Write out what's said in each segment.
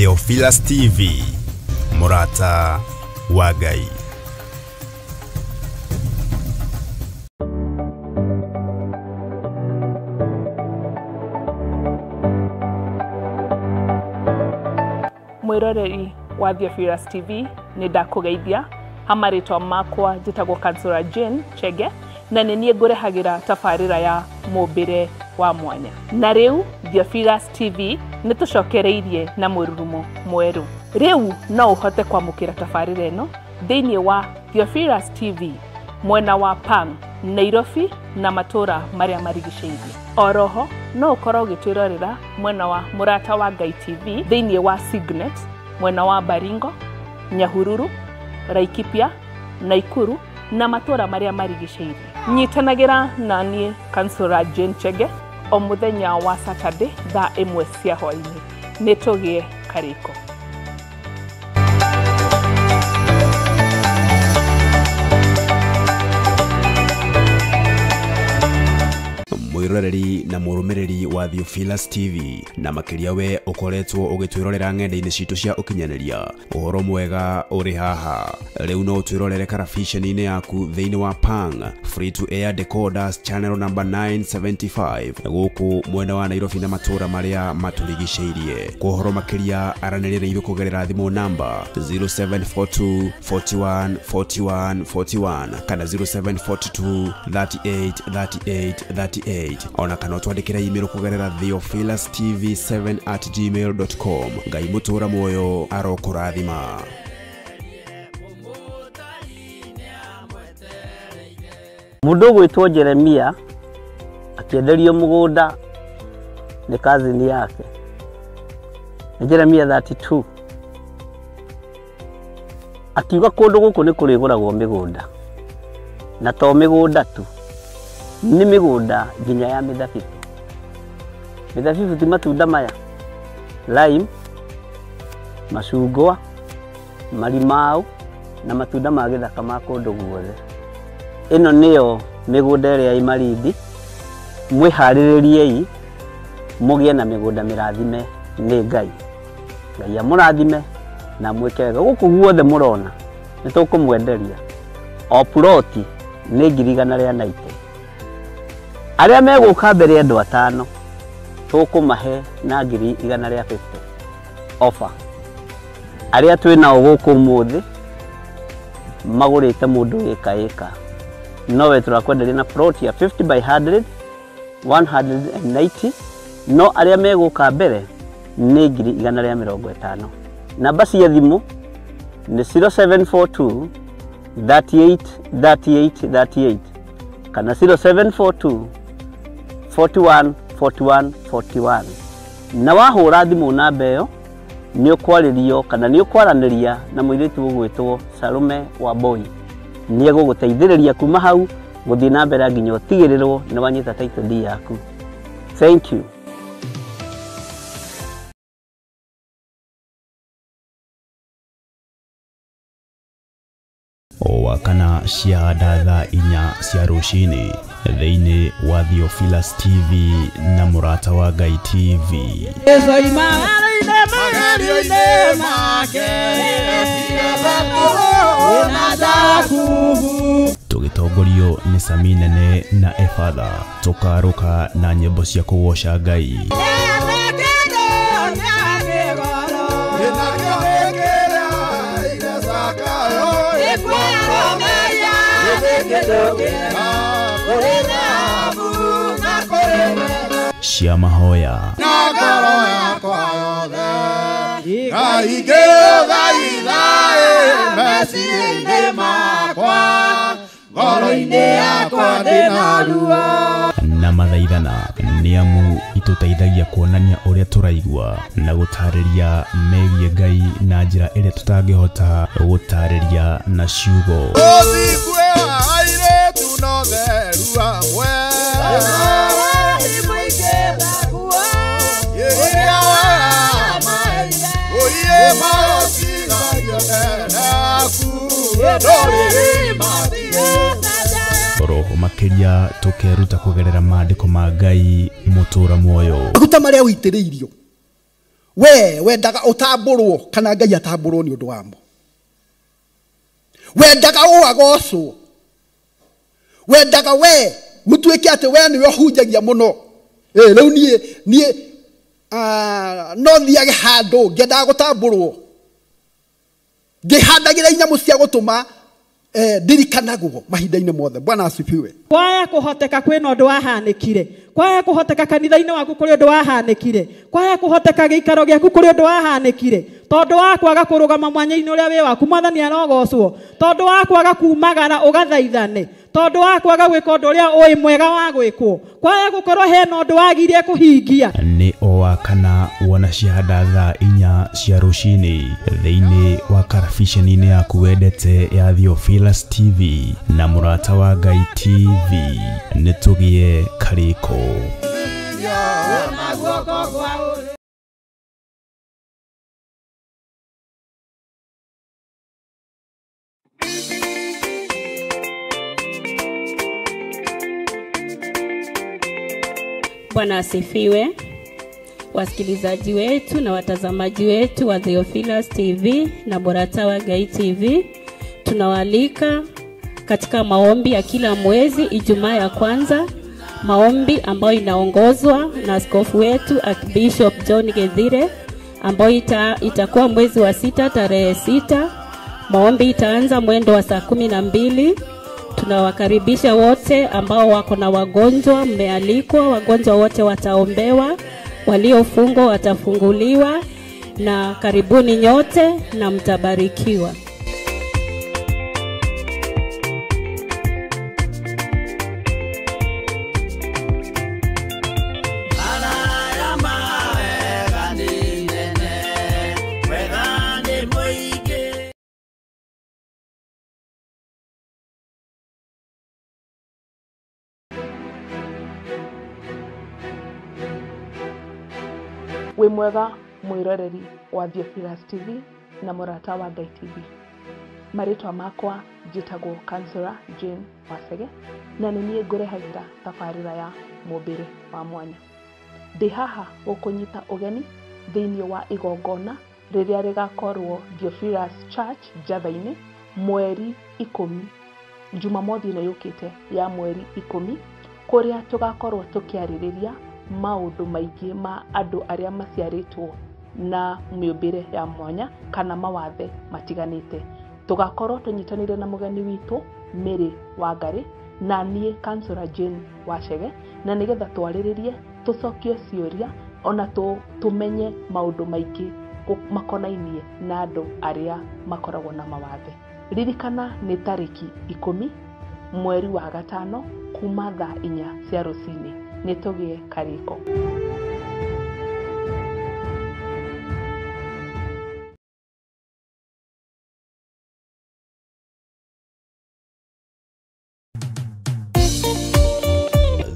Theophilus TV, Mũrata wa Ngai. Mwiroreri wa Theophilus TV, nĩ ndakũgeithia hamarĩtwa makwa njĩtagwo Kansura Jane Chege, na nĩ niĩ ngũrehagĩra tabarĩra ya mũmbĩre wa mwanya. Na rĩu Theophilus TV nĩ tũcokereirie na mũrurumo mwerũ. Rĩu no ũhote kwamũkĩra tabarĩra ĩno thĩinĩ wa Theophilus TV mwena wa Pang, Nairobi na matũra marĩa marigicĩirie. Oroho no ũkorwo ũgĩtwĩrorera mwena wa Mũrata wa Ngai TV thĩinĩ wa Signet mwena wa Baringo, Nyahururu, Laikipia, Naikuru na matũra marĩa marigicĩirie. Nyitanagĩra na niĩ Kansura Jane Chege o mũthenya wa Saturday thaa 1 cia hwaĩ-inĩ. Nĩ tũgĩe karĩko. Mwiroreri na mũrũmĩrĩri wa Theophilus TV, na makĩria we ũkoretwo ũgĩtwĩrorera ng'enda-inĩ citũ cia ũkinyanĩria, ũhoro mwega ũrĩ haha. Rĩu no ũtwĩrorere karabiceni-inĩ yaku thĩinĩ wa Pang Free to Air Decoders channel number 975 gũkũ mwena wa Nairobi na matũra marĩa matũrigicĩirie. Kwa ũhoro makĩria aranĩria na ithuĩ kũgerera thimũ namba 0742 41 41 41 kana 0742 38 38 38, ona kana twandĩkĩra email kũgerera theophilustv7@gmail.com. Ngai mũtũra muoyo arokũrathima. Mũndũ ũgwĩtwo Jeremia akĩenderio mũgũnda nĩ kazini yake. Nĩ Jeremia 32. Akiuga kũndũ gũkũ nĩ kũrĩgũragwo mĩgũnda, na to mĩgũnda tu, nĩ mĩgũnda nginya ya mĩthabibũ. Mĩthabibũ ti matunda maya, lime, macungwa, marimau na matunda ma gĩthaka ma kũndũ guothe. Ĩno nĩyo mĩgũnda ĩrĩa ĩ Malindi. Mwĩharĩrĩriei mũgĩe na mĩgũnda mĩrathime nĩ Ngai. Ngai amũrathime na mwĩke wega. Gũkũ guothe mũrona nĩ tũkũmwenderia o ploti nĩ 190,000. Arĩa megũka mbere andũ 5 tũkũmahe na 150,000 offer. Arĩa twĩ nao gũkũ ũmũthĩ magũrĩte mũndũ ĩka ĩka, nowe tũrakwenderia na plot ya 50 by 100 190, no arĩa megũka mbere nĩ 150,000. Namba cia thimũ nĩ 0742 38 38 38 kana 0742 41 41 41. Na wahũra thimũ namba ĩyo nĩ ũkwarĩrio kana nĩ ũkwaranĩria na mũirĩtu ũgwĩtwo Salome Wambui. Nĩ egũgũteithĩrĩria kuma hau gũthiĩ na mbere nginya ũtigĩrĩrwo nĩ wanyita title deed yaku. Thank you. O wakana cia thaa 4 cia rũcinĩ thĩinĩ wa Theophilus TV na Mũrata wa Ngai TV. Tũgĩtongorio nĩ Sami Nene na Efatha, tũkarũka na nyĩmbo cia kũgoca Ngai. Cia mahoya na mathaithana nĩ amu itũteithagia kuonania ũrĩa tũraigua na gũtarĩria megiĩ Ngai na njĩra ĩrĩa tũtangĩhota gũtarĩria na ciugo. Roho makĩria tũkeruta kũgerera maandĩko ma Ngai mũtũra muoyo. Maguta marĩa ũitĩrĩirio We wendaga utambũrwo kana Ngai atambũrwo nĩ ũndũ wamo. Wendaga ũagocwo. Wendaga we gũtuĩke atĩ we nĩwe ũhunjagia mũno. Rĩu niĩ no thiage handũ ngĩendaga gũtambũrwo. Ngĩhandagĩra inyamũ cia gũtũma ndirikanagwo mahinda-inĩ mothe. Bwana asifiwe. Kwaya kuhoteka kwina undu wahanikire, kwaya kuhoteka kanitha-inĩ waku kuri undu wahanikire, kwaya kuhoteka giikaro giaku kuri undu wahanikire, tondu wa kwaga kurugama mwanya-inĩ uria wi waku Mwathani arogocwo, tondu wa kwaga kumagara ugathaithane, tondu wa kwaga gwika undu uria ui mwega wa gwikwo, kwaya gukorwo hena undu wagirie kuhingia. Nĩ o wa kana wona ciahanda thaa 4 cia rũcinĩ thĩinĩ wa karabiceni-inĩ yaku wendete ya Theophilus TV na Mũrata wa Ngai TV. Nĩ tũgĩe karĩko. Bwana asifiwe. Wasikilizaji wetu na watazamaji wetu wa Theophilus TV na Mũrata wa Ngai TV, tunawaalika katika maombi ya kila mwezi Ijumaa ya kwanza, maombi ambayo inaongozwa na askofu wetu Archbishop John Gethire, ambayo itakuwa mwezi wa 6 tarehe 6. Maombi itaanza mwendo wa saa 12. Tunawakaribisha wote ambao wako na wagonjwa, mmealikwa, wagonjwa wote wataombewa, waliofungwa watafunguliwa, na karibuni nyote na mtabarikiwa. Wĩ mwega mwĩroreri wa Theophilus TV na Mũrata wa Ngai TV. Marĩtwa makwa njĩtagwo Councillor Jane Wacege na nĩ niĩ ngũrehagĩra tabarĩra ya mũmbĩre wa mwanya. Ndĩ haha gũkũnyita ũgeni thĩinĩ wa igongona rĩrĩa rĩgakorwo Theophilus Church Njatha-inĩ mweri 10, Jumamothi ĩno yũkĩte ya mweri 10, kũrĩa tũgakorwo tũkĩarĩrĩria maũndũ maingĩ ma andũ arĩa maciarĩtwo na mĩũmbĩre ya mwanya kana mawathe matiganĩte. Tũgakorwo tũnyitanĩire na mũgeni witũ Mary Wangari na niĩ Councillor Jane Wacege, na nĩgetha twarĩrĩrie, tũcokie ciũria ona tũmenye maũndũ maingĩ makonainie na andũ arĩa makoragwo na mawathe. Ririkana nĩ tarĩki 10 mweri wa 5 kuma thaa 4 cia rũcinĩ. Nĩ tũgĩe karĩko.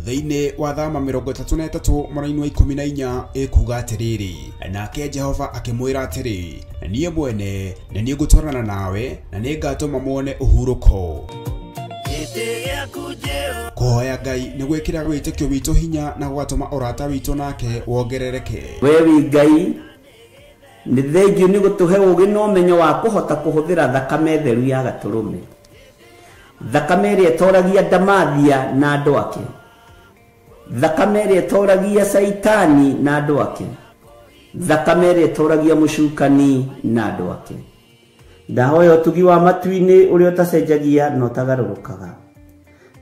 Thĩinĩ wa thama 33 mwena-inĩ wa 14 ĩkuga atĩrĩrĩ, nake Jehova akĩmwĩra atĩrĩ, niĩ mwene nĩ niĩ ngũtwarana nawe na nĩ ngatũma muone ũhurũko. Kũhoya Ngai nĩ gwĩkĩra wĩtĩkio witũ hinya na gũgatũma ũrata witũ nake wongerereke. We wĩ Ngai, nĩ thengiũ nĩ gũtũhe ũũgĩ na ũmenyo wa kũhota kũhũthĩra thakame theru ya gatũrũme, thakame ĩrĩa ĩtoragia ndamathia na andũ ake, thakame ĩrĩa ĩtoragia Caitani na andũ ake, thakame ĩrĩa ĩtoragia mũcukani na andũ ake. Ndahoya ũtugi wa matu-inĩ ũrĩa ũtacenjagia na ũtagarũrũkaga.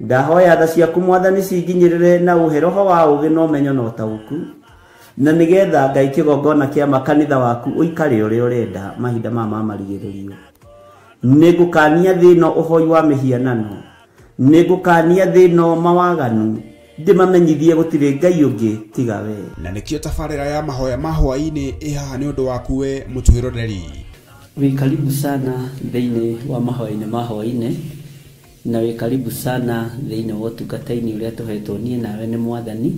Ndahoya tha ciaku Mwathani cinginyĩrĩre na ũhe roho wa ũũgĩ na ũmenyo na ũtaũku, na nĩgetha Ngai kĩgongona kĩa makanitha waku ũikare ũrĩa ũrenda mahinda maya ma marigĩrĩrio. Nĩngũkania thĩ ĩno ũhoi wa mĩhianano, nĩngũkania thĩ ĩno mawaganu, ndĩmamenyithie gũtirĩ Ngai ũngĩ tiga we. Na nĩkĩo tabarĩra ya mahoya ma hwaĩ-inĩ ĩ haha nĩ ũndũ waku we mũtwĩroreri. Wĩ karibu sana thĩinĩ wa mahoya-inĩ ma hwaĩ-inĩ, na wĩ karibu sana thĩinĩ wa ũtungata-inĩ ũrĩa tũhetwo niĩ nawe nĩ Mwathani,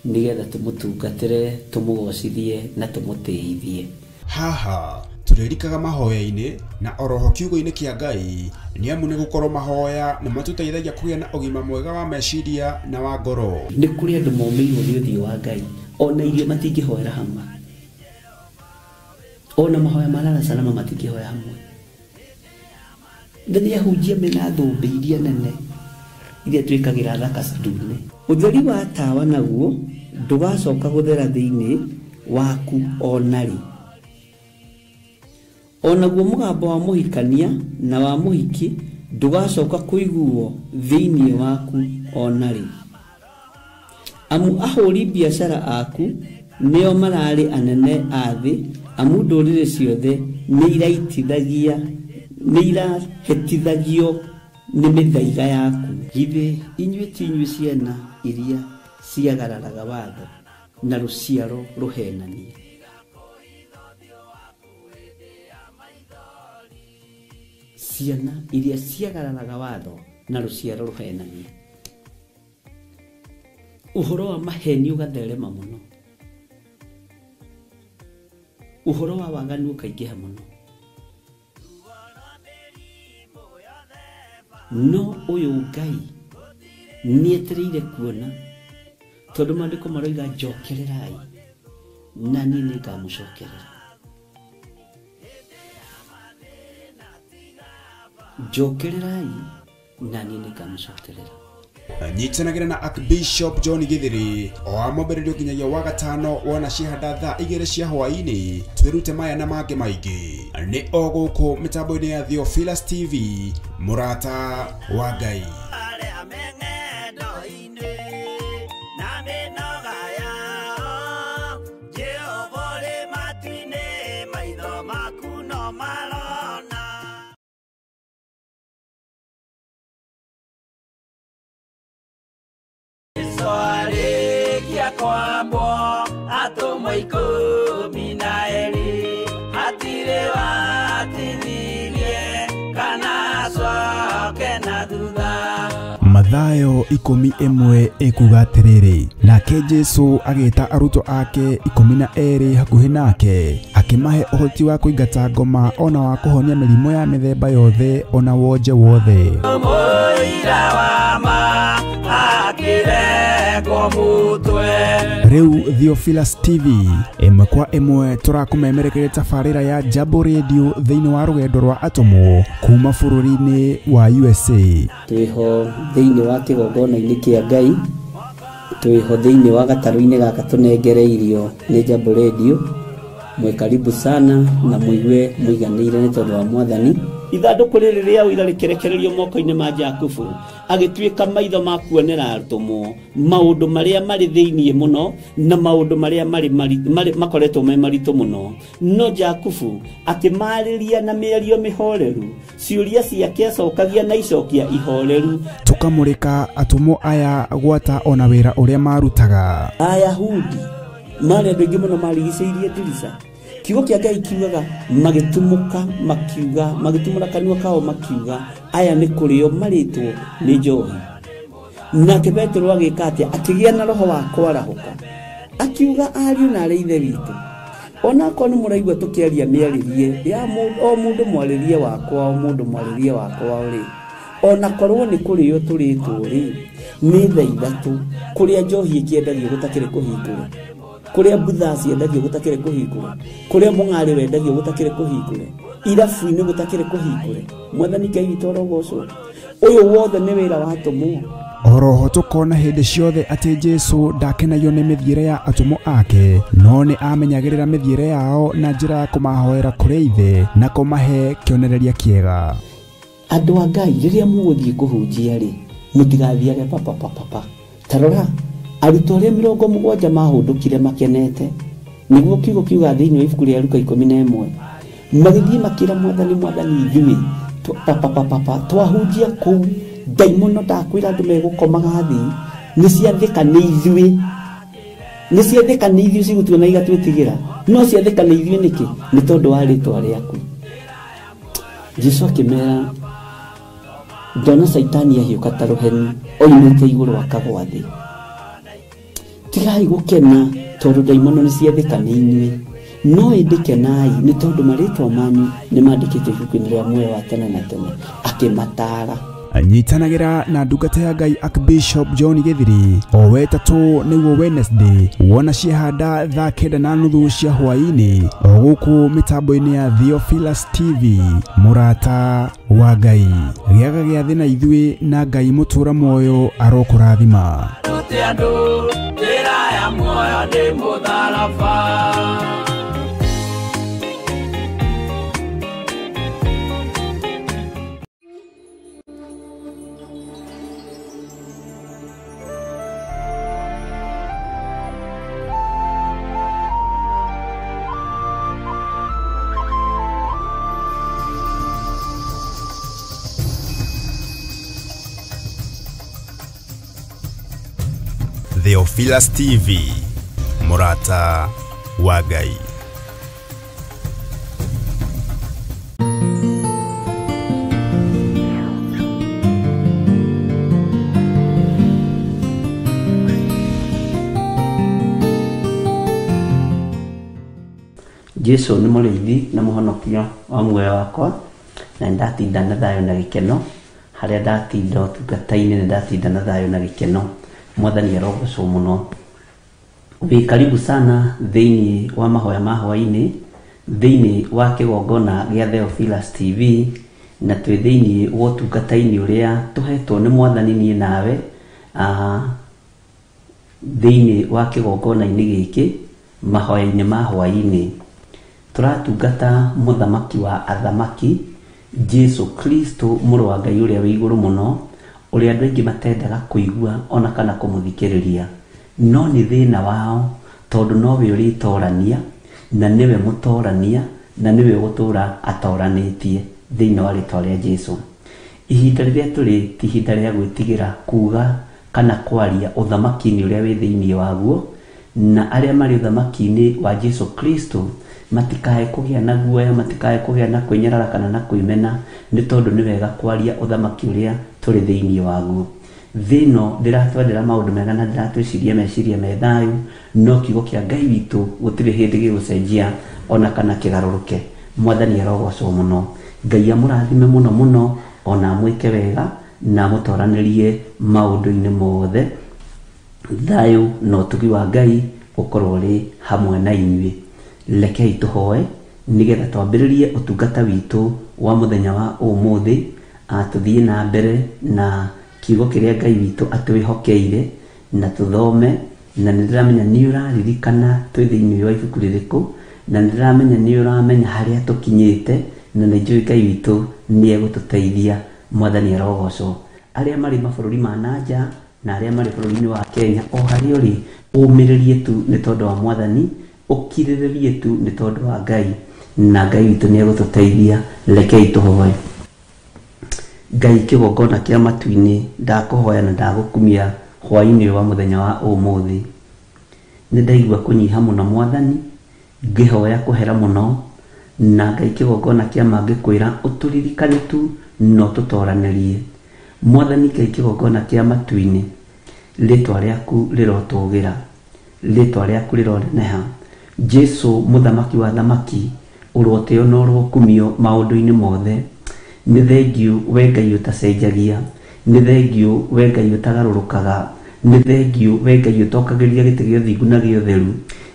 nĩgetha tũmũtungatĩre, tũmũgocithie na tũmũtĩithie. Haha tũrĩrikaga mahoya-inĩ na oroho kiugo-inĩ kĩa Ngai, nĩ amu nĩ gũkorwo mahoya nĩ matũteithagia kũgĩa na ũgima mwega wa meciria na wa ngoro. Nĩ kũrĩ andũ momĩirwo nĩ ũthiũ wa Ngai, ona irio matingĩhoera hamwe. Ona mahoya marara salama matingĩhoya hamwe. Na nĩ ahunjia mena thũmbĩ iria nene iria twĩkagĩra thaka ndune. Ũtheri wa tawa naguo ndũgacoka gũthera thĩinĩ waku ona rĩ. Onaguo mũgambo wa mũhikania na wa mũhiki ndũgacoka kũiguo thĩinĩ waku ona rĩ. Amu ahũri biacara aku nĩo mararĩ anene a thĩ, amu ndũrĩrĩ ciothe nĩirahĩtithagio nĩ mĩthaiga yaku. Githĩ inyuĩ ti inyuĩ ciana iria ciagararaga watho na rũciaro rũhenania? Ciana iria ciagararaga watho na rũciaro rũhenania. Ũhoro wa maheni ũgatherema mũno, ũhoro wa waganu ũkaingĩha mũno. No ũyũ Ngai nĩetereire kuona, tondũ maandĩko maroiga njokererai na niĩ nĩngamũcokerera. Njokererai na niĩ nĩngamũcokerera. Nyitanagĩra na Archbishop John Githiri o wa mwambĩrĩrio nginyagia wa gatano wona cihanda thaa 2 cia hwaĩ-inĩ, twĩrute maya na mangĩ maingĩ nĩ o gũkũ mĩtambo-inĩ ya Theophilus TV, mũrata wa Ngai. Mathayo 11 ekuga atĩrĩrĩ, nake Jesũ agĩta arutwo ake 12 hakuhĩ nake, akĩmahe ũhoti wa kũingata ngoma ona wa kũhonia mĩrimũ ya mĩthemba yothe ona wonje wothe. Rĩu Theophilus TV ĩmwe kwa ĩmwe tũrakũmemerekeria tabarĩra ya Jambo Radio thĩinĩ wa rũgendo rwa atũmwo kuma bũrũri-inĩ wa USA. Twĩho thĩinĩ wa kĩgongona-inĩ kĩa Ngai, twĩho thĩinĩ wa gatarũ-inĩ gaka tũnengereirio nĩ Jambo Radio. Mwe karibu sana na muigue muiganĩire nĩ tondũ wa Mwathani. Ithandũkũ rĩrĩ rĩa ũira rĩkĩrekererio moko-inĩ ma Jakubu, agĩtuĩka maitho ma kuonera atũmwo maũndũ marĩa marĩ thĩinĩ mũno na maũndũ marĩa marĩ makoretwo me maritũ mũno. No Jakubu akĩmarĩria na mĩario mĩhoreru, ciũria ciake acokagia na icokia ihoreru. Tũkamũrĩka atũmwo aya gwata ona wĩra ũrĩa marutaga. Ayahudi marĩ andũ aingĩ mũno marigicĩirie ndirica. Kiugo kĩa Ngai kiugaga magĩtumũka makiuga, magĩtumũra kanua kao makiuga, aya nĩ kũrĩo marĩtwo nĩ njohi. Nake Petero agĩka atĩa? Akĩgĩa na roho wa kwarahũka, akiuga ariũ na arĩ ithe witũ, onakorwo nĩ mũraigua tũkĩaria mĩarĩrie ya o mũndũ mwarĩrie wakwa, o mũndũ mwarĩrie wakwa rĩ, onakorwo nĩ kũrĩo tũrĩtwo rĩ, nĩ thaa 3 kũrĩa njohi ĩkĩendagio gũtakĩrĩ kũhingũre, kũrĩa mbutha ciendagio gũtakĩrĩ kũhingũre, kũrĩa mũng'arĩ wendagio gũtakĩrĩ kũhingũre, irabu-inĩ gũtakĩrĩ kũhingũre. Mwathani Ngai witũ arogocwo. Ũyũ wothe nĩ wĩra wa atũmwo. Oroho tũkona hĩndĩ ciothe atĩ Jesũ ndakenagio nĩ mĩthiĩre ya atũmwo ake, no nĩ amenyagĩrĩra mĩthiĩre yao na njĩra ya kũmahoera kũrĩ Ithe na kũmahe kĩonereria kĩega. Andũ a Ngai, rĩrĩa mũgũthiĩ kũhunjia rĩ, mũtigathiage papapapapa. Ta rora arutwo arĩa 70 mahũndũkire makenete, nĩguo kiugo kiuga thĩinĩ wa ibuku rĩa Luka 11, magĩthiĩ makĩra Mwathani, Mwathani ithuĩ papapapapa twahunjia kũu ndaimono ndakwĩra andũ megũkomaga thĩ, nĩ ciathĩka nĩ ithuĩ, nĩ ciathĩka nĩ ithuĩ cigũtuona igatwĩtigĩra, no ciathĩka nĩ ithuĩ nĩkĩ? Nĩ tondũ wa rĩtwa rĩaku. Jesũ akĩmera, ndona Caitani ahiũka ta rũheni oimĩte igũrũ akagwa thĩ. Tigai gũkena tondũ ndaimono nĩ ciathĩka nĩ inyuĩ, no ĩndĩ kenai nĩ tondũ marĩtwa manyu nĩ mandĩkĩtwo ibuku-inĩ rĩa muoyo wa tene na tene. Akĩmataara. Nyitanagĩra na ndungata ya Ngai Archbishop John Githiri o wetatũ nĩguo Wednesday wona ciehanda thaa 9:30 cia hwaĩ-inĩ o gũkũ mĩtambo-inĩ ya Theophilus TV. Mũrata wa Ngai, gĩaga gĩathĩ na ithuĩ na Ngai mũtũra muoyo arokũrathima. Theophilus TV, Mũrata wa Ngai. Jesu nĩ mũrĩithi na mũhonokia wa muoyo wakwa, na nĩndatinda na thayũ na gĩkeno. Harĩa ndatinda ũtungata-inĩ nĩndatinda na thayũ na gĩkeno. Mwathani arogocwo mũno. Wĩ karibu sana thĩinĩ wa mahoya ma hwaĩ-inĩ, thĩinĩ wa kĩgongona gĩa Theophilus TV, na twĩ thĩinĩ wa ũtungata-inĩ ũrĩa tũhetwo nĩ Mwathani niĩ nawe, thĩinĩ wa kĩgongona-inĩ gĩkĩ mahoya-inĩ ma hwaĩ-inĩ. Tũratungata mũthamaki wa athamaki, Jesu Kristo, mũrũ wa Ngai ũrĩa wĩ igũrũ mũno, ũrĩa andũ aingĩ matendaga kũigua ona kana kũmũthikĩrĩria, no nĩ thĩna wao tondũ nowe ũrĩtorania, na nĩwe mũtorania, na nĩwe ũgũtũra atoranĩtie thĩinĩ wa rĩtwa rĩa Jesu. Ihinda rĩrĩa tũrĩ ti ihinda rĩa gwĩtigĩra kuga kana kwaria ũthamaki-inĩ ũrĩa wĩ thĩinĩ waguo, na arĩa marĩ ũthamaki-inĩ wa Jesu Kristo matikae kũgĩa na guoya, matikae kũgĩa na kwĩnyarara kana na kwĩmena, nĩ tondũ nĩ wega kwaria ũthamaki ũrĩa tũrĩ thĩinĩ waguo. Thĩ ĩno ndĩratwendera maũndũ mega na ndĩratwĩciria meciria me thayũ, no kiugo kĩa Ngai witũ gũtirĩ hĩndĩ gĩgũcenjia ona kana kĩgarũrũke. Mwathani arogocwo mũno. Ngai amũrathime mũno mũno, ona amwĩke wega na amũtoranĩrie maũndũ-inĩ mothe. Thayũ na ũtugi wa Ngai ũkorwo ũrĩ hamwe na inyuĩ. Rekei tũhoe nĩgetha twambĩrĩrie ũtungata witũ wa mũthenya wa ũmũthĩ, tũthiĩ na mbere na kiugo kĩrĩa Ngai witũ atwĩhokeire na tũthome. Na nĩndĩramenya nĩ ũraririkana twĩ thĩinĩ wa ibuku rĩrĩkũ, na nĩndĩramenya nĩ ũramenya harĩa tũkinyĩte, na nĩnjũĩ Ngai witũ nĩ egũtũteithia. Mwathani arogocwo. Arĩa marĩ mabũrũri ma nanja na arĩa marĩ bũrũri-inĩ wa Kenya, o harĩa ũrĩ, ũmĩrĩrie tu nĩ tondũ wa Mwathani, ũkirĩrĩrie tu nĩ tondũ wa Ngai, na Ngai witũ nĩ egũtũteithia. Rekei tũhoe. Ngai kĩgongona kĩa matu-inĩ, ndakũhoya na ndagũkumia hwaĩ-inĩ wa mũthenya wa ũmũthĩ. Nĩ ndaigua kũnyiha mũno Mwathani, ngĩhoya kũhera mũno, na Ngai kĩgongona kĩa ma ngĩkwĩra ũtũririkane tu na ũtũtoranĩrie. Mwathani Ngai kĩgongona kĩa matu-inĩ, rĩtwa rĩaku rĩrotũgĩra, rĩtwa rĩaku rĩroneneha. Jesu mũthamaki wa thamaki, ũrotĩo na ũrokumio maũndũ-inĩ mothe. Nĩ thengiũ we Ngai ũtacenjagia, nĩ thengiũ we Ngai ũtagarũrũkaga, nĩ thengiũ we Ngai ũtokagĩria gĩtĩ gĩa ũthingu na gĩa ũtheru.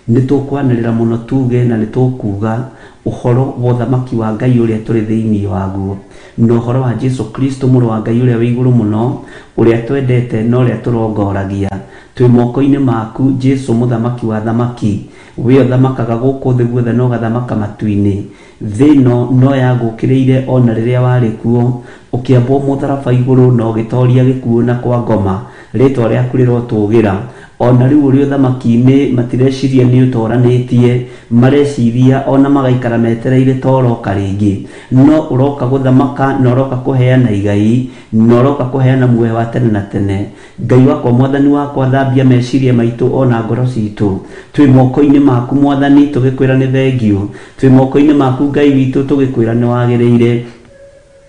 Nĩ tũkwanĩrĩra mũno tuge na nĩ tũkuga ũhoro wa ũthamaki wa Ngai ũrĩa tũrĩ thĩinĩ waguo, na ũhoro wa Jesu Kristo mũrũ wa Ngai ũrĩa wĩ igũrũ mũno, ũrĩa twendete na ũrĩa tũrongoragia. Twĩ moko-inĩ maku Jesu mũthamaki wa thamaki, we ũthamakaga gũkũ thĩ guothe na ũgathamaka matu-inĩ. Thĩ ĩno no yagũkĩrĩire ona rĩrĩa warĩ kuo, ũkĩambwo mũtharaba igũrũ na ũgĩtoria gĩkuũ na kwa ngoma. Rĩtwa rĩaku rĩrotũgĩra. Ona rĩu ũrĩ ũthamaki-inĩ matireciria nĩ ũtoranĩtie, mareciria ona magaikara metereire ta ũroka rĩngĩ, no ũroka gũthamaka na ũroka kũheana igai na ũroka kũheana muoyo wa tene na tene. Ngai wakwa, Mwathani wakwa, thambia meciria maitũ ona ngoro citũ. Twĩ moko-inĩ maku Mwathani, tũgĩkwĩra nĩ thengiũ. Twĩ moko-inĩ maku Ngai witũ, tũgĩkwĩra nĩ wagĩrĩire.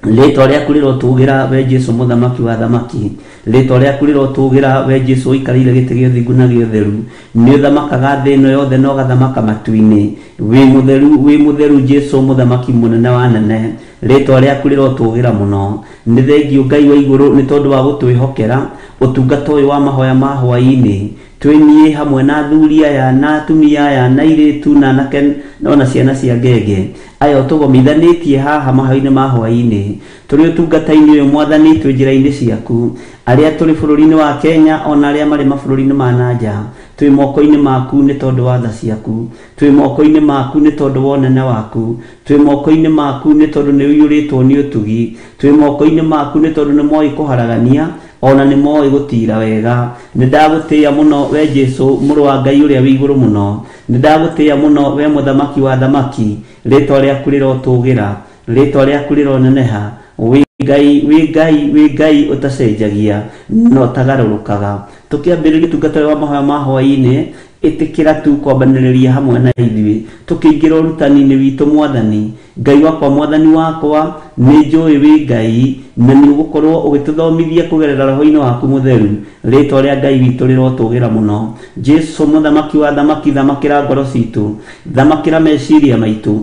Rĩtwa rĩaku rĩrotũgĩra we Jesũ mũthamaki wa thamaki. Rĩtwa rĩaku rĩrotũgĩra we Jesũ ũikarĩire gĩtĩ gĩa ũthingu na gĩa ũtheru. Nĩ ũthamakaga thĩ ĩno yothe na ũgathamaka matu-inĩ. Wĩ mũtheru Jesũ mũthamaki mũnene wa nene. Rĩtwa rĩaku rĩrotũgĩra mũno. Nĩ thengiũ Ngai wa igũrũ nĩ tondũ wa gũtwĩhokera ũtungata ũyũ wa mahoya ma hwaĩ-inĩ. Twĩ niĩ hamwe na athuri aya na atumia aya na airĩtu na anake ona ciana cia ngenge aya ũtũgomithanĩtie haha mahoya-inĩ ma hwaĩ-inĩ. Tũrĩ ũtungata-inĩ ũyũ Mwathani, twĩ njĩra-inĩ ciaku, arĩa tũrĩ bũrũri-inĩ wa Kenya ona arĩa marĩ mabũrũri-inĩ ma na nja, twĩ moko-inĩ maku nĩ tondũ wa tha ciaku, twĩ moko-inĩ maku nĩ tondũ wa ũnene waku, twĩ moko-inĩ maku nĩ tondũ nĩ ũiyũrĩtwo nĩ ũtugi, twĩ moko-inĩ maku nĩ tondũ nĩ moĩ kũharagania ona nĩ moĩ gũtira wega. Nĩ ndagũtĩĩa mũno we Jesũ mũrũ wa Ngai ũrĩa wĩ igũrũ mũno. Nĩ ndagũtĩĩa mũno we mũthamaki wa thamaki. Rĩtwa rĩaku rĩrotũgĩra, rĩtwa rĩaku rĩroneneha. Wĩ Ngai, wĩ Ngai, wĩ Ngai ũtacenjagia na ũtagarũrũkaga. Tũkĩambĩrĩria ũtungata ũyũ wa mahoya ma hwaĩ-inĩ, ĩtĩkĩra tu kwambanĩrĩria hamwe na ithuĩ tũkĩingĩra ũrutani-inĩ witũ. Mwathani Ngai wakwa, Mwathani wakwa, nĩ njũĩ wĩ Ngai na nĩ ũgũkorwo ũgĩtũthomithia kũgerera roho-inĩ waku mũtheru. Rĩtwa rĩa Ngai witũ rĩrotũgĩra mũno. Jesũ mũthamaki wa thamaki, thamakĩra ngoro citũ, thamakĩra meciria maitũ,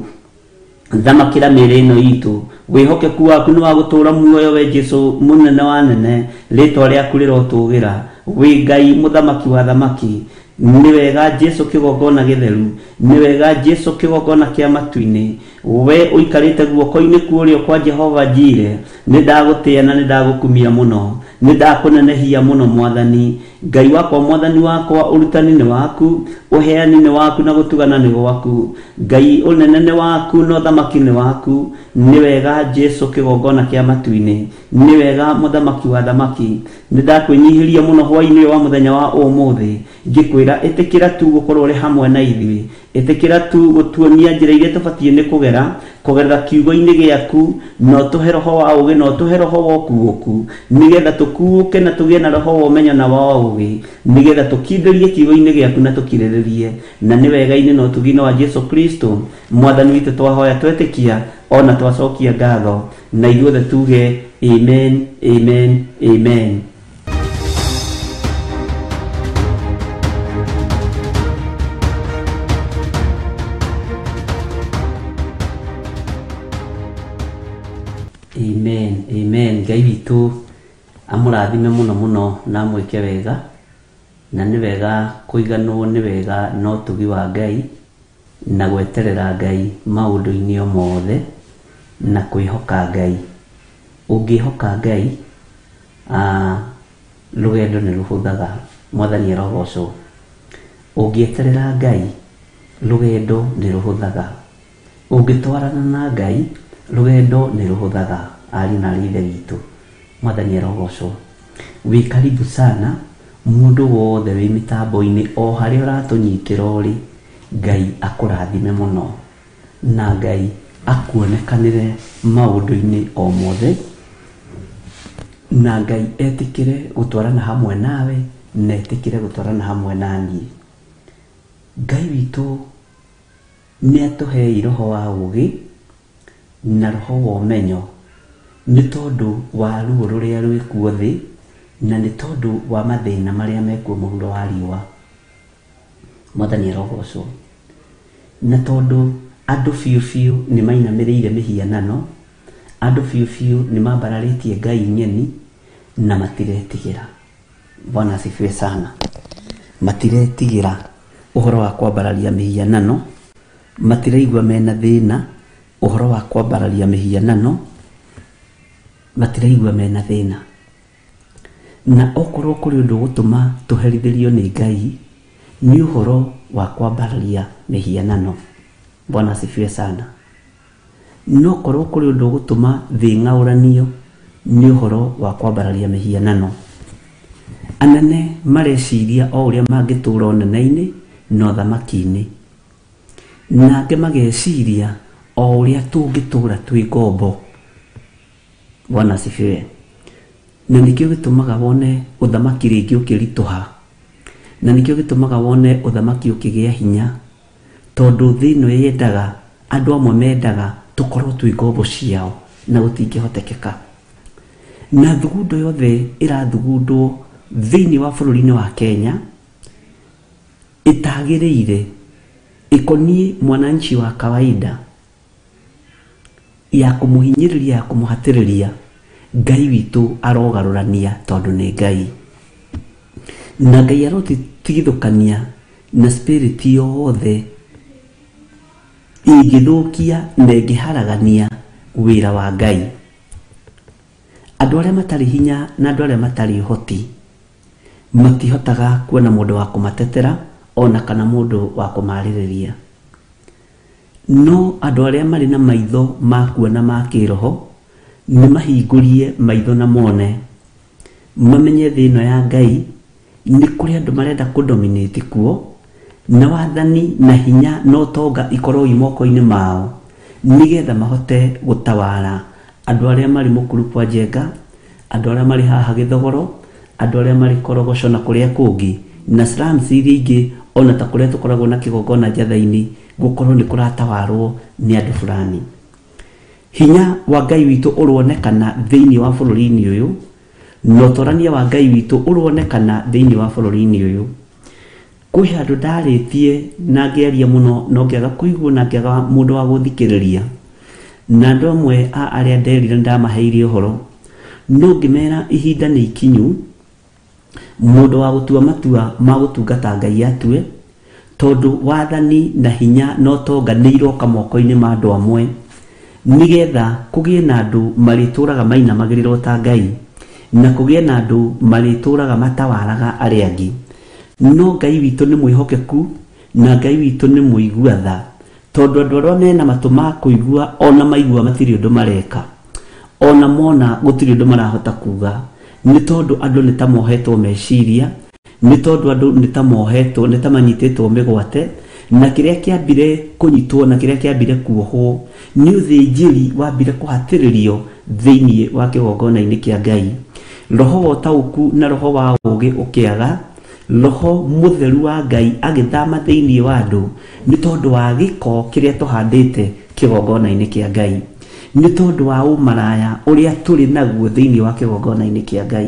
thamakĩra mĩĩrĩ ĩno itũ. Wĩhokeku waku nĩ wa gũtũũra muoyo we Jesũ mũnene wa nene. Rĩtwa rĩaku rĩrotũgĩra. Wĩ Ngai mũthamaki wa thamaki. Nĩ wega Jesũ kĩgongona gĩtheru, nĩ wega Jesũ kĩgongona kĩa matu-inĩ. We ũikarĩte guoko-inĩ kwa ũrĩo kwa Jehova Jire, nĩ ndagũtĩĩa na nĩ ndagũkumia mũno, nĩ ndakũnenehia mũno Mwathani Ngai wakwa, Mwathani wakwa. Ũrutani nĩ waku, ũheani nĩ waku na gũtugana nĩ gwaku. Ngai, ũnene nĩ waku na ũthamaki nĩ waku. Nĩ wega Jesũ kĩgongona kĩa matu-inĩ, nĩ wega mũthamaki wa thamaki. Nĩ ndakwĩnyihĩria mũno hwaĩ-inĩ ũyũ wa mũthenya wa ũmũthĩ, ngĩkwĩra ĩtĩkĩra tu gũkorwo ũrĩ hamwe na ithuĩ, ĩtĩkĩra tu gũtuonia njĩra iria tũbatiĩ nĩ kũgera kũgerera kiugo-inĩ gĩaku, na ũtũhe roho wa ũũgĩ na ũtũhe roho wa ũkuũku, nĩgetha tũkuũke na tũgĩe na roho wa ũmenyo na wa ũũgĩ, nĩgetha tũkindĩrie kiugo-inĩ gĩaku na tũkirĩrĩrie. Na nĩ wega-inĩ na ũtugi-inĩ wa Jesũ Kristo Mwathani witũ twahoya twetĩkia ona twacokia ngatho, na ithuothe tuge amen, amen, amen. Amen, amen. Ngai witũ amũrathime mũno mũno na amwĩke wega. Na nĩ wega kũiganwo nĩ wega na ũtugi wa Ngai na gweterera Ngai maũndũ-inĩ o mothe na kwĩhoka Ngai. Ũngĩhoka Ngai, rũgendo nĩ rũhũthaga. Mwathani arogocwo. Ũngĩeterera Ngai, rũgendo nĩ rũhũthaga. Ũngĩtwarana na Ngai, rũgendo nĩ rũhũthaga. Ariũ na aarĩ a Ithe witũ, Mwathani arogocwo. Wĩ karibu sana mũndũ wothe wĩ mĩtambo-inĩ o harĩa ũratũnyitĩra ũrĩ. Ngai akũrathime mũno na Ngai akuonekanĩre maũndũ-inĩ o mothe, na Ngai etĩkĩre gũtwarana hamwe nawe na etĩkĩre gũtwarana hamwe na niĩ. Ngai witũ nĩ atũhei roho wa ũũgĩ na roho wa ũmenyo nĩ tondũ wa ruo rũrĩa rwĩkuo thĩ na nĩ tondũ wa mathĩna marĩa mekuo mũhuro wa riũa. Mwathani arogocwo. Na tondũ andũ biũ biũ nĩ mainamĩrĩire mĩhianano, andũ biũ biũ nĩ mambararĩtie Ngai ng'eni na matiretigĩra. Bwana asifiwe sana. Matiretigĩra ũhoro wa kwambararia mĩhianano, matiraigua mena thĩna ũhoro wa kwambararia mĩhianano, matiraigua mena thĩna. Na okorwo kũrĩ ũndũ ũgũtũma tũherithĩrio nĩ Ngai, nĩ ũhoro wa kwambararia mĩhianano. Bwana asifiwe sana. No korwo kũrĩ ũndũ ũgũtũma thĩ ng'aũranio, nĩ ũhoro wa kwambararia mĩhianano. Anene mareciria o ũrĩa mangĩtũra ũnene-inĩ na ũthamaki-inĩ, nake mageciria o ũrĩa tũngĩtũra twĩ ngombo. Bwana asifiwe. Na nĩkĩo gĩtũmaga wone ũthamaki rĩngĩ ũkĩritũha, na nĩkĩo gĩtũmaga wone ũthamaki ũkĩgĩa hinya, tondũ thĩ ĩno yendaga andũ amwe mendaga tũkorwo twĩ ngombo ciao na gũtingĩhotekeka. Na thugundo yothe ĩrathugundwo thĩinĩ wa bũrũri-inĩ wa Kenya ĩtagĩrĩire ĩkoniĩ mwananchi wa kawaida, ya kũmũhinyĩrĩria, ya kũmũhatĩrĩria, Ngai witũ arogarũrania tondũ nĩ Ngai. Na Ngai arotigithũkania na spirit yothe ĩngĩthũkia na ĩngĩharagania wĩra wa Ngai. Andũ arĩa matarĩ hinya na andũ arĩa matarĩ ũhoti matihotaga kuona mũndũ wa kũmatetera ona kana mũndũ wa kũmarĩrĩria. No andũ arĩa marĩ na maitho ma kuona ma kĩroho nĩ mahingũrie maitho na mone, mamenye thĩ ĩno ya Ngai nĩ kũrĩ andũ marenda kũdominate kuo, na wathani na hinya na ũtonga ikorwo i moko-inĩ mao nĩgetha mahote gũtawara andũ arĩa marĩ mũkuru kwa Njenga, andũ arĩa marĩ haha Gĩthogoro, andũ arĩa marĩ Korogoco na kũrĩa kũngĩ, na slums iria ingĩ ona ta kũrĩa tũkoragwo na kĩgongona Njatha-inĩ, gũkorwo nĩ kũratawarwo nĩ andũ fulani. Hinya wa Ngai witũ ũronekana thĩinĩ wa bũrũri-inĩ ũyũ, na ũtorania wa Ngai witũ ũronekana thĩinĩ wa bũrũri-inĩ ũyũ. Kwĩ handũ ndarĩtie na ngĩaria mũno no ngĩaga kũiguo na ngĩaga mũndũ wa gũthikĩrĩria, na andũ amwe a arĩa nderire ndamaheire ũhoro, no ngĩmera ihinda nĩ ikinyu mũndũ wa gũtua matua ma gũtungata Ngai atue, tondũ wathani na hinya na ũtonga nĩ iroka moko-inĩ ma andũ amwe, nĩgetha kũgĩe na andũ marĩtũraga mainamagĩrĩrwo ta Ngai, na kũgĩe na andũ marĩtũraga matawaraga arĩa angĩ. No Ngai witũ nĩ mwĩhokeku na Ngai witũ nĩ mũigua tha, tondũ andũ arĩa mena matũ ma kũigua ona maigua matirĩ ũndũ mareka, ona mona gũtirĩ ũndũ marahota kuga, nĩ tondũ andũ nĩ ta mohetwo meciria, nĩ tondũ andũ nĩ ta mohetwo, nĩ ta manyitĩtwo mĩgwate, na kĩrĩa kĩambire kũnyitwo na kĩrĩa kĩambire kuohwo nĩ ũthĩnjĩri wambire kũhatĩrĩrio thĩinĩ wa kĩgongona-inĩ kĩa Ngai. Roho wa ũtaũku na roho wa ũũgĩ ũkĩaga, roho mũtheru wa Ngai agĩthama thĩinĩ wa andũ nĩ tondũ wa gĩko kĩrĩa tũhandĩte kĩgongona-inĩ kĩa Ngai, nĩ tondũ wa ũmaraya ũrĩa tũrĩ naguo thĩinĩ wa kĩgongona-inĩ kĩa Ngai,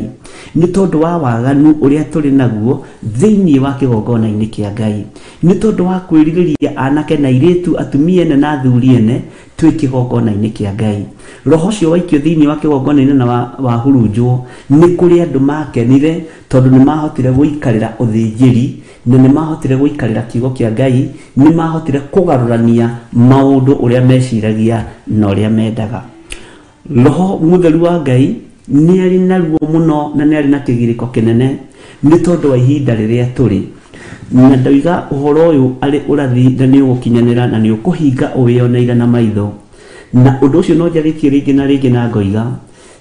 nĩ tondũ wa waganu ũrĩa tũrĩ naguo thĩinĩ wa kĩgongona-inĩ kĩa Ngai, nĩ tondũ wa kwĩrirĩria anake na airĩtu, atumia ene na athuri ene twĩ kĩgongona-inĩ kĩa Ngai. Roho ũcio waikio thĩinĩ wa kĩgongona-inĩ na wahurunjwo, nĩ kũrĩ andũ makenire tondũ nĩ mahotire gũikarĩra ũthĩnjĩri, na nĩ mahotire gũikarĩra kiugo kĩa Ngai, nĩ mahotire kũgarũrania maũndũ ũrĩa meciragia na ũrĩa mendaga. Roho mũtheru wa Ngai nĩ arĩ na ruo mũno na nĩ arĩ na kĩgirĩko kĩnene nĩ tondũ wa ihinda rĩrĩa tũrĩ. Na ndoiga ũhoro ũyũ arĩ ũrathi na nĩ ũgũkinyanĩra na nĩ ũkũhinga ũwĩoneire na maitho. Na ũndũ ũcio no njarĩtie rĩngĩ na rĩngĩ na ngoiga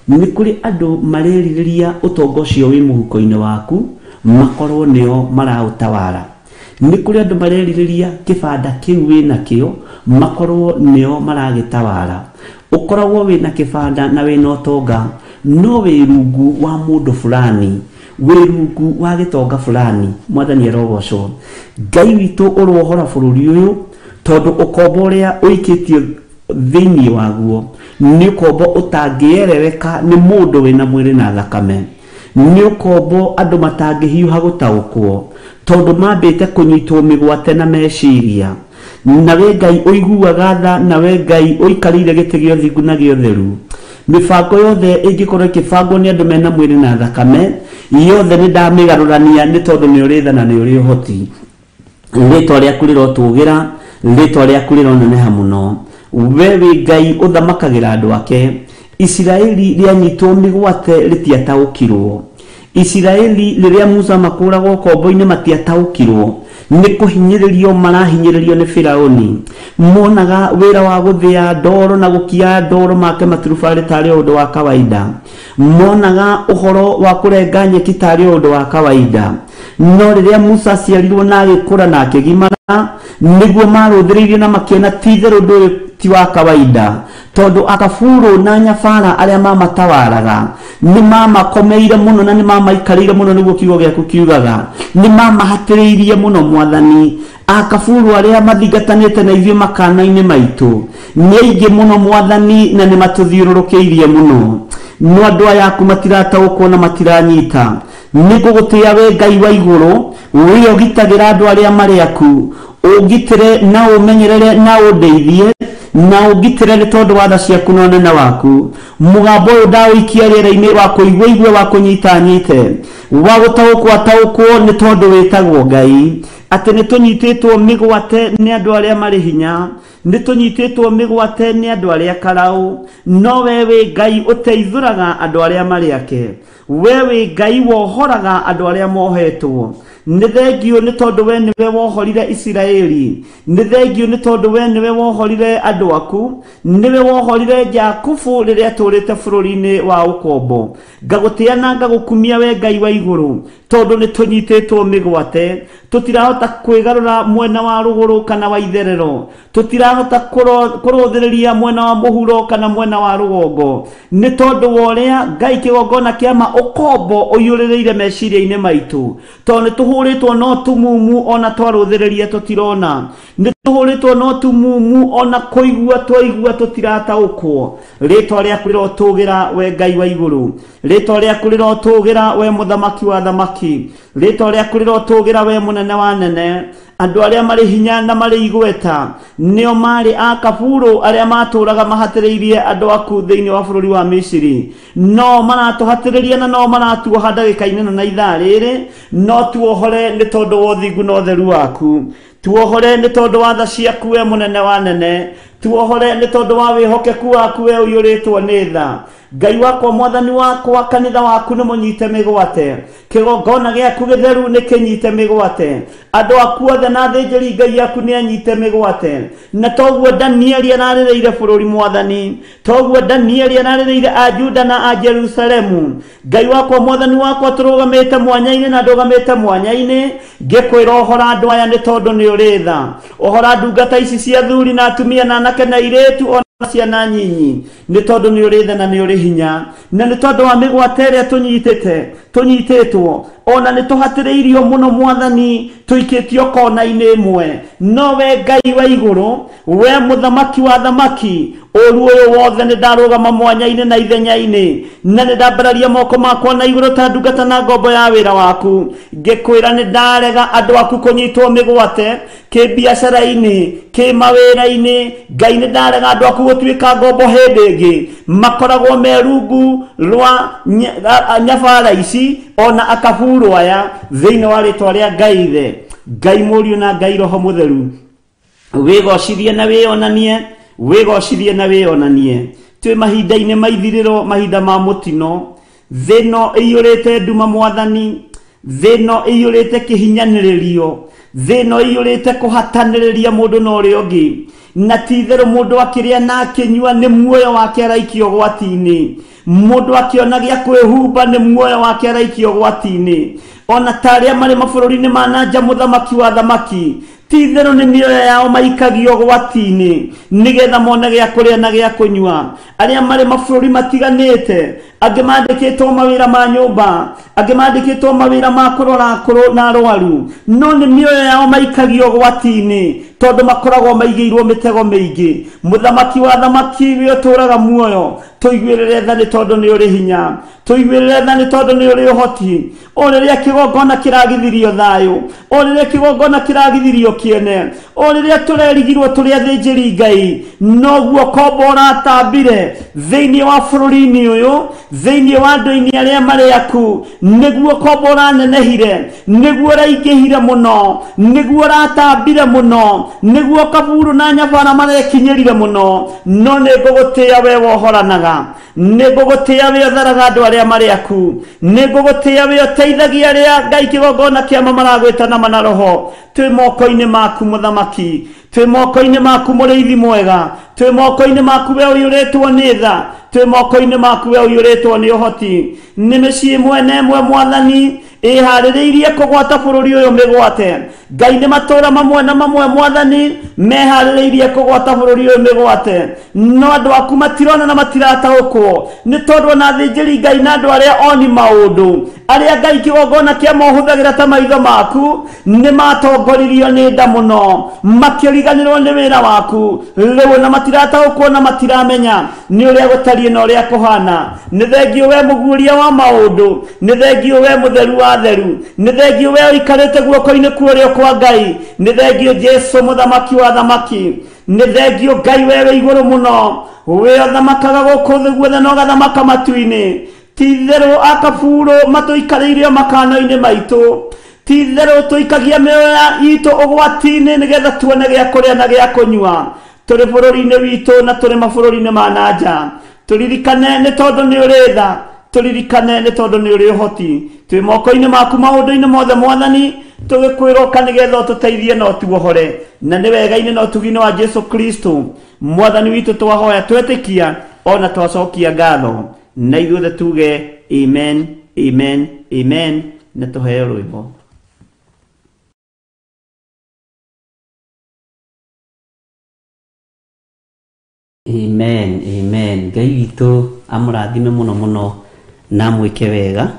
nĩ kũrĩ andũ marerirĩria ũtonga ũcio wĩ mũhuko-inĩ waku makorwo nĩo maraũtawara. Nĩ kũrĩ andũ marerirĩria kĩbanda kĩu wĩnakĩo makorwo nĩo maragĩtawara. Ũkoragwo wĩna kĩbanda na wĩna ũtonga, no wĩ rungu wa mũndũ fulani, wĩ rungu wa gĩtonga fulani. Mwathani arogocwo. Ngai witũ ũrohora bũrũri ũyũ tondũ ũkombo ũrĩa ũikĩtio thĩinĩ waguo nĩ ũkombo ũtangĩerereka nĩ mũndũ wĩna mwĩrĩ na thakame, nĩ ũkombo andũ matangĩhiũha gũtaũkwo tondũ mambĩte kũnyitwo mĩgwate na meciria. Nawe Ngai ũiguaga tha, nawe Ngai ũikarĩire gĩtĩ gĩa ũthingu na gĩa ũtheru. Mĩbango yothe ĩngĩkorwo ĩkĩbangwo nĩ andũ mena mwĩrĩ na thakame yothe nĩ ndamĩgarũrania nĩ tondũ nĩ ũrĩ tha na nĩ ũrĩ ũhoti. Rĩtwa rĩaku rĩrotũgĩra, rĩtwa rĩaku rĩroneneha mũno. We wĩ Ngai ũthamakagĩra andũ ake. Isiraeli rĩanyitwo mĩgwate rĩtiataũkirwo. Isiraeli rĩrĩa Musa makũragwo ũkombo-inĩ matiataũkirwo nĩ kũhinyĩrĩrio marahinyĩrĩrio nĩ Firaũni. Monaga wĩra wa gũthĩa ndoro na gũkia ndoro make maturubarĩ tarĩ o ũndũ wa kawaida. Monaga ũhoro wa kũrenga nyeki tarĩ o ũndũ wa kawaida. No rĩrĩa Musa aciarirwo na agĩkũra na akĩgimara, nĩguo marũthĩrĩirie na makĩona ti itherũ ũndũ ũyũ ti wa kawaida, tondũ akaburu na nyabara arĩa mamatawaraga nĩ mamakomeire mũno na nĩ mamaikarĩire mũno, nĩguo kiugo gĩaku kiugaga nĩ mamahatĩrĩirie mũno. Mwathani, Akaburu arĩa mathingatanĩte na ithuĩ makana-inĩ maitũ nĩ aingĩ mũno mwathani, na nĩ matũthiũrũrũkĩirie mũno, no andũ aya aku matirataũkwo na matiranyita. Nĩ ngũgũtĩĩa we Ngai wa igũrũ, we ũgitagĩra andũ arĩa marĩ aku, ũngitĩre na ũmenyerere na ũndeithie na ũngitĩre nĩ tondũ wa tha ciaku na ũnene waku. Mũgambo ũyũ ndaũikia rĩera-inĩ, wa kũigua igue, wa kũnyita nyite, wa gũtaũkwo ataũkwo, nĩ tondũ wĩtagwo Ngai. Atĩ nĩ tũnyitĩtwo mĩgwate nĩ andũ arĩa marĩ hinya, nĩ tũnyitĩtwo mĩgwate nĩ andũ arĩa karaũ, no we wĩ Ngai ũteithũraga andũ arĩa marĩ ake, we wĩ Ngai wohoraga andũ arĩa mohetwo. Nĩ thengiũ nĩ tondũ we nĩwe wohorire Isiraeli, nĩ thengiũ nĩ tondũ we nĩwe wohorire andũ aku, nĩwe wohorire Jakubu rĩrĩa atũrĩte bũrũri-inĩ wa ũkombo. Ngagũtĩĩa na ngagũkumia we Ngai wa igũrũ, tondũ nĩ tũnyitĩtwo mĩgwate, tũtirahota kwĩgarũra mwena wa rũgũrũ kana wa itherero, tũtirahota kũrũthĩrĩria mwena wa mũhuro kana mwena wa rũgongo, nĩ tondũ wa ũrĩa Ngai kĩgongona kĩa ma ũkombo ũiyũrĩrĩire meciria-inĩ maitũ. Tondũ nĩ tũhũrĩtwo no tumumu, ona twarũthĩrĩria tũtirona, nĩ tũhũrĩtwo no tumumu, ona kũigua twaigua tũtirataũkwo. Rĩtwa rĩaku rĩrotũgĩra we Ngai wa igũrũ, rĩtwa rĩaku rĩrotũgĩra we mũthamaki wa thamaki, rĩtwa rĩaku rĩrotũgĩra we mũnene wa nene. Andũ arĩa marĩ hinya na marĩ igweta nĩo marĩ a kaburu arĩa matũraga mahatĩrĩirie andũ aku thĩinĩ wa bũrũri wa Misiri, no maratũhatĩrĩria na no maratuoha ndagĩka-inĩ na ithaa rĩrĩ, no tuohore nĩ tondũ wa ũthingu na ũtheru waku, tuohore nĩ tondũ wa tha ciaku we mũnene wa nene, tuohore nĩ tondũ wa wĩhokeku waku we ũiyũrĩtwo nĩ tha. Ngai wakwa, mwathani wakwa, kanitha waku nĩ mũnyite mĩgwate, kĩgongona gĩaku gĩtheru nĩ kĩnyite mĩgwate, andũ aku othe na athĩnjĩri Ngai aku nĩ anyite mĩgwate. Na toguo Danieli ararĩrĩire bũrũri mwathani, toguo Danieli ararĩrĩire a Juda na a Jerusalemu. Ngai wakwa, mwathani wakwa, tũrũgamĩte mwanya-inĩ na ndũgamĩte mwanya-inĩ, ngĩkwĩra ũhora andũ aya nĩ tondũ nĩ ũrĩ tha. Ũhora ndungata ici cia athuri na atumia na anake na airĩtu ona ciana nyinyi, nĩ tondũ nĩ ũrĩ tha na nĩ ũrĩ hinya, na nĩ tondũ wa mĩgwate ĩrĩa tũnyitĩtwo, ona nĩ tũhatĩrĩirio mũno mwathani, tũikĩtio kona-inĩ ĩmwe, no we Ngai wa igũrũ, we mũthamaki wa thamaki, ũru ũyũ wothe nĩ ndarũgama mwanya-inĩ na ithenya-inĩ, na nĩ ndambararia moko makwa na igũrũ ta ndungata na ngombo ya wĩra waku, ngĩkwĩra nĩ ndarega andũ aku kũnyitwo mĩgwate kĩbiacara-inĩ, kĩmawĩra-inĩ. Ngai nĩ ndarega andũ aku gũtuĩka ngombo hĩndĩ ĩngĩ, makoragwo me rungu rwa nyabara ici ona akaburu aya, thĩinĩ wa rĩtwa rĩa Ngai Ithe, Ngai Mũriũ na Ngai Roho Mũtheru. Wĩgocithie na wĩonanie, wĩgocithie na wĩonanie. Twĩ mahinda-inĩ ma ithirĩro, mahinda ma mũtino, thĩ ĩno ĩiyũrĩte nduma mwathani, thĩ ĩno ĩiyũrĩte kĩhinyanĩrĩrio, thĩ ĩno ĩiyũrĩte kũhatanĩrĩria mũndũ na ũrĩa ũngĩ, na ti itherũ mũndũ akĩrĩa na akĩnyua nĩ muoyo wake araikio ũgwati-inĩ, mũndũ akĩona gĩa kwĩhumba nĩ muoyo wake araikio ũgwati-inĩ, ona ta arĩa marĩ mabũrũri-inĩ ma na nja mũthamaki wa thamaki, ti itherũ nĩ mĩoyo yao maikagio ũgwati-inĩ nĩgetha mone gĩa kũrĩa na gĩa kũnyua. Arĩa marĩ mabũrũri matiganĩte, angĩ mandĩkĩtwo mawĩra ma nyũmba, angĩ mandĩkĩtwo mawĩra ma kũrora akũrũ na arwaru, no nĩ mĩoyo yao maikagio ũgwati-inĩ tondũ makoragwo maigĩirwo mĩtego mĩingĩ. Mũthamaki wa thamaki we ũtũũraga muoyo, tũiguĩrĩre tha nĩ tondũ nĩ ũrĩ hinya, tũiguĩrĩre tha nĩ tondũ nĩ ũrĩ ũhoti. O rĩrĩa kĩgongona kĩragithirio thayũ, o rĩrĩa kĩgongona kĩragithirio kĩene, o rĩrĩa tũrerigirwo tũrĩ athĩnjĩri Ngai, noguo kombo ũratambire thĩinĩ wa bũrũri-inĩ ũyũ, thĩinĩ wa andũ-inĩ arĩa marĩ aku, nĩguo kombo ũranenehire, nĩguo ũraingĩhire mũno, nĩguo ũratambire mũno, nĩguo kaburu na nyabara marekinyĩrire mũno. No nĩ ngũgũtĩĩa we wohoranaga, nĩ ngũgũtĩĩa we ũtharaga andũ arĩa marĩ aku, nĩ ngũgũtĩĩa we ũteithagia arĩa Ngai kĩgongona kĩa ma maragwĩtana na roho. Twĩ moko-inĩ maku mũthamaki, twĩ moko-inĩ maku mũrĩithi mwega, twĩ moko-inĩ maku we ũiyũrĩtwo nĩ tha, twĩ moko-inĩ maku we ũiyũrĩtwo nĩ ũhoti. Nĩ mĩciĩ ĩmwe na ĩmwe mwathani ĩharĩrĩirie kũgwata bũrũri ũyũ mĩgwate. Ngai nĩ matũũra mamwe na mamwe mwathani meharĩrĩirie kũgwata bũrũri ũyũ mĩgwate, no andũ aku matirona na matirataũkwo, nĩ tondũ ona athĩnjĩri Ngai na andũ arĩa oni maũndũ Arĩa Ngai kĩgongona kĩa mohũthagĩra ta maitho maku nĩ matongoririo nĩ nda mũno, makĩriganĩrwo nĩ wĩra waku rĩu na matirataũkwo na matiramenya nĩ ũrĩa gũtariĩ na ũrĩa kũhana. Nĩ thengio we mũguũria wa maũndũ, nĩ thengio we mũtheru wa theru, nĩ thengio we ũikarĩte guoko-inĩ kwa ũrĩo kwa Ngai, nĩ thengio Jesu mũthamaki wa thamaki, nĩ thengio Ngai we wĩ igũrũ mũno, we ũthamakaga gũkũ thĩ guothe na ũgathamaka matu-inĩ. Ti-itherũ akaburo matũikarĩire makano-inĩ maitũ, ti-itherũ tũikagia mĩoyo itũ ũgwati-inĩ nĩgetha tuone gĩa kũrĩa na gĩa kũnyua tũrĩ bũrũri-inĩ witũ na tũrĩ mabũrũri-inĩ ma na nja. Tũririkane nĩ tondũ nĩ ũrĩ tha, tũririkane nĩ tondũ nĩ ũrĩ ũhoti. Twĩ moko-inĩ maku maũndũ-inĩ mothe Mwathani, tũgĩkwĩroka nĩgetha ũtũteithie na ũtuohore, na nĩ wega-inĩ na ũtugi-inĩ wa Jesu Kristo Mwathani witũ twahoya twetĩkia ona twacokia ngatho, na ithuothe tuge amen, amen, amen, na tũheo rwĩmbo. Amen, amen. Ngai witũ amũrathime mũno mũno na amwĩke wega,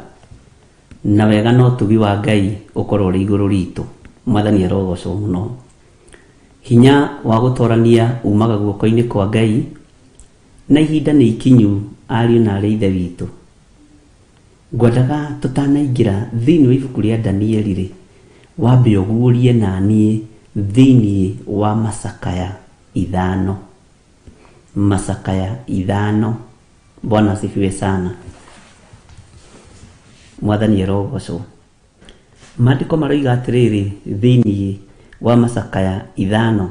na wega na ũtugi wa Ngai ũkorwo ũrĩ igũrũ ritũ. Mwathani arogocwo mũno. Hinya wa gũtorania umaga guoko-inĩ kwa Ngai, na ihinda nĩ ikinyu ariũ na arĩ ithe witũ. Ngwendaga tũtanaingĩra thĩinĩ wa ibuku rĩa Danieli rĩ, wambe ũguũrie na niĩ thĩinĩ wa macakaya 5. Macakaya 5. Bwana asifiwe sana. Mwathani arogocwo. Maandĩko maroiga atĩrĩrĩ thĩinĩ wa macakaya 5,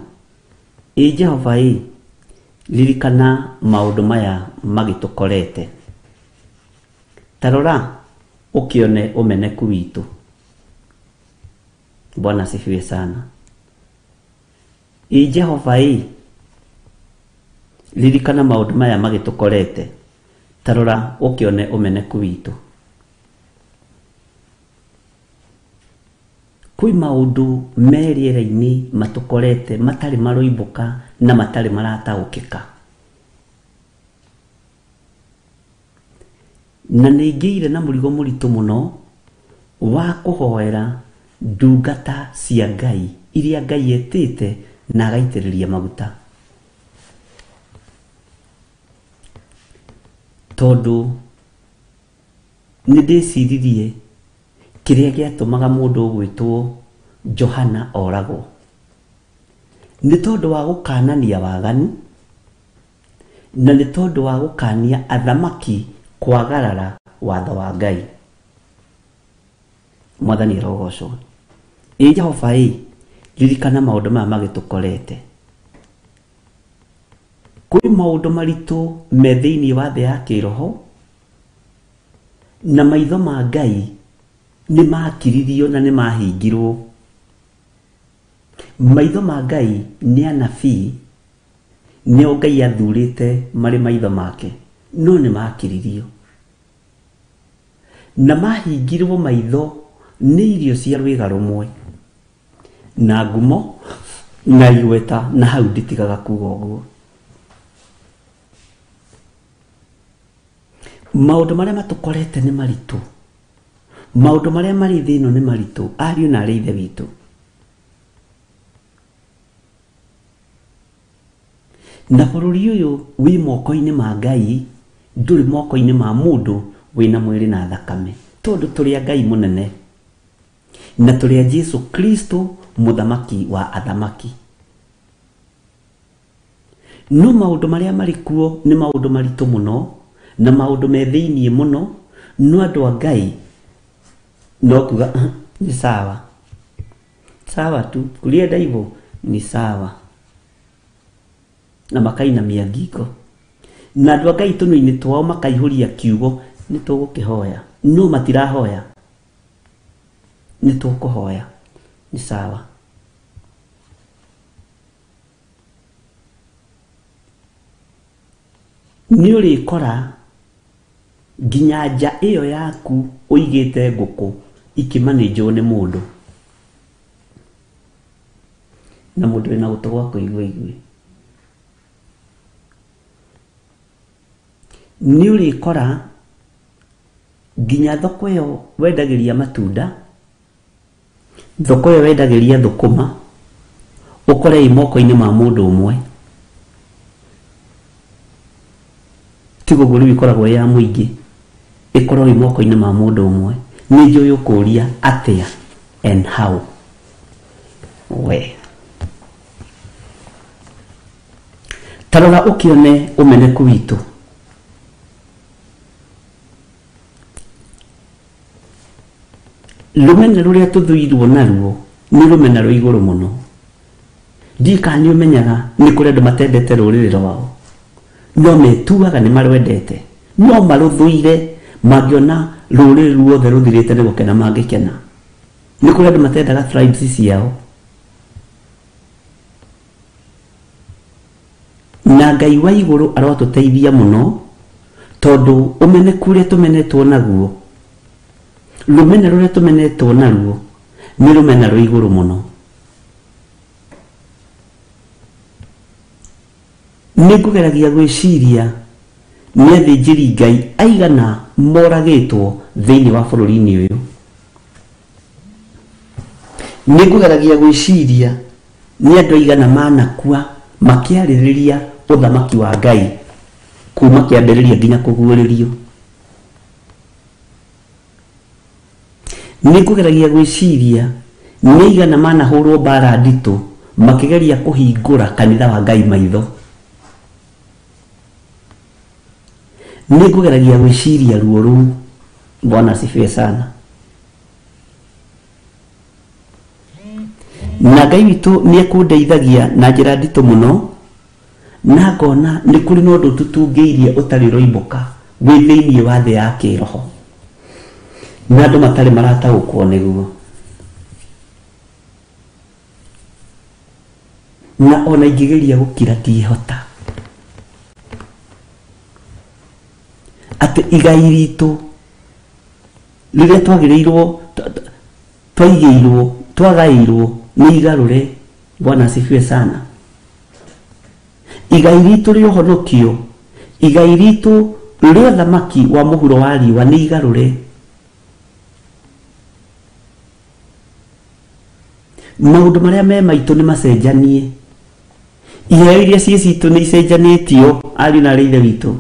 ĩ Jehova ĩ, ririkana maũndũ maya magĩtũkorete, ta rora ũkĩone ũmeneku witũ. Bwana asifiwe sana. Ĩ Jehova ĩ, ririkana maũndũ maya magĩtũkorete, ta rora ũkĩone ũmeneku witũ. Kwĩ maũndũ me rĩera-inĩ matũkorete matarĩ maroimbũka na matarĩ marataũkĩka, na nĩ ngĩire na mũrigo mũritũ mũno wa kũhoera ndungata cia Ngai iria Ngai etĩte na agaitĩrĩria maguta, tondũ nĩ ndĩciririe kĩrĩa gĩatũmaga mũndũ ũgwĩtwo Johana oragwo nĩ tondũ wa gũkanania waganu, na nĩ tondũ wa gũkania athamaki kwagarara watho wa Ngai. Mwathani arogocwo. Ĩ Jehova ĩ, ririkana maũndũ maya magĩtũkorete. Kwĩ maũndũ maritũ me thĩinĩ wa thĩ ya kĩroho, na maitho ma Ngai nĩ makiririo na nĩ mahingirwo. Maitho ma Ngai nĩ anabii, nĩo Ngai athurĩte marĩ maitho make, no nĩ makiririo na mahingirwo maitho nĩ irio cia rwĩga rũmwe na ngumo na igweta, na hau nditigaga kuga ũguo. Maũndũ marĩa matũkorete nĩ maritũ, maũndũ marĩa marĩ thĩ ĩno nĩ maritũ, ariũ na arĩ ithe witũ. Na bũrũri ũyũ wĩ moko-inĩ ma Ngai, ndũrĩ moko-inĩ ma mũndũ wĩna mwĩrĩ na thakame, tondũ tũrĩ a Ngai mũnene na tũrĩ a Jesu Kristo mũthamaki wa athamaki. No maũndũ marĩa marĩ kuo nĩ maũndũ maritũ mũno na maũndũ me thĩinĩ mũno, no andũ a Ngai no kuga ni sawa sawa tu, kulienda hivyo ni sawa, na makainamia ngingo, na andũ a Ngai tũnua-inĩ twao makaihũria kiugo nĩ tũgũkĩhoya, no matirahoya, nĩ tũkũhoya, ni sawa. Nĩ ũrĩkora nginya nja ĩyo yaku ũigĩte ngũkũ ikĩmanĩnjwo nĩ mũndũ, na mũndũ wĩna gũtũ gwa kũigua igue. Nĩ ũrĩkora Nginya thoko ĩyo wendagĩria matunda, thoko ĩyo wendagĩria thũkũma, ũkore ĩ moko-inĩ ma mũndũ ũmwe. Tiga ũguo rĩu ĩkoragwo ĩ ya mũingĩ, ĩkorwo ĩ moko-inĩ ma mũndũ ũmwe. Nĩ njũĩ ũkũria atĩa and how. We ta rora ũkĩone ũmeneku witũ. Rũmena rũrĩa tũthũirwo naruo nĩ rũmena rwa igũrũ mũno. Ndiũĩ kana nĩ ũmenyaga nĩ kũrĩ andũ matendete rũrĩrĩ rwao, no metuaga nĩ marwendete, no marũthũire. Mangĩona rũrĩrĩ ruothe rũthirĩte nĩ gũkena mangĩkena. Nĩ kũrĩ andũ matendaga tribes ciao. Na Ngai wa igũrũ arotũteithia mũno, tondũ ũmeneku ũrĩa tũmenetwo naguo, rũmena rũrĩa tũmenetwo naruo nĩ rũmena rwa igũrũ mũno. Nĩ ngũgeragia gwĩciria nĩ athĩnjĩri Ngai aigana moragĩtwo thĩinĩ wa bũrũri-inĩ ũyũ. Nĩ ngũgeragia gwĩciria nĩ andũ aigana manakua makĩarĩrĩria ũthamaki wa Ngai kuma kĩambĩrĩria nginya kũguũrĩrio. Nĩ ngũgeragia gwĩciria nĩ aigana manahũrwo mbara nditũ makĩgeria kũhingũra kanitha wa Ngai maitho. Nĩ ngũgeragia gwĩciria ruo rũu. Bwana asifiwe sana. Na Ngai witũ nĩ ekũndeithagia na njĩra nditũ mũno, na ngona nĩ kũrĩ na ũndũ tũtungĩirie ũtarĩ ũroimbũka wĩ thĩinĩ wa thĩ ya kĩroho, na andũ matarĩ marataũkwo nĩguo. Na ona ingĩgeria gũkira ndihota. Atĩ igai ritũ rĩrĩa twagĩrĩirwo, twaigĩirwo, twagaĩirwo nĩ igarũre. Bwana asifiwe sana. Igai ritũ rĩa ũhonokio, igai ritũ rĩa ũthamaki wa mũhuro wa riũa nĩ igarũre. Maũndũ marĩa me maitũ nĩ macenjanie. Iheo iria ciĩ citũ nĩ icenjanĩtio, ariũ na aarĩ a Ithe witũ.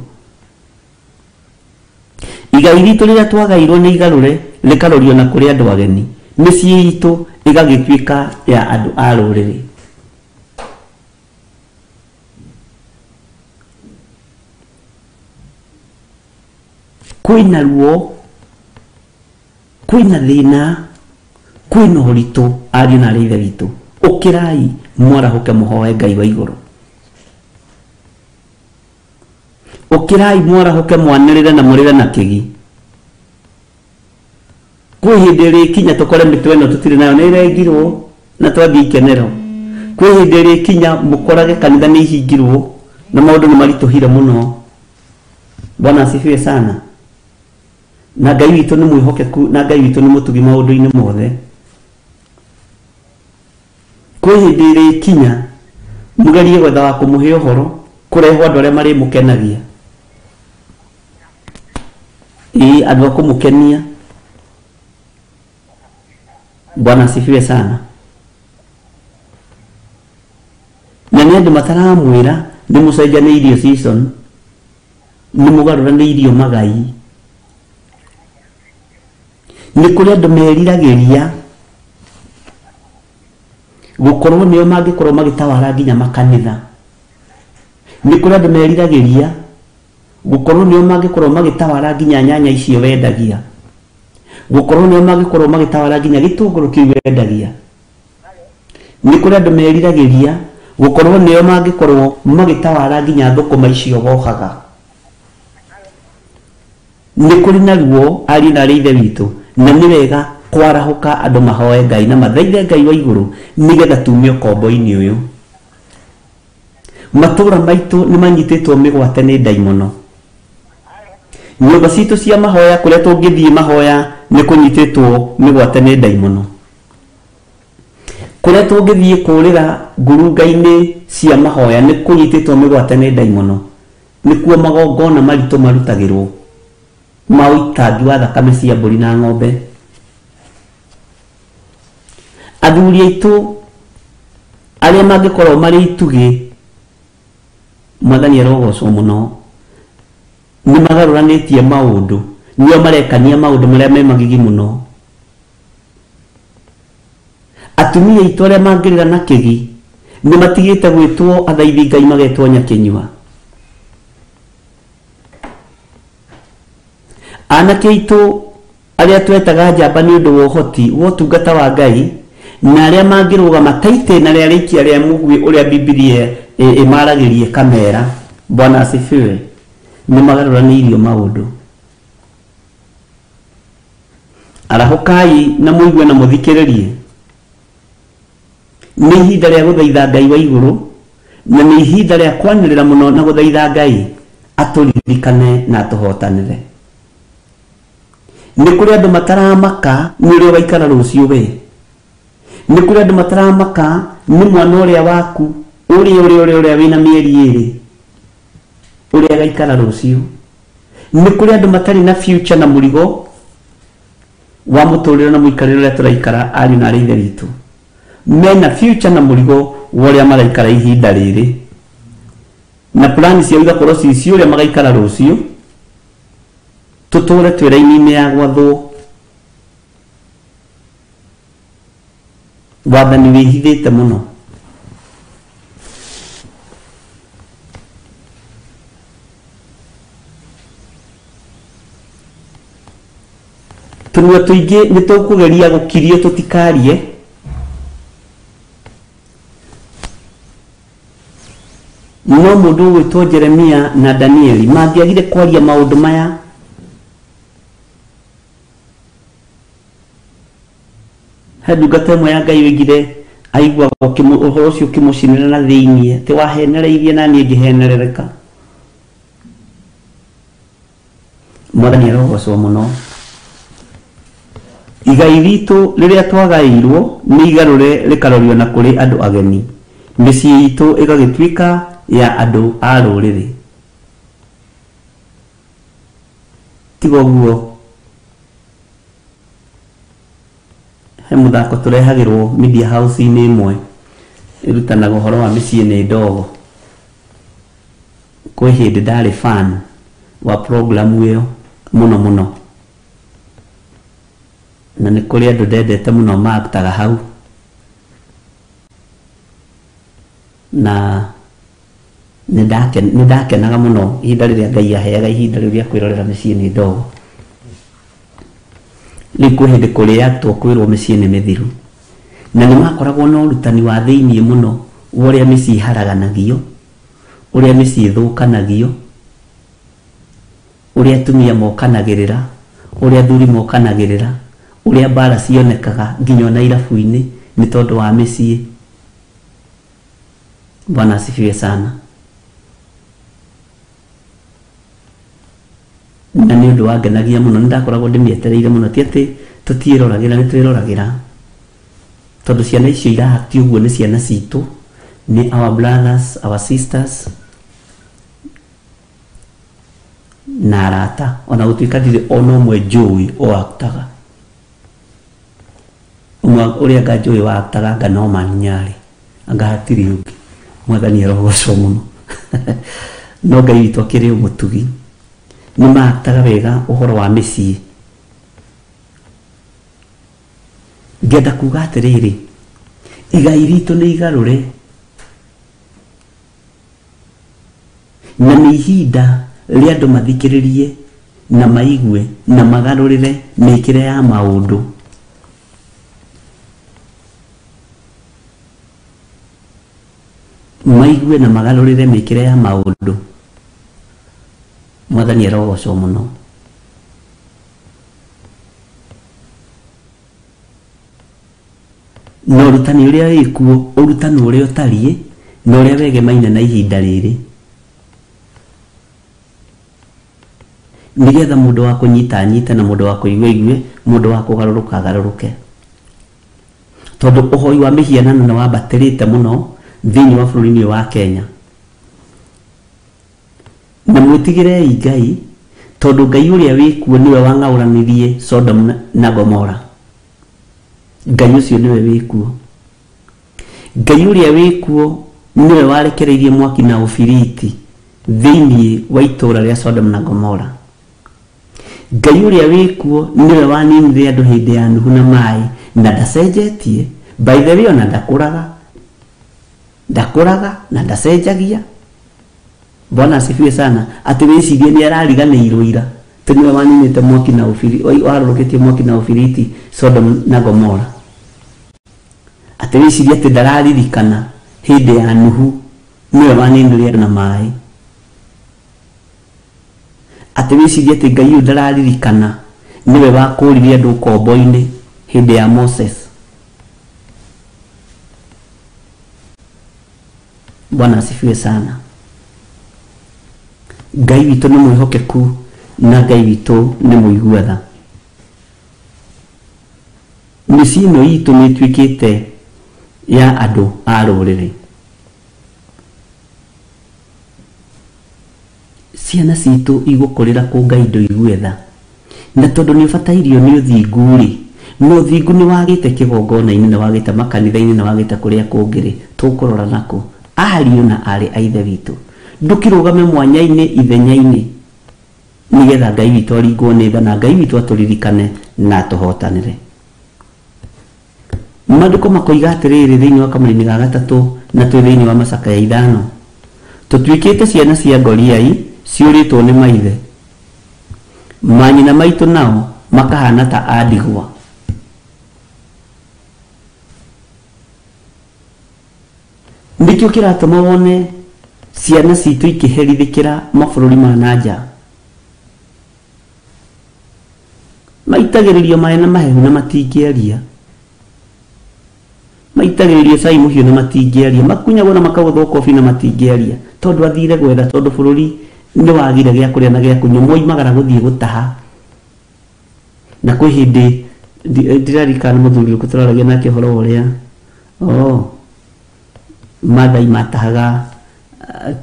Igai ritũ rĩrĩa twagairwo nĩ igarũre, rĩkarorio na kũrĩ andũ ageni. Mĩciĩ itũ ĩgagĩtuĩka ya andũ a rũrĩrĩ. Kwĩna ruo, kwĩna thĩna, kwĩna ũritũ, ariũ na aarĩ a Ithe witũ. Ũkĩrai mwarahũke mũhoe Ngai wa igũrũ. Ũkĩrai mwarahũke mwanĩrĩre na mũrĩre na kĩgi. Kwĩ hĩndĩ ĩrĩkinya tũkore mĩtwe ĩno tũtirĩ nayo nĩ ĩrengirwo na twathiĩ ikenero. Kwĩ hĩndĩ ĩrĩkinya mũkorage kanitha nĩ ihingirwo na maũndũ nĩ maritũhire mũno. Bwana asifiwe sana. Na Ngai witũ nĩ mwĩhokeku, na Ngai witũ nĩ mũtugi maũndũ-inĩ mothe. Kwĩ hĩndĩ ĩrĩkinya mũgerie gwetha wa kũmũhe ũhoro, kũrehwo andũ arĩa marĩmũkenagia. Ĩĩ, andũ a kũmũkenia. Bwana asifiwe sana. Na nĩ andũ mataramwĩra nĩ mũcenjanĩirio season, nĩ mũgarũranĩirio magai. Nĩ kũrĩ andũ meriragĩria gũkorwo nĩo mangĩkorwo magĩtawara nginya makanitha. Nĩ kũrĩ andũ meriragĩria gũkorwo nĩo mangĩkorwo magĩtawara nginya nyanya icio wendagia, gũkorwo nĩo mangĩkorwo magĩtawara nginya gĩtũngũrũ kĩu wendagia. Nĩ kũrĩ andũ meriragĩria gũkorwo nĩo mangĩkorwo magĩtawara nginya thũkũma icio wohaga. Nĩ kũrĩ na ruo, ariũ na aarĩ a Ithe witũ, na nĩ wega kwarahũka andũ mahoe Ngai na mathaithe Ngai wa igũrũ nĩgetha tume ũkombo-inĩ ũyũ. Matũũra maitũ nĩ manyitĩtwo mĩgwate nĩ ndaimono. Nyũmba citũ cia mahoya kũrĩa tũngĩthiĩ mahoya nĩ kũnyitĩtwo mĩgwate nĩ ndaimono. Kũrĩa tũngĩthiĩ kũrĩra ngurunga-inĩ cia mahoya nĩ kũnyitĩtwo mĩgwate nĩ ndaimono. Nĩkuo magongona maritũ marutagĩrwo. Ma ũitangi wa thakame cia mbũri na ng'ombe. Athuri aitũ arĩa mangĩkorwo marĩ itugĩ, Mwathani arogocwo mũno, nĩ magarũranĩtie maũndũ, nĩo marekania maũndũ marĩa me magigi mũno. Atumia aitũ arĩa mangĩrĩra na kĩgi nĩ matigĩte gwĩtwo athaithi Ngai, magetwo nyakĩnyua. Anake aitũ arĩa twetaga njamba nĩ ũndũ wa ũhoti wa ũtungata wa Ngai, na arĩa mangĩrũgama ta itĩna rĩa rĩikia rĩa mũguĩ ũrĩa Bibilia ĩmaragĩrie kamera, Bwana asifiwe, nĩ magarũranĩirio maũndũ. Arahũkai na mũigue na mũthikĩrĩrie. Nĩ ihinda rĩa gũthaitha Ngai wa igũrũ, na nĩ ihinda rĩa kwanĩrĩra mũno na gũthaitha Ngai atũririkane na atũhotanĩre. Nĩ kũrĩ andũ mataramaka nĩ ũrĩa ũgaikara rũciũ we. Nĩ kũrĩ andũ mataramaka nĩ mwana ũrĩa waku ũrĩa ũrĩa ũrĩa ũrĩa wĩna mĩeri ĩrĩ ũrĩa agaikara rũciũ. Nĩ kũrĩ andũ matarĩ na future na mũrigo wa mũtũrĩre na mũikarĩre ũrĩa tũraikara, ariũ na arĩ ithe witũ. Mena future na mũrigo wa ũrĩa maraikara ihinda rĩrĩ, na plani ciao igakorwo ci cia ũrĩa magaikara rũciũ. Tũtũre twĩ raini-inĩ ya gwathwo. Wathani wĩhithĩte mũno. Tũnua tũingĩ nĩ tũkũgeria gũkirio tũtikarie, no mũndũ ũgwĩtwo Jeremia na Danieli mangĩagire kwaria maũndũ maya, he ndungata ĩmwe ya Ngai oigire aiguaga ũhoro ũcio ũkĩmũcinĩra na thĩiniĩ, atĩ wahenereirie na niĩ ngĩhenerereka. Mwathani arogocwo mũno. Igai ritũ rĩrĩa twagaĩirwo nĩ igarũre rĩkarorio na kũrĩ andũ ageni, mĩciĩ itũ ĩgagĩtuĩka ya andũ a rũrĩrĩ. Tiga ũguo, he mũthako tũrehagĩrwo media house-inĩ ĩmwe ĩrutanaga ũhoro wa mĩciĩ nĩ ndogo. Kwĩ hĩndĩ ndarĩ fan wa program ĩyo mũno mũno, na nĩ kũrĩ andũ ndendete mũno maaktaga hau, na nĩ ndakenaga mũno ihinda rĩrĩa Ngai aheaga ihinda rĩu rĩa kwĩrorera mĩciĩ nĩ ndogo. Rĩu kwĩ hĩndĩ kũrĩatwo kwĩrwo mĩciĩ nĩ mĩthiru, na nĩ makoragwo na ũrutani wa thĩiniĩ mũno wa ũrĩa mĩciĩ ĩharaganagio, ũrĩa mĩciĩ ĩthũkanagio, ũrĩa atumia mokanagĩrĩra, ũrĩa athuri mokanagĩrĩra, ũrĩa mbara cionekaga nginya ona irabu-inĩ nĩ tondũ wa mĩciĩ. Bwana asifiwe sana. Na nĩ ũndũ wangenagia mũno, nĩ ndakoragwo ndĩmĩetereire mũno, ti atĩ tũtiĩroragĩra, nĩ twĩroragĩra, tondũ ciana icio irahati ũguo nĩ ciana citũ, nĩ our brothers, our sisters na arata, ona gũtuĩka ndirĩ ona ũmwe njũĩ o aktaga. Ũmwe ũrĩa anga njũĩ wa aktaga anga no Manyarĩ, anga hatirĩ ũngĩ. Mwathani arogocwo mũno. No Ngai witũ akĩrĩ o mũtugi, nĩ maaktaga wega ũhoro wa mĩciĩ. Ngenda kuga atĩrĩrĩ, igai ritũ nĩ igarũre, na nĩ ihinda rĩa andũ mathikĩrĩrie na maigue na magarũrĩre mĩkĩre ya maũndũ. Maigue na magarũrĩre mĩkĩre ya maũndũ. Mwathani arogocwo mũno. Na ũrutani ũrĩa wĩkuo, ũrutani ũrĩa ũtariĩ, na ũrĩa wegemaine na ihinda rĩrĩ, nĩgetha mũndũ wa kũnyita anyite, na mũndũ wa kũigua aigue, mũndũ wa kũgarũrũka agarũrũke. Tondũ ũhoi wa mĩhianano nĩ wambatĩrĩte mũno thĩinĩ wa bũrũri-inĩ ũyũ wa Kenya. Na mwĩtigĩrei Ngai, Tondu Ngai uria wikuo niwe wang'auranirie Sodom na Gomora. Ngai ucio niwe wikuo. Ngai uria wikuo niwe warekereirie mwaki na ubiriti thiini wa itura ria Sodom na Gomora. Ngai uria wikuo niwe waninire andu hindi ya Nuhu na mai na ndacenjetie. By the way, ona ndakuraga ndakuraga na ndacenjagia. Bwana asifiwe sana. Ati wicirie ni arariganĩirwo ira ti niwe waninĩte mwaki na ubiri warũrũkĩtie mwaki na ubiriti Sodom na Gomora. Ati wicirie ati ndararirikana hindi ya Nuhu niwe waninire na mai. Ati wicirie ati Ngai ũyũ ndararirikana niwe wakũririe andũ ũkombo-inĩ hindi ya Moses. Bwana asifiwe sana. Ngai witũ nĩ mwĩhokeku na Ngai witũ nĩ mũigua tha. Mĩciĩ ĩno itũ nĩ ĩtuĩkĩte ya andũ a rũrĩrĩ. Ciana citũ igũkũrĩra kũ Ngai ndũigue tha. Na tondũ nĩ ũbatairio nĩ ũthingu rĩ, na ũthingu nĩ wagĩte kĩgongona-inĩ, nĩ wagĩte makanitha-inĩ, nĩ wagĩte kũrĩa kũngĩ rĩ, tũkũrora nakũ? Ariũ na aarĩ a Ithe witũ, ndũkĩrũgame mwanya-inĩ ithenya-inĩ nĩgetha Ngai witũ aringwo nĩ tha na Ngai witũ atũririkane na atũhotanĩre. Maandĩko makoiga atĩrĩrĩ thĩinĩ wa kamũri-inĩ ga gatatũ na twĩ thĩinĩ wa macakaya 5, tũtuĩkĩte ciana cia ngoriai ciũrĩtwo nĩ maithe, manyina maitũ nao makahana ta a ndigwa. Nĩkĩo kĩratũma wone ciana citũ ikĩherithĩkĩra mabũrũri ma na nja. Maitagĩrĩrio maĩ na mahehu na matingĩaria, maitagĩrĩrio cai mũhiũ na matingĩaria, makunyagwo na makagũthwo kobi na matingĩaria, tondũ athire gwetha, tondũ bũrũri nĩ wagire gĩa kũrĩa na gĩa kũnyua, moimagara gũthiĩ gũtaha. Na kwĩ hĩndĩ ndiririkana mũthuri ũrĩkũ tũraragia nake ũhoro wa ũrĩa Maathai matahaga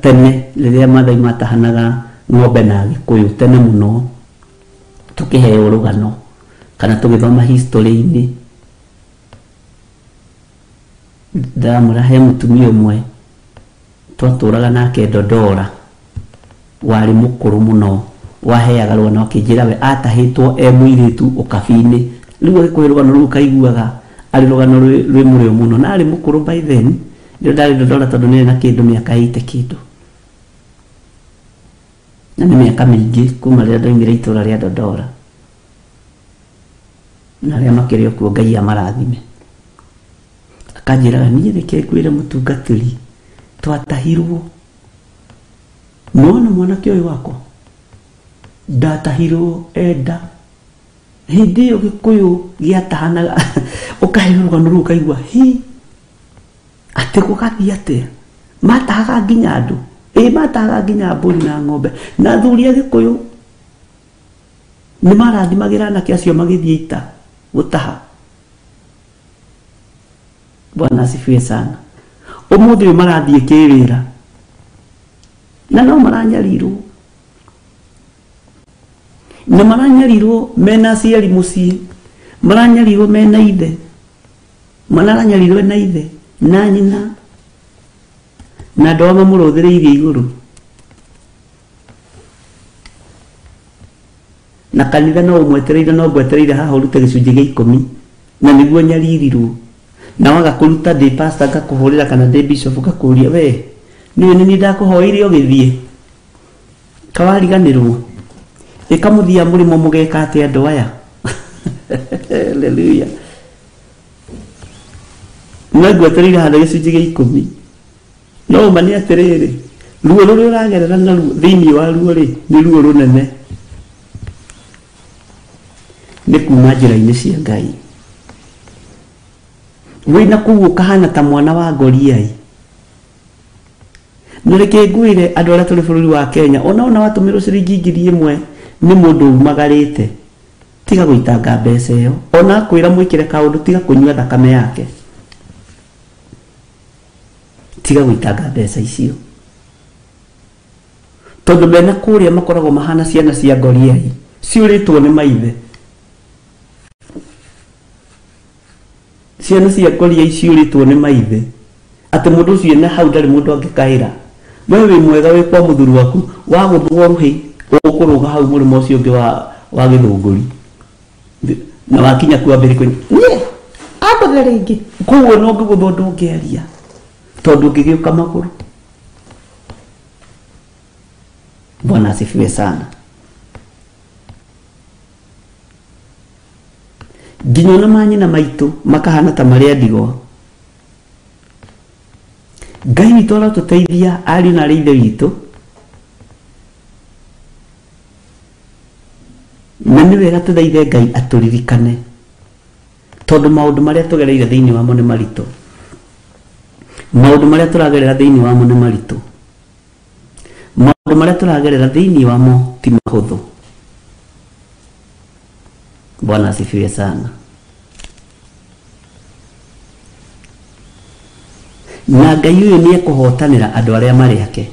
tene, rĩrĩa Maathai matahanaga ng'ombe na Gĩkũyũ tene mũno, tũkĩheo rũgano kana tũgĩthoma history-inĩ, ndamwĩra he mũtumia ũmwe twatũraga nake Dodora warĩ mũkũrũ mũno, waheaga rũgano akĩnjĩra we atahĩtwo e mũirĩtu ũkabi-inĩ. Rĩu agĩkũhe rũgano rũu ũkaiguaga arĩ rũgano rwĩ mũrĩo mũno, na arĩ mũkũrũ by then. Ndio ndarĩ Dodora tondũ nĩ na kĩndũ mĩaka 80 kĩndũ, na nĩ mĩaka mĩingĩ kuma rĩrĩa ndoimire itũra rĩa Dodora, na arĩa makĩrĩ o kuo Ngai amarathime. Akanjĩraga niĩ reke ngwĩre mũtungatĩri, twatahirwo nĩwona mwanake ũyũ wakwa ndatahirwo enda hĩndĩ ĩyo Gĩkũyũ gĩatahanaga. Ũkaheo rũgano rũu ũkaigua hi atĩ gũgathiĩ atĩa, matahaga nginya andũ, ĩ matahaga nginya mbũri na ng'ombe. Na athuri a Gĩkũyũ nĩ marathimagĩra anake acio magĩthiĩ ita gũtaha. Bwana asifiwe sana. Ũmũthĩ ũyũ marathiĩ kĩwĩra na no maranyarirwo, na maranyarirwo mena aciari mũciĩ, maranyarirwo mena ithe, maranyarirwo na ithe na nyina, na andũ amwe mamũrũthĩrĩirie igũrũ. Na kanitha no ũmwetereire, no ngwetereire haha ũrute gĩcunjĩ gĩa 10 na nĩguo nyaririrwo. Na waga kũruta ndĩ pastor ngakũhũrĩra kana ndĩ bishop ngakũria we nĩwe nĩ niĩ ndakũhoire ũgĩthiĩ kawariganĩrwo, ĩkamũthia mũrĩmo mũgeka atĩa andũ aya? Hallelujah. No ngwetereire handũ gĩcunjĩ gĩa 10. No ũma nĩ atĩrĩrĩ, ruo rũrĩa ũragerera naruo thĩinĩ wa ruo rĩ nĩ ruo rũnene, nĩ kuma njĩra-inĩ cia Ngai. Wĩna kũu ũkahana ta mwana wa ngoriai. Na reke ngwĩre andũ arĩa tũrĩ bũrũri wa Kenya, ona watũmĩrwo ciringi 1000 nĩ mũndũ umagarĩte, tiga gũitanga mbeca ĩyo. Ona akwĩra mwĩkĩre kaũndũ, tiga kũnyua thakame yake, tiga gũitanga mbeca icio. Tondu mena kuria makoragwo mahana ciana cia Goliathi ciuritwo ni maithe. Ciana cia Goliathi ciuritwo ni maithe. Ati mundu ucio na hau ndari mundu angikaira. We wi mwega wi kwa muthuri waku wa guthwo ruhi ukuruga hau murimo ucio ungi wa githunguri. Na wakinya ku ambiri kwenye. Nie akuthe ringi. Koguo no ngiguthwo ndungiaria. Tondu ngigiuka maguru. Bwana asifiwe sana. Nginya ona manyina maitu makahana ta maria ndigwa. Ngai witũ arotũteithia ariũ na arĩ ithe witũ. Na nĩ wega tũthaithe Ngai atũririkane tondũ maũndũ marĩa tũgereire thĩinĩ wamo nĩ maritũ. Maũndũ marĩa tũragerera thĩinĩ wamo nĩ maritũ. Maũndũ marĩa tũragerera thĩinĩ wamo ti mahũthũ. Bwana asifiwe sana. Na Ngai ũyũ nĩ ekũhotanĩra andũ arĩa marĩ ake.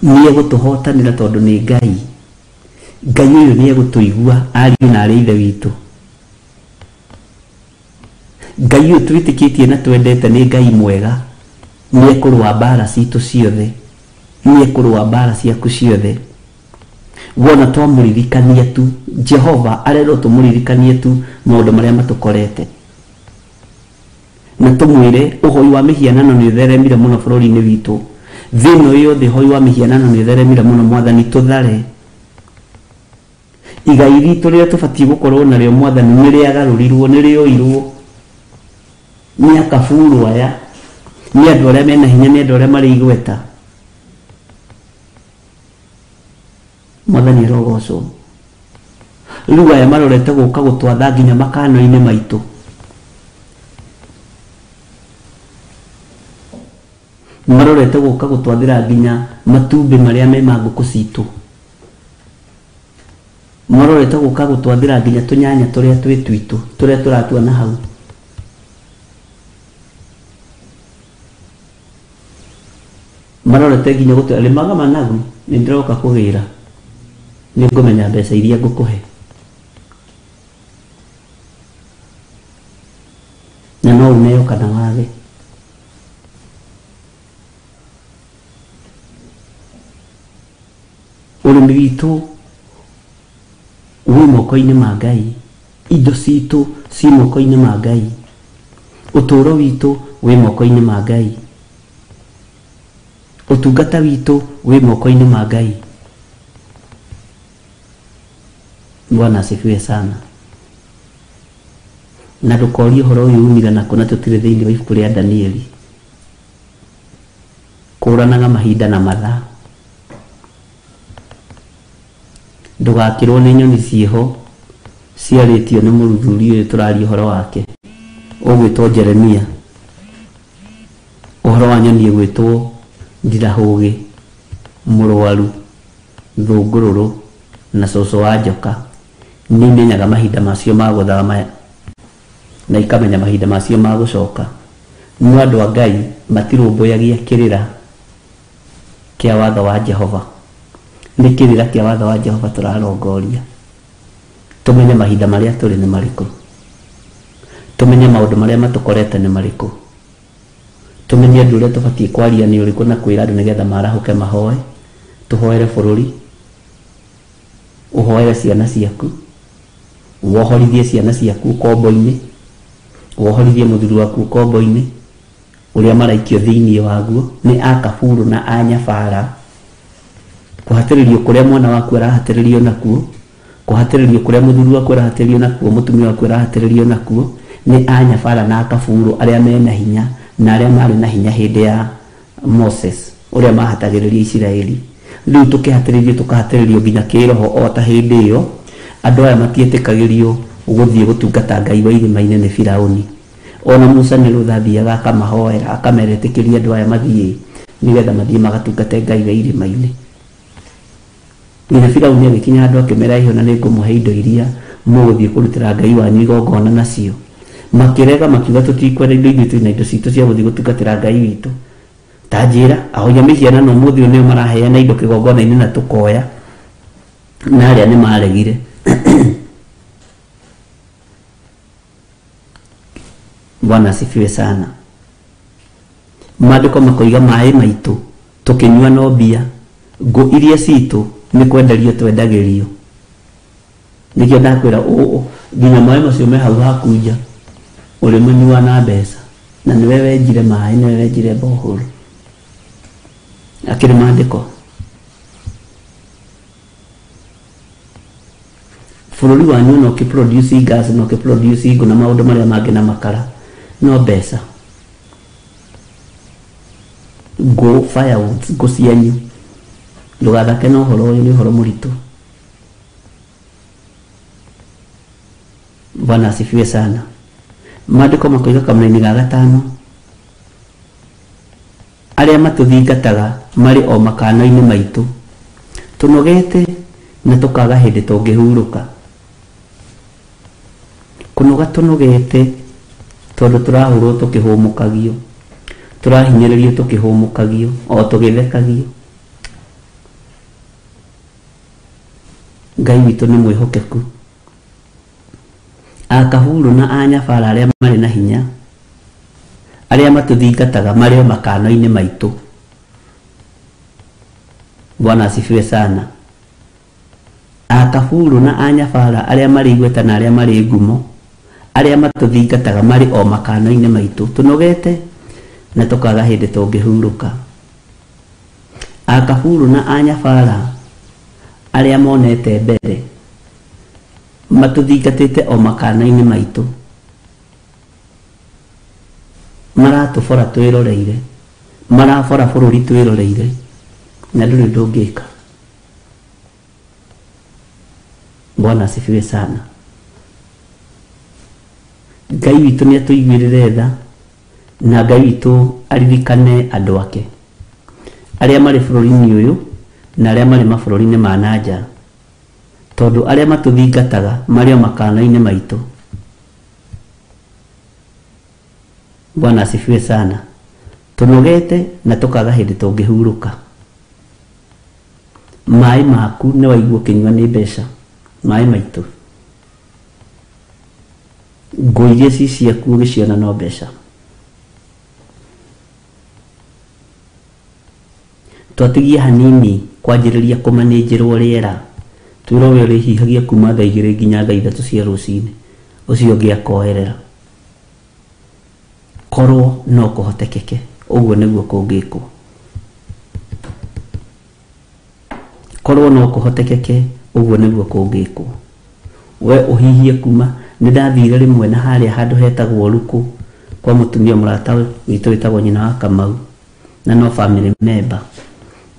Nĩ egũtũhotanĩra tondũ nĩ Ngai. Ngai ũyũ nĩ egũtũigua ariũ na arĩ ithe witũ. Ngai ũyũ twĩtĩkĩtie na twendete nĩ Ngai mwega. Nĩ ekũrũa mbara citũ ciothe. Nĩ ekũrũa mbara ciaku ciothe. Wona twamũririkania tu Jehova arerwo tũmũririkanie tu maũndũ marĩa matũkorete. Na tũmwĩre ũhoi wa mĩhianano nĩ ũtheremire mũno bũrũri-inĩ witũ. Thĩ ĩno yothe ũhoi wa mĩhianano nĩ ũtheremire mũno mwathani tũthare. Igai ritũ rĩrĩa tũbatiĩ gũkorwo narĩo mwathani nĩ rĩagarũrirwo, nĩ rĩoirwo nĩ akaburu aya, nĩ andũ arĩa mena hinya, nĩ andũ arĩa marĩ igweta. Mwathani arogocwo. Rĩu aya marorete gũka gũtwatha nginya makano-inĩ maitũ. Marorete gũka gũtwathĩra nginya matumbĩ marĩa me ma ngũkũ citũ. Marorete gũka gũtwathĩra nginya tũnyanya tũrĩa twĩ twitũ, tũrĩa tũratua na hau. Marorete nginya gũtwĩra rĩmaga managu nĩ ndĩroka kũgĩra. Nĩ ngũmenya mbeca iria ngũkũhe. Na no ũneo kana wage. Ũrĩmi witũ wĩ moko-inĩ ma Ngai. Indo citũ ci moko-inĩ ma Ngai. Ũtũũro witũ wĩ moko-inĩ ma Ngai. Ũtungata witũ wĩ moko-inĩ ma Ngai. Bwana asifiwe sana. Na ndũkorie ũhoro ũyũ umire nakũ na tũtirĩ thĩinĩ wa ibuku rĩa Danieli. Kũranaga mahinda na mathaa. Ndũgakĩrwo nĩ nyoni ciĩho ciarĩtio nĩ mũrũthuri ũyũ tũraria ũhoro wake ũgwĩtwo Jeremia. Ũhoro wa nyoni ĩgwĩtwo ndirahũgĩ, mũrwaru, thũngũrũrũ na cũcũ wa njoka. Nĩ imenyaga mahinda macio ma gũthama na ikamenya mahinda macio ma gũcoka. No andũ a Ngai matirũmbũyagia kĩrĩra kĩa watho wa Jehova. Nĩ kĩrĩra kĩa watho wa Jehova tũrarongoria. Tũmenye mahinda marĩa tũrĩ nĩ marĩkũ. Tũmenye maũndũ marĩa matũkorete nĩ marĩkũ. Tũmenye ũndũ ũrĩa tũbatiĩ kwaria nĩ ũrĩkũ na kwĩra andũ nĩgetha marahũke mahoe. Tũhoere bũrũri, ũhoere ciana ciaku, wohorithie ciana ciaku ũkombo-inĩ, wohorithie mũthuri waku ũkombo-inĩ ũrĩa maraikio thĩinĩ waguo nĩ akaburu na anyabara. Kũhatĩrĩrio kũrĩa mwana waku arahatĩrĩrio nakuo, kũhatĩrĩrio kũrĩa mũthuri waku arahatĩrĩrio nakuo, mũtumia waku arahatĩrĩrio nakuo nĩ anyabara na akaburu arĩa mena hinya na arĩa marĩ na hinya hĩndĩ ya Moses ũrĩa mahatagĩrĩria Isiraeli. Rĩu tũkĩhatĩrĩrio tũkahatĩrĩrio nginya kĩroho o ta hĩndĩ ĩyo andũ aya matiĩtĩkagĩrio gũthiĩ gũtungata Ngai wa irĩma-inĩ nĩ Firaũni. Ona Musa nĩ rũtha athiaga akamahoera akamera ĩtĩkĩria andũ aya mathiĩ nĩgetha mathiĩ magatungate Ngai wa irĩma-inĩ. Nginya Firaũni agĩkinya handũ akĩmera ĩyo na nĩngũmũhe indo iria mũgũthiĩ kũrutĩra Ngai wanyu igongona nacio. Makĩrega makiuga tũtikwenda indo ithuĩ twĩna indo citũ cia gũthiĩ gũtungatĩra Ngai witũ. Ta njĩra ahoya mĩhianano ũmũthĩ ũyũ nĩo maraheana indo kĩgongona-inĩ na tũkoya, na arĩa nĩ maregire. Bwana asifiwe sana. Maandĩko makoiga maĩ maitũ tũkĩnyua no mbia, ngũ iria citũ nĩ kwenderio twendagĩrio. Nĩkĩo ndakwĩra nginya maĩ macio me hau haku nja ũrĩmanyua na mbeca, na nĩwe wenjire maĩ, nĩwe wenjire bohoro. Akĩrĩ maandĩko. Bũrũri wanyu no ũkĩ-produce gas, no ũkĩ-produce ngũ na maũndũ marĩa mangĩ na makara, no mbeca. Ngũ, firewoods, ngũ cianyu. Ndũgathake na ũhoro ũyũ, nĩ ũhoro mũritũ. Bwana asifiwe sana. Maandĩko makoiga kamũraini ga gatano, arĩa matũthingataga marĩ o makano-inĩ maitũ, tũnogete na tũkaga hĩndĩ tũngĩhurũka. Kũnoga tũnogete tondũ tũrahũrwo tũkĩhũmũkagio, tũrahinyĩrĩrio tũkĩhũmũkagio, o tũgĩthekagio. Ngai witũ nĩ mwĩhokeku. Akahuru na anyabara arĩa marĩ na hinya, arĩa matũthingataga marĩ o makano-inĩ maitũ. Bwana asifiwe sana. Akahuru na anyabara arĩa marĩ igweta na arĩa marĩ ngumo, arĩa matũthingataga marĩ o makano-inĩ maitũ, tũnogete na tũkaga hĩndĩ tũngĩhurũka. Akahuru na anyabara arĩa monete mbere, matũthingatĩte o makano-inĩ maitũ, maratũbora twĩroreire, marabora bũrũri twĩroreire, na ndũrĩ ũndũ ũngĩka. Bwana asifiwe sana. Ngai witũ nĩ atũiguĩrĩre tha, na Ngai witũ aririkane andũ ake arĩa marĩ bũrũri-inĩ ũyũ na arĩa marĩ mabũrũri-inĩ ma na nja, tondũ arĩa matũthingataga marĩ o makano-inĩ maitũ. Bwana asifiwe sana. Tũnogete na tũkaga hĩndĩ tũngĩhurũka. Maĩ maku nĩ waigua ũkĩnyua nĩ mbeca, maĩ maitũ. Ngũ iria ci ciaku ũgĩciona no mbeca. Twatigia hanini kwanjĩrĩria kũmanĩnjĩrwo rĩera, twĩrwo we ũrĩhihagia kuma thaa 2 nginya thaa 3 cia rũcinĩ, ũcio ũngĩ akoerera. Korwo no kũhotekeke, ũguo nĩguo kũngĩkwo. Korwo no kũhotekeke, ũguo nĩguo kũngĩkwo. We ũhihie kuma, nĩ ndathire rĩmwe na harĩa handũ hetagwo Rukũ kwa mũtumia mũrata witũ wĩtagwo nyina wa Kamau, na no family member,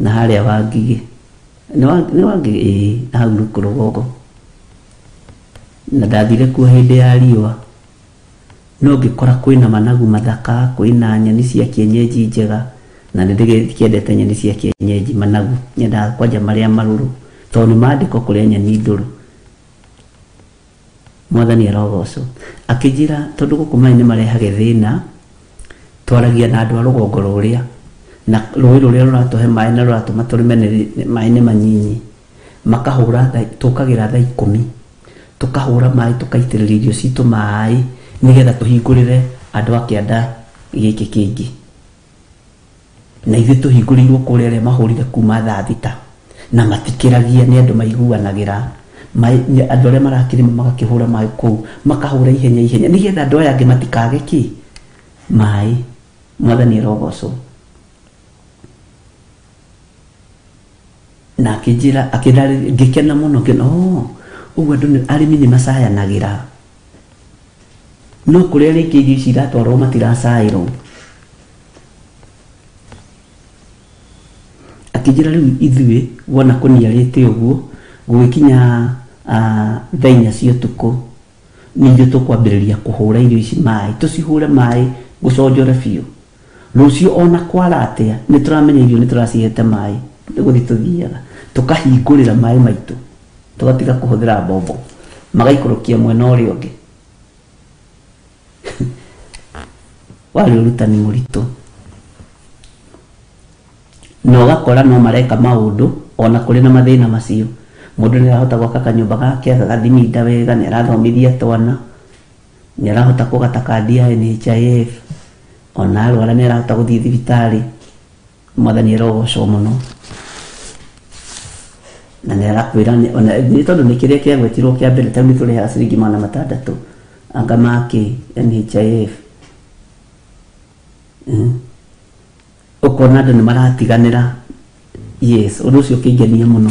na harĩa Wangigĩ. Nĩ Wangigĩ? Ĩĩ, na hau Rukũ rũgongo. Na ndathire kuo hĩndĩ ya riũa, no ngĩkora kwĩna managu mathaka, kwĩna nyeni cia kienyeji njega, na nĩ ndĩkĩendete nyeni cia kienyeji, managu nyendaga kwanja marĩa marũrũ, tondũ nĩ maandĩko kũrĩa nyeni ndũrũ. Mwathani arogocwo. Akĩnjĩra tondũ gũkũ maĩ nĩ marehage thĩna, twaragia na andũ a rũgongo rũrĩa, na rũĩ rũrĩa rũratũhe maĩ na rũratũma tũrĩme maĩ nĩ manyinyi. Makahũra tũkagĩra thaa 10, tũkahũra maĩ, tũkaitĩrĩria irio citũ maĩ, nĩgetha tũhingũrĩre andũ a kĩanda gĩkĩ kĩngĩ. Na ithuĩ tũhingũrĩirwo kũrĩa arĩa mahũrire kuma thaa 6, na matikĩragia, nĩ andũ maiguanagĩra. Andũ arĩa marakĩrĩma magakĩhũra maĩ kũu, makahũra ihenya ihenya, nĩgetha andũ aya angĩ matikage kĩ? Maĩ. Mwathani arogocwo. Na akĩnjĩra, akĩndarĩria, ngĩkena mũno, ngĩona, oh, ũguo andũ arĩmi nĩ macayanagĩra. No kũrĩa rĩngĩ irio ici iratwarwo matiracaĩrwo. Akĩnjĩra rĩu ithuĩ wona kũniarĩte ũguo, gũgĩkinya thaa 4 cia ũtukũ, nĩ ithuĩ tũkwambĩrĩria kũhũra irio ici maĩ, tũcihũre maĩ gũconjore biũ. Rũciũ ona kwara atĩa, nĩ tũramenya irio nĩ tũracihete maĩ, nĩ gũthiĩ tũthiaga, tũkahingũrĩra maĩ maitũ, tũgatiga kũhũthĩra mbombo, magaikũrũkia mwena ũrĩa ũngĩ. Warĩ ũrutani mũritũ. Na ũgakora no mareka maũndũ ona kũrĩ na mathĩna macio. Mũndũ nĩ arahota gwaka kanyũmba gake agathiminda wega, nĩ arathomithia twana, nĩ arahota kũgata kandi ya NHIF, ona arwara nĩ arahota gũthiĩ thibitarĩ. Mwathani arogocwo mũno. Na nĩ arakwĩra ona nĩ tondũ nĩ kĩrĩa kĩagwetirwo kĩa mbere, ta rĩu nĩ tũrĩhaga ciringi 600 anga make NHIF. Ũkona andũ nĩ maratiganĩra. Yes, ũndũ ũcio ũkĩngenia mũno.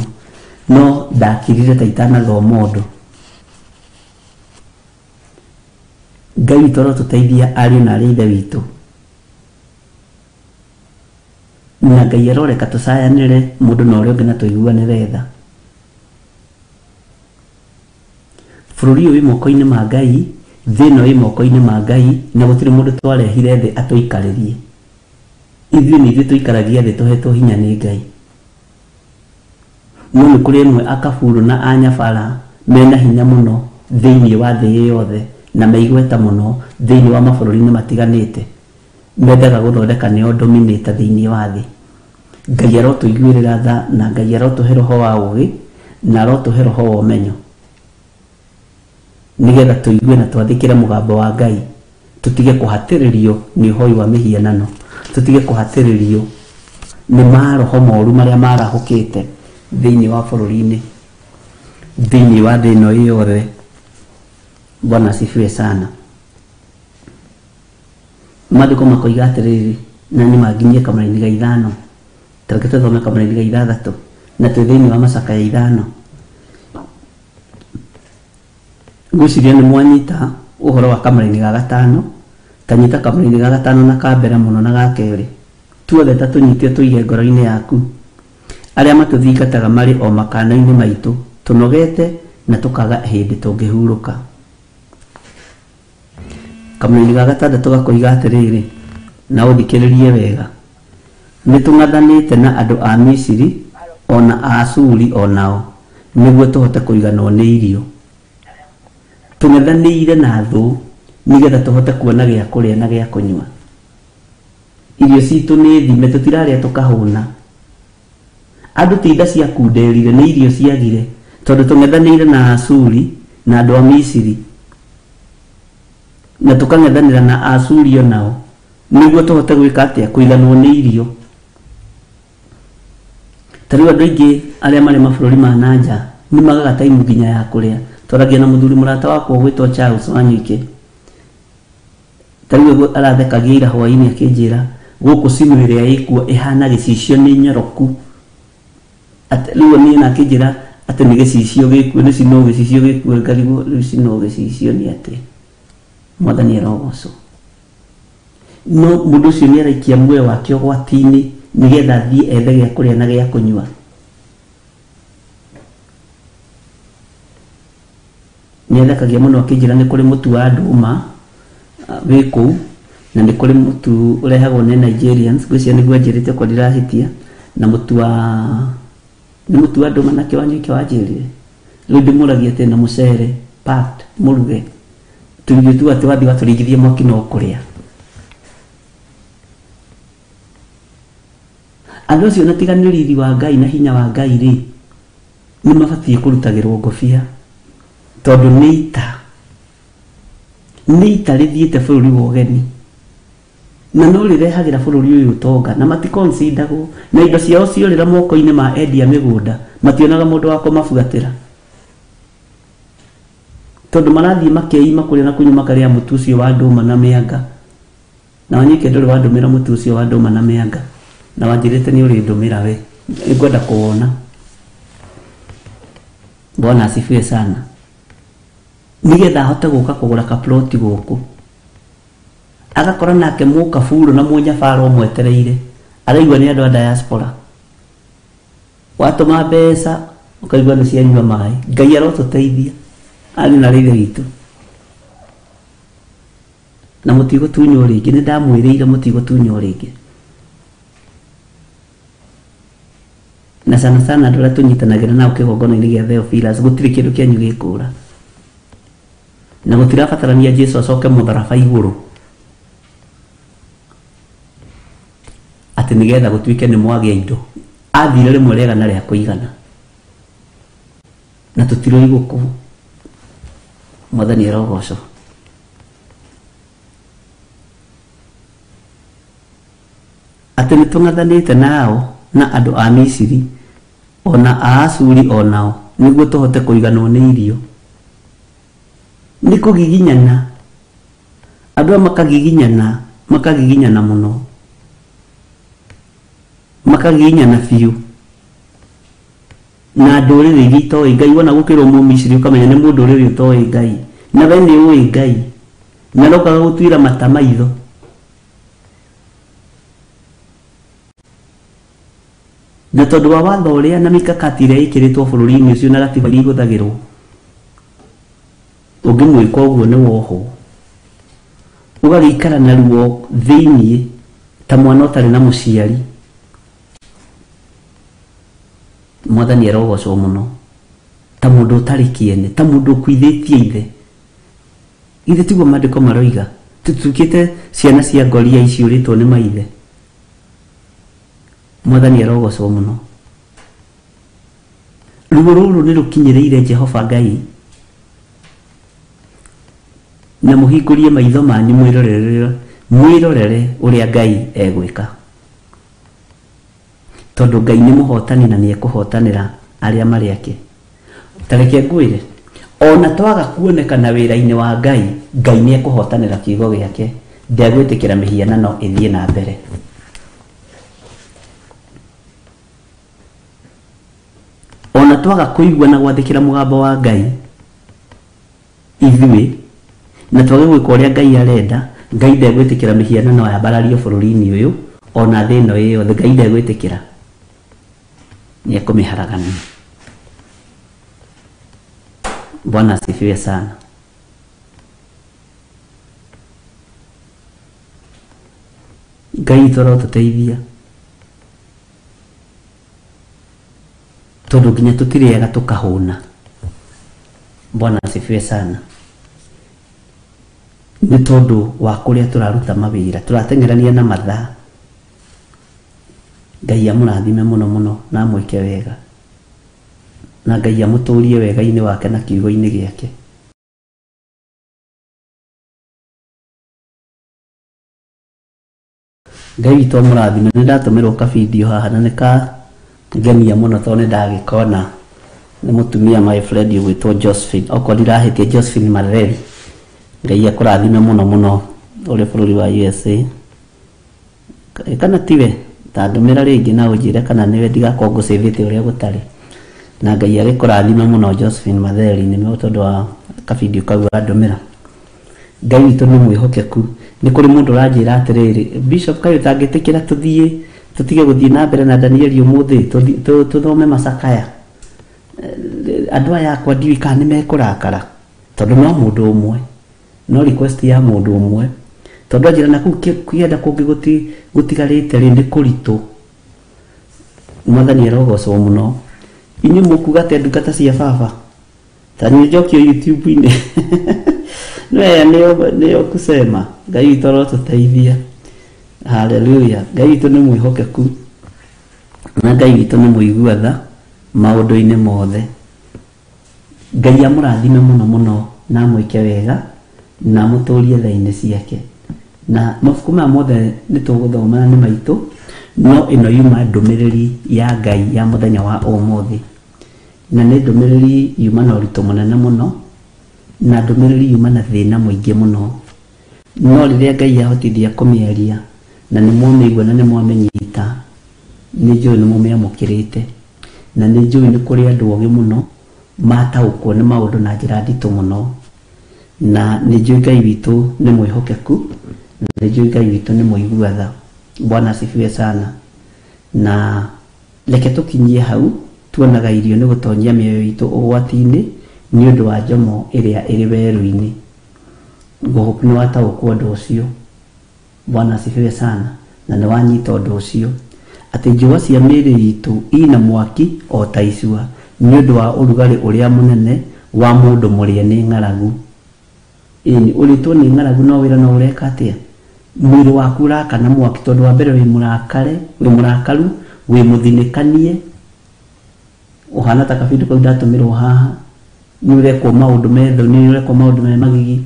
No ndakirire ta itanathoma ũndũ. Ngai witũ arotũteithia ariũ na arĩ ithe witũ. Na Ngai aroreka tũcayanĩre mũndũ na ũrĩa ũngĩ na tũiguanĩre tha. Bũrũri ũyũ wĩ moko-inĩ ma Ngai, thĩ ĩno ĩ moko-inĩ ma Ngai, na gũtirĩ mũndũ twarehire thĩ atũikarĩrie. Ithuĩ nĩ ithuĩ tũikaragia thĩ tũhetwo hinya nĩ Ngai. No nĩ kũrĩ amwe akaburu na anyabara mena hinya mũno thĩinĩ wa thĩ yothe na meigweta mũno thĩinĩ wa mabũrũri-inĩ matiganĩte. Mendaga gũthondeka nĩo dominator thĩinĩ wa thĩ. Ngai arotũiguĩrĩra tha na Ngai arotũhe roho wa ũũgĩ na arotũhe roho wa ũmenyo, nĩgetha tũigue na twathĩkĩre mũgambo wa Ngai, tũtige kũhatĩrĩrio nĩ ũhoi wa mĩhianano, tũtige kũhatĩrĩrio nĩ maroho moru marĩa marahũkĩte thĩinĩ wa bũrũri-inĩ, thĩinĩ wa thĩ ĩno yothe. Bwana asifiwe sana. Maandĩko makoiga atĩrĩrĩ, na nĩ manginyie kamũraini ga 5, ta reke tũthome kamũraini ga 6, na twĩ thĩinĩ wa macakaya 5. Ngwĩciria nĩ mwanyita ũhoro wa kamũraini ga 5, ta nyita kamũraini ga 5 na ka mbere mũno na ga kerĩ. Tuothe ta tũnyite tũige ngoro-inĩ yaku. Arĩa matũthingataga marĩ o makana-inĩ maitũ, tũnogete na tũkaga hĩndĩ tũngĩhurũka. Kamũraini ga 6 gakoiga atĩrĩrĩ, na ũthikĩrĩrie wega. Nĩ tũng'athanĩte na andũ a Misiri ona a Asuri onao, nĩguo tũhote kũiganwo nĩ irio. Tũng'ethanĩire na thũ nĩgetha tũhote kuona gĩa kũrĩa na gĩa kũnyua. Irio citũ nĩ thime, tũtirarĩa tũkahũna. Andũ ti inda ciakunderire, nĩ irio ciagire, tondũ tũng'ethanĩire na Asuri na andũ a Misiri, na tũkang'ethanĩra na Asuri onao, nĩguo tũhote gwĩka atĩa? Kũiganwo nĩ irio. Ta rĩu andũ aingĩ arĩa marĩ mabũrũri ma na nja nĩ magaga time nginya ya kũrĩa. Twaragia na mũthuri mũrata wakwa ũgwĩtwo Charles Wanyuike. Ta rĩu ũguo arathekagia ira hwaĩ-inĩ akĩnjĩra gũkũ cinu ĩrĩa ĩkuo ĩhana gĩcicio nĩ nyoroku. Atĩ rĩu niĩ na akĩnjĩra atĩ nĩ gĩcicio gĩkuo, nĩ cino gĩcicio gĩkuo, ngarigwo rĩu cino gĩcicio nĩ atĩa. Mwathani arogocwo. No mũndũ ũcio nĩ araikia muoyo wake ũgwati-inĩ nĩgetha athiĩ ethe gĩa kũrĩa na gĩa kũnyua. Nĩ athekagia mũno akĩnjĩra nĩ kũrĩ mũtu wa ndũma wĩ kũu, na nĩ kũrĩ mũtu ũrehagwo nĩ Nigerians, ngwĩciria nĩguo anjĩrĩte okorwo ndirahĩtia, na mũtu wa nĩ mũtu wa ndũma nake Wanyuike wanjĩrire. Rĩu ndĩmũragia atĩ na mũcere packed mũruge, tũirio tu atĩ wathiĩ watũringithia mwaki no ũkũrĩa. Andũ acio na tiga nĩ riri wa Ngai na hinya wa Ngai rĩ, nĩ mabatiĩ kũrutagĩrwo ngobia, tondũ nĩ ita, nĩ ita rĩthiĩte bũrũri wa ũgeni, na no rĩrehagĩra bũrũri ũyũ ũtonga, na matikonsidagwo, na indo ciao ciorĩra moko-inĩ ma endia mĩgũnda, mationaga mũndũ wa kũmabuatĩra, tondũ marathiĩ makeima kũrĩa na kũnyua makarĩa mũtu ũcio wa ndũma na mĩanga. Na Wanyuike ndũrĩ wandũmĩra mũtu ũcio wa ndũma na mĩanga, na wanjĩrĩte nĩ ũrĩndũmĩra we, nĩngwenda kũwona. Bwana asifiwe sana. Nĩgetha ahote gũka kũgũra kaploti gũkũ, agakora nake mũkaburu na mũnyabara ũmwetereire, araigua nĩ andũ a diaspora. Watũma mbeca ũkaigua nĩ cianyua maĩ. Ngai arotũteithia ariũ na arĩ ithe witũ, na mũtigũtunywo rĩngĩ. Nĩ ndamwĩrĩire mũtigũtunywo rĩngĩ. Na sana sana andũ arĩa tũnyitanagĩra nao kĩgongona-inĩ gĩa Theophilus, gũtirĩ kĩndũ kĩanyu gĩkũra, na gũtirabatarania Jesu acoke mũtharaba igũrũ atĩ nĩgetha gũtuĩke nĩ mwagĩa indo. Athire rĩmwe rĩega rĩa kũigana na tũtirĩ gũkũ. Mwathani arogocwo. Atĩ nĩ tũng'athanĩte nao na andũ a Misiri ona a Asuri onao nĩguo tũhote kũiganwo nĩ irio. Nĩ kũgiginyana, andũ aya makagiginyana, makagiginyana mũno, makagiginyana biũ na ndũrĩrĩ iria itoĩ Ngai. Wona gũkĩrwo Mũmisiri ũkamenya nĩ mũndũ ũrĩrĩ ũtoĩ Ngai, na we nĩ ũĩ Ngai na rokaga gũtuĩra mata maitho. Na tondũ wa watho ũrĩa na mikakati ĩrĩa ĩkĩrĩtwo bũrũri-inĩ ũcio na gatiba iria ihũthagĩrwo, ũngĩmwĩka ũguo nĩ wohwo, ũgagĩikara na ruo thĩiniĩ ta mwana ũtarĩ na mũciari. Mwathani arogocwo mũno, ta mũndũ ũtarĩ kĩene, ta mũndũ ũkuithĩtie ithe. Ithe tiguo maandĩko maroiga, tũtuĩkĩte ciana cia ngoria iciũrĩtwo nĩ maithe. Mwathani arogocwo mũno. Ruo rũrũ nĩ rũkinyĩrĩire Jehova Ngai, na mũhingũrie maitho manyu mwĩrorere ũrĩa Ngai egwĩka, tondũ Ngai nĩ mũhotani na nĩ ekũhotanĩra arĩa marĩ ake. Ta reke ngwĩre, ona twaga kuonekana wĩra-inĩ wa Ngai, Ngai nĩ ekũhotanĩra kiugo gĩake, ndegwĩtĩkĩra mĩhianano ĩthiĩ na mbere. Ona twaga kũigua na gwathĩkĩra mũgambo wa Ngai ithuĩ, na twage gwĩka ũrĩa Ngai arenda, Ngai ndegwĩtĩkĩra mĩhianano yambarario bũrũri-inĩ ũyũ ona thĩ ĩno ĩ yothe. Ngai ndegwĩtĩkĩra, nĩ ekũmĩharagania. Bwana asifiwe sana. Ngai witũ arotũteithia, tondũ nginya tũtirĩaga tũkahũna. Bwana asifiwe sana. Nĩ tondũ wa kũrĩa tũraruta mawĩra, tũrateng'erania na mathaa. Ngai amũrathime mũno mũno na amwĩke wega, na Ngai amũtũrie wega-inĩ wake na kiugo-inĩ gĩake. Ngai witũ amũrathime. Nĩ ndatũmĩrwo kabidio haha na nĩ kangenia mũno tondũ nĩ ndagĩkona. Nĩ mũtumia my friend ũgwĩtwo Josephine, okorwo ndirahĩtia, Josephine Mareri. Ngai akũrathime mũno mũno ũrĩ bũrũri wa USA. Kana tiwe, ta ndũmĩra rĩngĩ na ũnjĩre kana nĩwe, ndigakorwo ngũcĩvĩte ũrĩa gũtarĩ. Na Ngai agĩkũrathime mũno Josephine Matheri nĩ tondũ wa kabidio kau wandũmĩra. Ngai witũ nĩ mwĩhokeku. Nĩ kũrĩ mũndũ ũranjĩra atĩrĩrĩ, Bishop kaĩ ũtangĩtĩkĩra tũthiĩ tũtige gũthiĩ na mbere na Danieli ũmũthĩ, tũthome macakaya. Andũ aya akwa ndiũĩ kana nĩ mekũrakara, tondũ no mũndũ ũmwe, no request ya mũndũ ũmwe, tondũ anjĩra na kũu kĩenda kũngĩ gũtigarĩte rĩ nĩ kũritũ. Mwathani arogocwo mũno. Inyuĩ mũkuga atĩa ndungata cia baba? Ta nĩ njokio YouTube-inĩ. Nĩyo kusema. Ngai witũ arotũteithia. Haleluya. Ngai witũ nĩ mwĩhokeku na Ngai witũ nĩ mũigua tha maũndũ-inĩ mothe. Ngai amũrathime mũno mũno na amwĩke wega na amũtũrie tha-inĩ ciake. Na mabuku maya mothe nĩ tũgũthoma na nĩ maitũ, no ĩno yuma ndũmĩrĩri ya Ngai ya mũthenya wa ũmũthĩ, na nĩ ndũmĩrĩri yuma na ũritũ mũnene mũno, na ndũmĩrĩri yuma na thĩna mũingĩ mũno. No rĩrĩa Ngai ahotithia kũmĩaria na nĩ mwamĩigua na nĩ mwamĩnyita, nĩ njũĩ nĩ mũmĩamũkĩrĩte, na nĩ njũĩ nĩ kũrĩ andũ ogĩ mũno mataũkwo nĩ maũndũ na njĩra nditũ mũno. Na nĩ njũĩ Ngai witũ nĩ mwĩhokeku, na nĩ njũĩ Ngai witũ nĩ mũigua tha. Bwana asifiwe sana. Na reke tũkinyie hau, tuonaga irio nĩ gũtonyia mĩoyo itũ ũgwati-inĩ nĩ ũndũ wa njomo ĩrĩa ĩrĩ werũ-inĩ. Ngũhope nĩ wataũkwo ũndũ ũcio. Bwana asifiwe sana. Na nĩ wanyita ũndũ ũcio, atĩ njũa cia mĩĩrĩ itũ ina mwaki o ta icua nĩ ũndũ wa ũrugarĩ ũrĩa mũnene wa mũndũ mũrĩe nĩ ng'aragu. Ĩni ũrĩtwo nĩ ng'aragu no wĩra no ũreka atĩa? Mwĩrĩ waku ũrakana mwaki, tondũ wa mbere wĩ mũrakare, wĩ mũrakaru, Wĩ mũthinĩkanie ũhana ta kabindo kau ndatũmĩrwo haha, nĩ ũrekwo maũndũ me thoni, nĩ ũrekwo maũndũ me magigi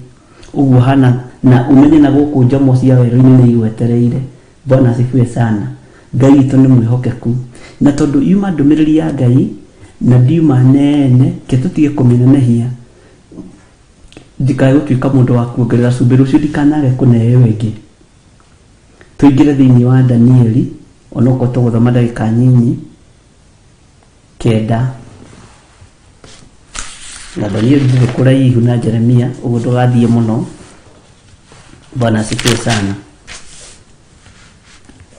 ũguo hana, na ũmenye na gũkũ njomo cia werũ-inĩ nĩ igwetereire. Bwana asifiwe sana. Ngai witũ nĩ mwĩhokeku, na tondũ yuma ndũmĩrĩri ya Ngai na ndiuma nene, ke tũtige kũmĩnenehia, ndikae gũtuĩka mũndũ wa kuongerera cumbĩ rũciũ, ndikanage kũneo ĩngĩ. Tũingĩre thĩinĩ wa Danieli, onokorwo tũgũthoma ndagĩka nyinyi 9, na Danieli ndĩrĩ kũraihu na Jeremia, ũguo ndũgathiĩ mũno. Bwana asifiwe sana.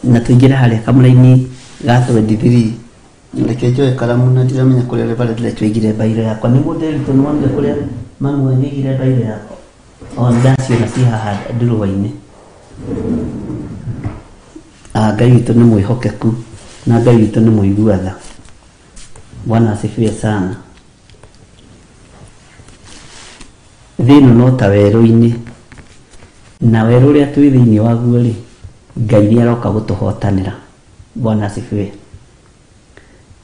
Na tũingĩre harĩa kamũraini ga 23. Reke njoe karamu na ndiramenya kũrĩa barĩa ndĩretũigire mbairo yakwa. Nĩ mũndũ nĩ wonire kũrĩa mamu anyigire mbairo yakwa? O nĩ ndaciona ci haha ndurũa-inĩ. Ngai witũ nĩ mwĩhokeku na Ngai witũ nĩ mũigua tha. Bwana asifiwe sana. Thĩ ĩno no ta werũ-inĩ, na werũ ũrĩa twĩ thĩinĩ waguo rĩ, Ngai nĩ aroka gũtũhotanĩra. Bwana asifiwe.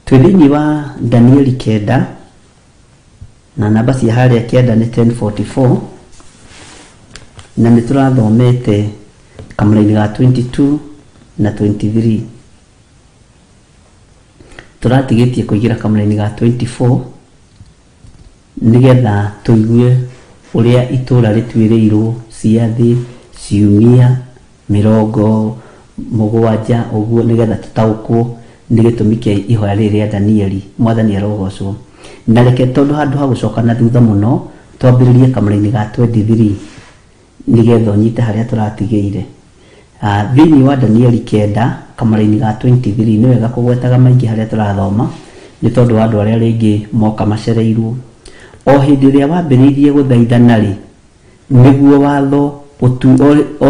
Twĩ thĩinĩ wa Danieli 9, na namba cia harĩa 9 nĩ 1044, na nĩ tũrathomete kamũraini ga 22 na 23. Tũratigĩtie kũingĩra kamũraini ga 24 nĩgetha tũigue ũrĩa itũũra rĩtuĩrĩirwo ciathĩ ciumia 70 ũguo, nĩgetha tũtaũkwo nĩ gĩtũmi kĩa ihoya rĩrĩ rĩa Danieli. Mwathani arogocwo. Na reke tondũ handũ ha gũcoka na thutha mũno, twambĩrĩrie kamũraini ga 23 nĩgetha ũnyite harĩa tũratigĩire. Thĩinĩ wa Danieli 9 kamũraini ga 23, nĩ wega kũgwetaga maingĩ harĩa tũrathoma nĩ tondũ wa andũ arĩa rĩngĩ moka macereirwo. O hĩndĩ ĩrĩa wambĩrĩirie gũthaithana rĩ, nĩguo watho o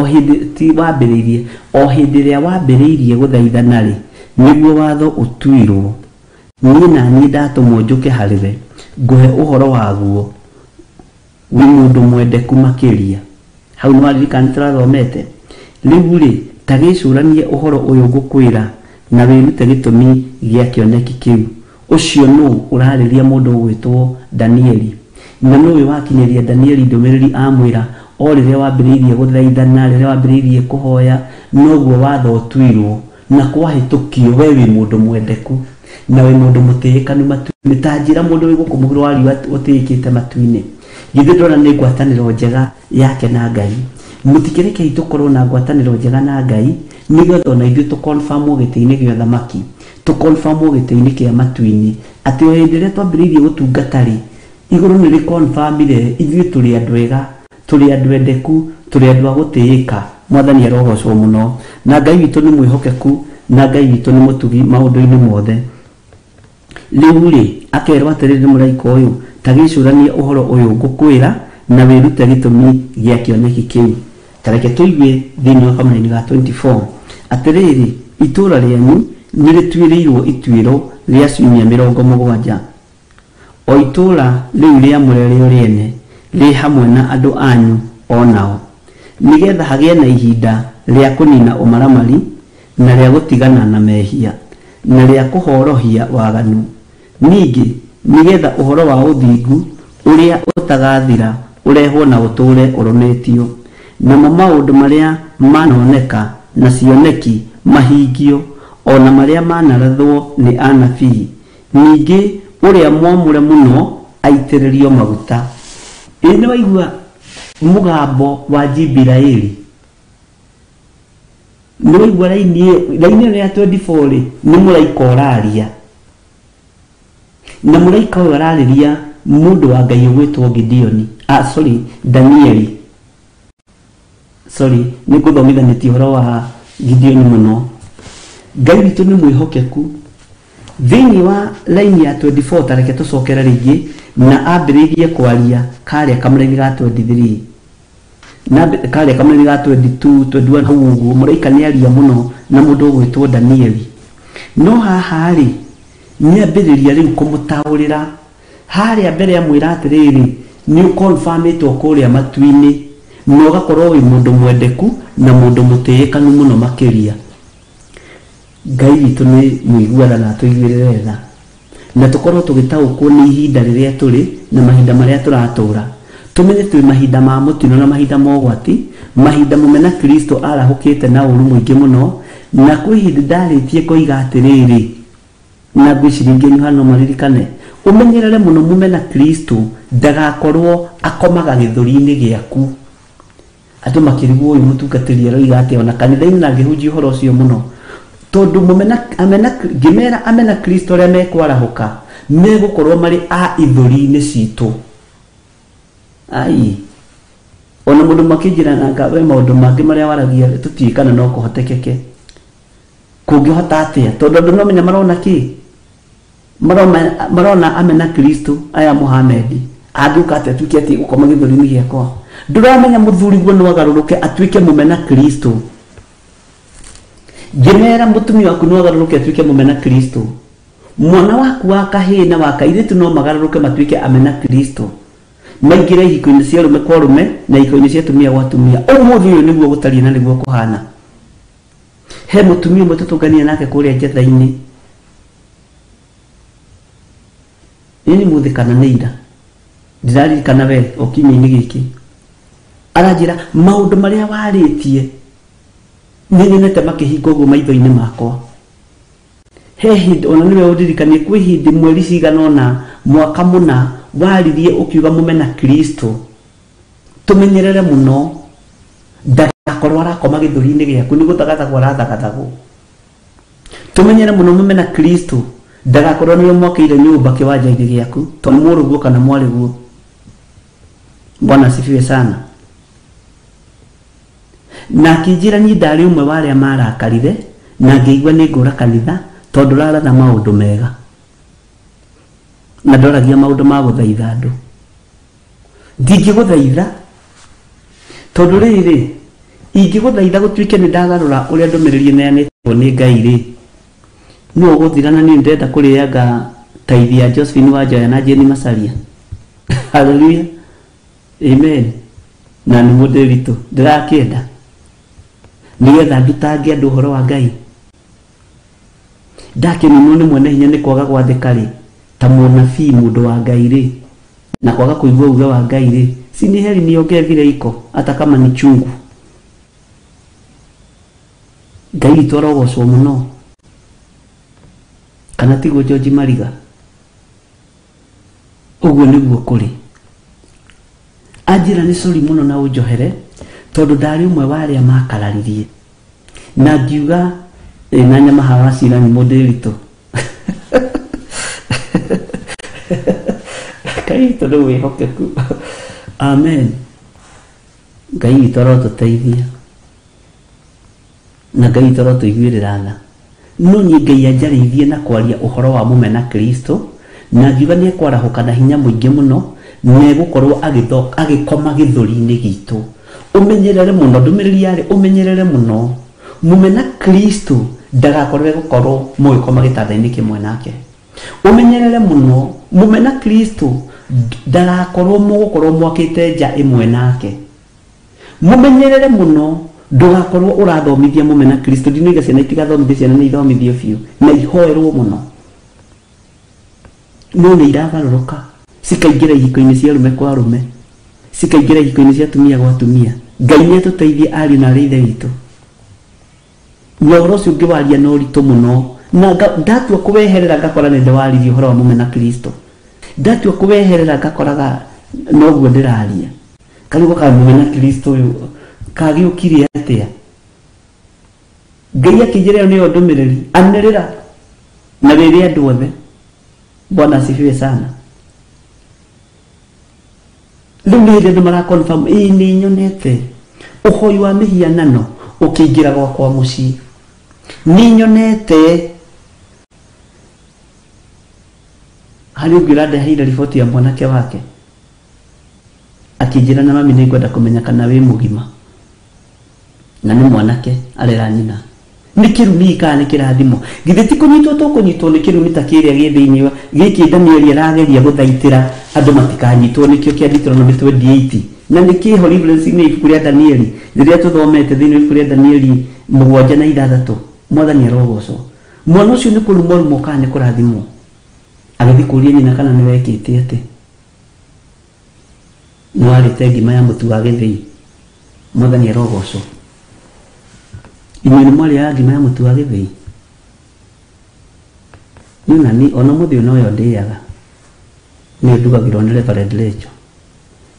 hĩndĩ ti wambĩrĩirie, o hĩndĩ ĩrĩa wambĩrĩirie gũthaithana rĩ, nĩguo watho ũtuirwo. Niĩ na niĩ ndatũmwo njũke harĩ we ngũhe ũhoro waguo, wĩ mũndũ mwendeku makĩria. Hau nĩ waririkana nĩ tũrathomete. Rĩu rĩ, ta gĩcũranie ũhoro ũyũ ngũkwĩra na wĩrute gĩtũmi gĩa kĩoneki kĩu. Ũcio nũ ũrarĩria mũndũ ũgwĩtwo Danieli? Na nũĩ wakinyĩria Danieli ndũmĩrĩri amwĩra o rĩrĩa wambĩrĩirie gũthaithana, rĩrĩa wambĩrĩirie kũhoya, noguo watho ũtuirwo na kwahĩtũkio. We wĩ mũndũ mwendeku na wĩ mũndũ mũtĩĩkanu matu-inĩ, ta njĩra mũndũ wĩ gũkũ mũhuro wa riũa ũtĩĩkĩte matu-inĩ. Githĩ ndona nĩ ngwatanĩro njega yake na Ngai? Mũtikĩrekei tũkorwo na ngwatanĩro njega na Ngai, nĩgetha ona ithuĩ tũkonfamwo gĩtĩ-inĩ gĩa ũthamaki, tũkonfamwo gĩtĩ-inĩ kĩa matu-inĩ, atĩ o hĩndĩ ĩrĩa twambĩrĩirie gũtungata rĩ, igũrũ nĩ rĩkonfamire ithuĩ tũrĩ andũ ega, tũrĩ andũ endeku, tũrĩ andũ a gũtĩĩka. Mwathani arogocwo mũno. Na Ngai witũ nĩ mwĩhokeku, na Ngai witũ nĩ mũtugi maũndũ-inĩ mothe. Rĩu rĩ, akerwo atĩrĩrĩ nĩ mũraika ũyũ, ta gĩcũranie ũhoro ũyũ ngũkwĩra na wĩrute gĩtũmi gĩa kĩoneki kĩu. Ta reke tũigue thĩinĩ wa kamũraini ga 24 atĩrĩrĩ, itũũra rĩanyu nĩ rĩtuĩrĩirwo ituĩro rĩa ciumia 70, o itũũra rĩu rĩamũre rĩo rĩene rĩ hamwe na andũ anyu o nao, nĩgetha hagĩe na ihinda rĩa kũnina ũmaramari na rĩa gũtigana na mehia na rĩa kũhorohia waganu, ningĩ nĩgetha ũhoro wa ũthingu ũrĩa ũtagathira ũrehwo na ũtũũre ũrũmĩtio, namo maũndũ marĩa manoneka na cioneki mahingio, ona marĩa manarathwo nĩ anabii, ningĩ ũrĩa mwamũre mũno aitĩrĩrio maguta. Ĩ nĩ waigua mũgambo wa Jibiraeli? Nĩ waigua raini ĩyo ya 24 rĩ, nĩ mũraika ũraria, na mũraika ũyũ ararĩria mũndũ wa Ngai ũgwĩtwo Gideoni, sorry, Danieli. Sorry, nĩ ngũthomithanĩtie ũhoro wa Gideoni mũno. Ngai witũ nĩ mwĩhokeku. Thĩinĩ wa laini ya 24, ta reke tũcokere rĩngĩ na ambĩrĩirie kwaria karĩa kamũraini ga 23 na karĩa kamũraini ga 22 21 hau ũguo, mũraika nĩ aria mũno na mũndũ ũgwĩtwo Danieli. No haha rĩ, nĩ ambĩrĩria rĩu kũmũtaũrĩra. Harĩa mbere amwĩra atĩrĩrĩ, nĩ ũkonfamĩtwo kũrĩa matu-inĩ na ũgakorwo wĩ mũndũ mwendeku na mũndũ mũtĩĩkanu mũno makĩria. Ngai witũ nĩ mũiguana na atũiguĩrĩre tha, na tũkorwo tũgĩtaũkwo nĩ ihinda rĩrĩa tũrĩ na mahinda marĩa tũratũra. Tũmenye twĩ mahinda ma mũtino na mahinda ma ũgwati, mahinda mũmena Kristo arahũkĩte na ũru mũingĩ mũno, na kwĩ hĩndĩ ndarĩtie koiga atĩrĩrĩ, na ngwĩciria ingĩ hano maririkane, ũmenyerere mũno mũmena Kristo ndagakorwo akomaga gĩthũri-inĩ gĩaku. Andũ makĩrigwo ũyũ mũtungatĩri aroiga atĩa, ona kanitha-inĩ na ngĩhunjia ũhoro ũcio mũno, tondũ mũmena amena ngĩmera amena Kristo arĩa mekwarahũka megũkorwo marĩ a ithũri-inĩ citũ. Ai, ona mũndũ makĩnjĩra nanga we maũndũ mangĩ marĩa waragia tũtiĩ kana no kũhotekeke, kũngĩhota atĩa, tondũ andũ no menya marona kĩ, marona amena Kristo aya Muhammad angĩũka atĩa atuĩke atĩ gũkoma gĩthũri-inĩ gĩakwa. Ndũramenya mũthuri guo no agarũrũke atuĩke mũmena Kristo. Ngĩmera mũtumia waku no agarũrũke atuĩke mũmena Kristo, mwana waku wa kahĩĩ na wa kairĩtu no magarũrũke matuĩke amena Kristo, maingĩre ihiko-inĩ cia arũme kwa arũme na ihiko-inĩ cia atumia gwa atumia. Ũmũthĩ ũyũ nĩguo gũtariĩ na nĩguo kũhana. He mũtumia ũmwe tũtũngania nake kũrĩa njetha-inĩ, nĩ mũthĩ kana nĩ ira, ndĩraririkana we o kiumia-inĩ gĩkĩ, aranjĩra maũndũ marĩa warĩtie nĩ nyonete makĩhinga ũguo maitho-inĩ makwa. He hĩndĩ ona nĩwe ũndirikanie, kwĩ hĩndĩ mweri cigana ũna mwaka mũna waririe ũkiuga mũmena Kristo tũmenyerere mũno ndagakorwo arakoma gĩthũri-inĩ gĩaku, nĩ gũthagathagwo arathagathagwo. Tũmenyere mũno mũmena Kristo ndagakorwo nĩwe mwakĩire nyũmba kĩwanja-inĩ gĩaku, tondũ mũrũguo kana mwarĩguo. Bwana asifiwe sana. Na akĩnjĩra niĩ ndarĩ ũmwe wa arĩa marakarire na ngĩigua nĩ ngũra kanitha tondũ raratha maũndũ mega na ndoragia maũndũ ma gũthaitha andũ. Ndingĩgũthaitha tondũ rĩrĩ, ingĩgũthaitha gũtuĩke nĩ ndagarũra ũrĩa ndũmĩrĩri ĩneanĩtwo nĩ Ngai rĩ, no ũgũthira na niĩ ndĩrenda kũrĩanga taithi ya Josephine Wanjoya na Jane Macharia. Hallelujah, amen. Na nĩ mũndũ witũ ndĩrakĩenda nĩgetha ndutange andũ ũhoro wa Ngai. Ndakĩninwo nĩ mwene hinya nĩ kwaga gwathĩka rĩ, ta mũnabii mũndũ wa Ngai rĩ, na kwaga kũigua uge wa Ngai rĩ, si ni heri niongee vile iko hata kama ni chungu. Ngai witũ arogocwo mũno, kana tiguo George Mariga? Ũguo nĩguo kũrĩ. Anjĩra nĩ sorry mũno na ũnjohere tondũ ndarĩ ũmwe wa arĩa makararirie na ngiuga na nyama hawa cira nĩ mũndũ ritũ. Ngai witũ nĩ wĩhokeku. Amen. Ngai witũ arotũteithia na Ngai witũ arotũiguĩrĩra tha. No niĩ Ngai anjarĩirie na kwaria ũhoro wa mũmena Kristo na ngiuga nĩ ekwarahũka na hinya mũingĩ mũno na egũkorwo agĩkoma gĩthũri-inĩ gitũ. Ũmenyerere mũno, ndũmĩrĩri yarĩ ũmenyerere mũno mũmena Kristo ndagakorwo egũkorwo mũgĩkoma gĩtanda-inĩ kĩmwe nake. Ũmenyerere mũno mũmena Kristo ndagakorwo mũgũkorwo mwakĩte nja ĩmwe nake. Mũmenyerere mũno ndũgakorwo ũrathomithia mũmena Kristo. Ndinoiga ciana itigathomithio, ciana nĩ ithomithio biũ na ihoerwo mũno, no nĩ iragarũrũka cikaingĩra ihiko-inĩ cia arũme kwa arũme, cikaingĩra ihiko-inĩ cia atumia gwa atumia. Ngai nĩ atũteithie ariũ na arĩ ithe witũ. Na ũhoro ũcio ũngĩwaria na ũritũ mũno, na ndatua kũweherera ngakora nĩ ndĩwaririe ũhoro wa mũmena Kristo, ndatua kũweherera ngakoraga noguo ndĩraria. Karigwo ka mũmena Kristo ũyũ kagĩũkire atĩa? Ngai akĩnjĩra ĩyo nĩyo ndũmĩrĩri, anĩrĩra na rĩrĩ andũ othe. Bwana asifiwe sana. Rĩu nĩ hĩndĩ andũ mara confirm, ĩĩ nĩ nyonete ũhoi wa mĩhianano ũkĩingĩra gwakwa mũciĩ, nĩ nyonete. Harĩ ũngĩ ũrandeheire riboti ya mwanake wake akĩnjĩra na mami nĩ ngwenda kũmenya kana wĩ mũgima, na nĩ mwanake arera nyina. Nĩ kĩrumi kana nĩ kĩrathimo? Githĩ ti kũnyitwo tũkũnyitwo nĩ kĩrumi ta kĩrĩa gĩ thĩinĩ wa gĩkĩ Danieli arageria gũthaitĩra andũ matikanyitwo nĩkĩo kĩa Deuteronomy 28, na nĩ kĩho reference-inĩ ibuku rĩa Danieli rĩrĩa tũthomete thĩinĩ wa ibuku rĩa Danieli 7 na 6. Mwathani arogocwo. Mwana ũcio nĩ kũrumwo rumwo kana nĩ kũrathimwo? Agĩthiĩ kũria nyina kana nĩ wekĩte atĩ nĩ warĩte ngima ya mũtu wa gĩthĩi. Mwathani arogocwo. Inyuĩ nĩ mwarĩaga ngima ya mũtu wa gĩthĩi? Niĩ ona ni ona mũthĩ ũyũ noyo ndĩaga, nĩyo ndugagĩrwo nĩ Reverend Rachel.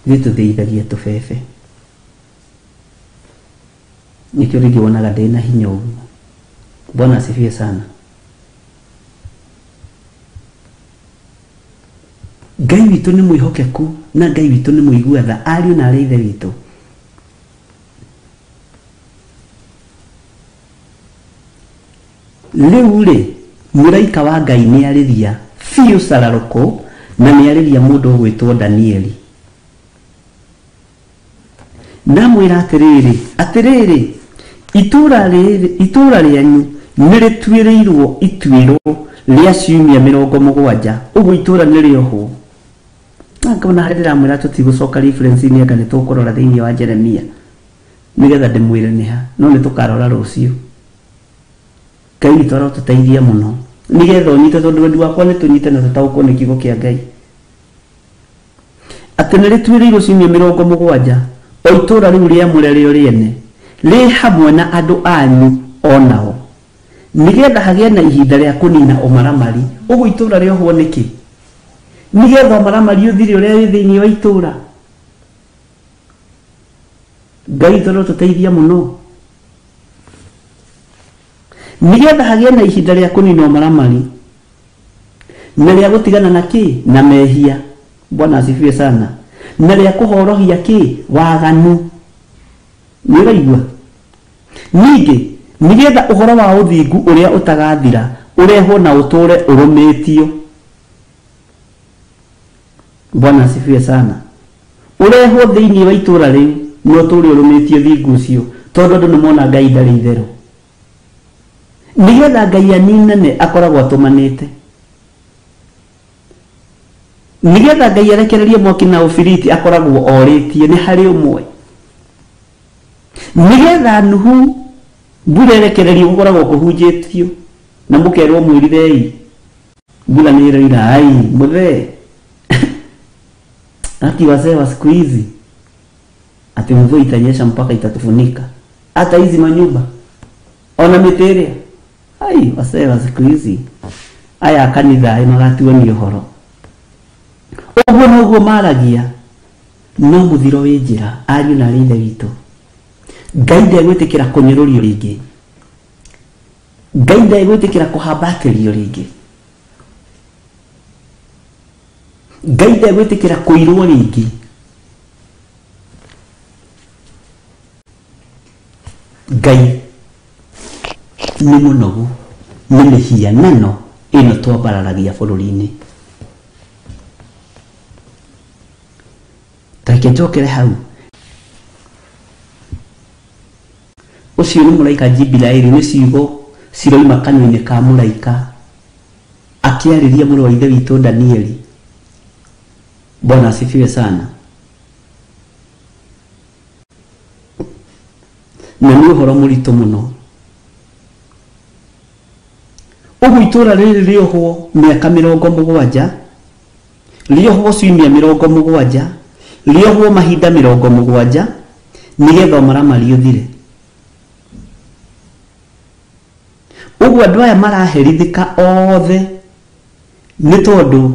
Ithuĩ tũthĩithagia tũbebe, nĩkĩo rĩngĩ wonaga ndĩna hinya ũguo. Bwana asifiwe sana. Ngai witũ nĩ mwĩhokeku na Ngai witũ nĩ mũigua tha, ariũ na arĩ ithe witũ. Rĩu rĩ, mũraika wa Ngai nĩ arĩria biũ cararũkũ na nĩ arĩria mũndũ ũgwĩtwo Danieli. Ndamwĩra atĩrĩrĩ, atĩrĩrĩ, itũũra rĩanyu nĩ rĩtuĩrĩirwo ituĩro rĩa ciumia 70, ũguo itũũra nĩ rĩohwo. Na ngona harĩa ndĩramwĩra tũtigũcoka reference-inĩ anga nĩ tũkũrora thĩinĩ wa Jeremia nĩgetha ndĩmwĩre nĩha, no nĩ tũkarora rũciũ. Ngai witũ arotũteithia mũno nĩgetha ũnyite, tondũ wendi wakwa nĩ tũnyite na tũtaũkwo nĩ kiugo kĩa Ngai. Atĩ nĩ rĩtuĩrĩirwo ciumia 70, o itũũra rĩu rĩamũre rĩo rĩene rĩ hamwe na andũ anyu onao, nĩgetha hagĩe na ihinda rĩa kũnina ũmaramari. Ũguo itũũra rĩohwo nĩkĩ? Nĩgetha ũmaramari ũthire ũrĩa wĩ thĩinĩ wa itũũra. Ngai witũ arotũteithia mũno nĩgetha hagĩe na ihinda rĩa kũnina ũmaramari na rĩa gũtigana na kĩ? Na mehia. Bwana asifiwe sana. Na rĩa kũhorohia kĩ? Waganu. Nĩ ũraigua? Ningĩ nĩgetha ũhoro wa ũthingu ũrĩa ũtagathira ũrehwo na ũtũũre ũrũmĩtio. Bwana asifiwe sana. Ũrehwo thĩinĩ wa itũũra rĩu na ũtũũre ũrũmĩtio thingu ũcio, tondũ andũ nĩmona Ngai ndarĩ itherũ. Nĩgetha Ngai aninane akoragwo atũmanĩte. Nĩgetha Ngai arekererie mwaki na ũbiriti akoragwo orĩtie nĩ harĩ ũmwe. Nĩgetha Nuhu mbura ĩrekererio gũkoragwo kũhunjĩtio na mũkerwo mwĩrirei, mbura nĩ ĩroira, ai mũthee. Ati wazee wa siku hizi ati mvua itanyesha mpaka itatufunika hata hizi manyumba ona mĩtĩ ĩrĩa. Ai wazee wa siku hizi aya kanitha ĩ magatuo nĩ ũhoro. Ũguo noguo maragia, no mũthiro wĩ njĩra, ariũ na arĩ ithe witũ. Ngai ndegwĩtĩkĩra kũnyũrũrio rĩngĩ. Ngai ndegwĩtĩkĩra kũhambatĩrio rĩngĩ. Ngai ndegwĩtĩkĩra kũirwo rĩngĩ. Ngai nĩ mũnogu nĩ mĩhianano ĩno twambararagia bũrũri-inĩ. Ta reke njokere hau. Ũcio nĩ mũraika Jibraili, nĩ ciugo ciroima kanua-inĩ ka mũraika akĩarĩria mũrũ wa ithe witũ Danieli. Bwana asifiwe sana. Na nĩ ũhoro mũritũ mũno. Ũguo itũũra rĩrĩ rĩohwo mĩaka 70, rĩohwo ciumia 70, rĩohwo mahinda 70, nĩgetha ũmaramari ũthire. Ũguo andũ aya maraherithĩka othe nĩ tondũ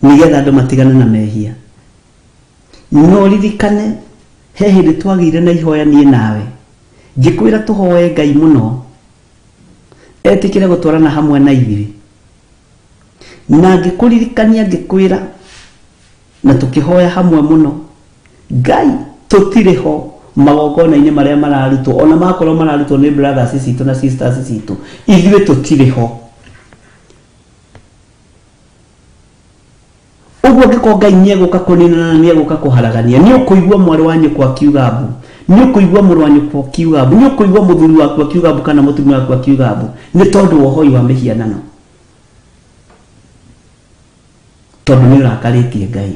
nĩgetha andũ matigane na mehia. No ririkane he hĩndĩ twagĩire na ihoya niĩ nawe, ngĩkwĩra tũhoe Ngai mũno etĩkĩre gũtwarana hamwe na ithuĩ, na ngĩkũririkania ngĩkwĩra na tũkĩhoya hamwe mũno, Ngai tũtirĩ ho magongona-inĩ marĩa mararutwo, ona makorwo mararutwo nĩ brothers citũ na sisters citũ, ithuĩ tũtirĩ ho. Ũguo angĩkorwo Ngai nĩegũka kũninana na nĩegũka kũharagania, nĩ ũkũigua mwarĩ wa nyũkwa akiuga mbu, nĩ ũkũigua mũrũ wa nyũkwa akiuga mbu, nĩ ũkũigua mũthuri waku akiuga mbu kana mũtumia waku akiuga mbu, nĩ tondũ wa ũhoi wa mĩhianano, tondũ nĩ ũrakarĩtie Ngai.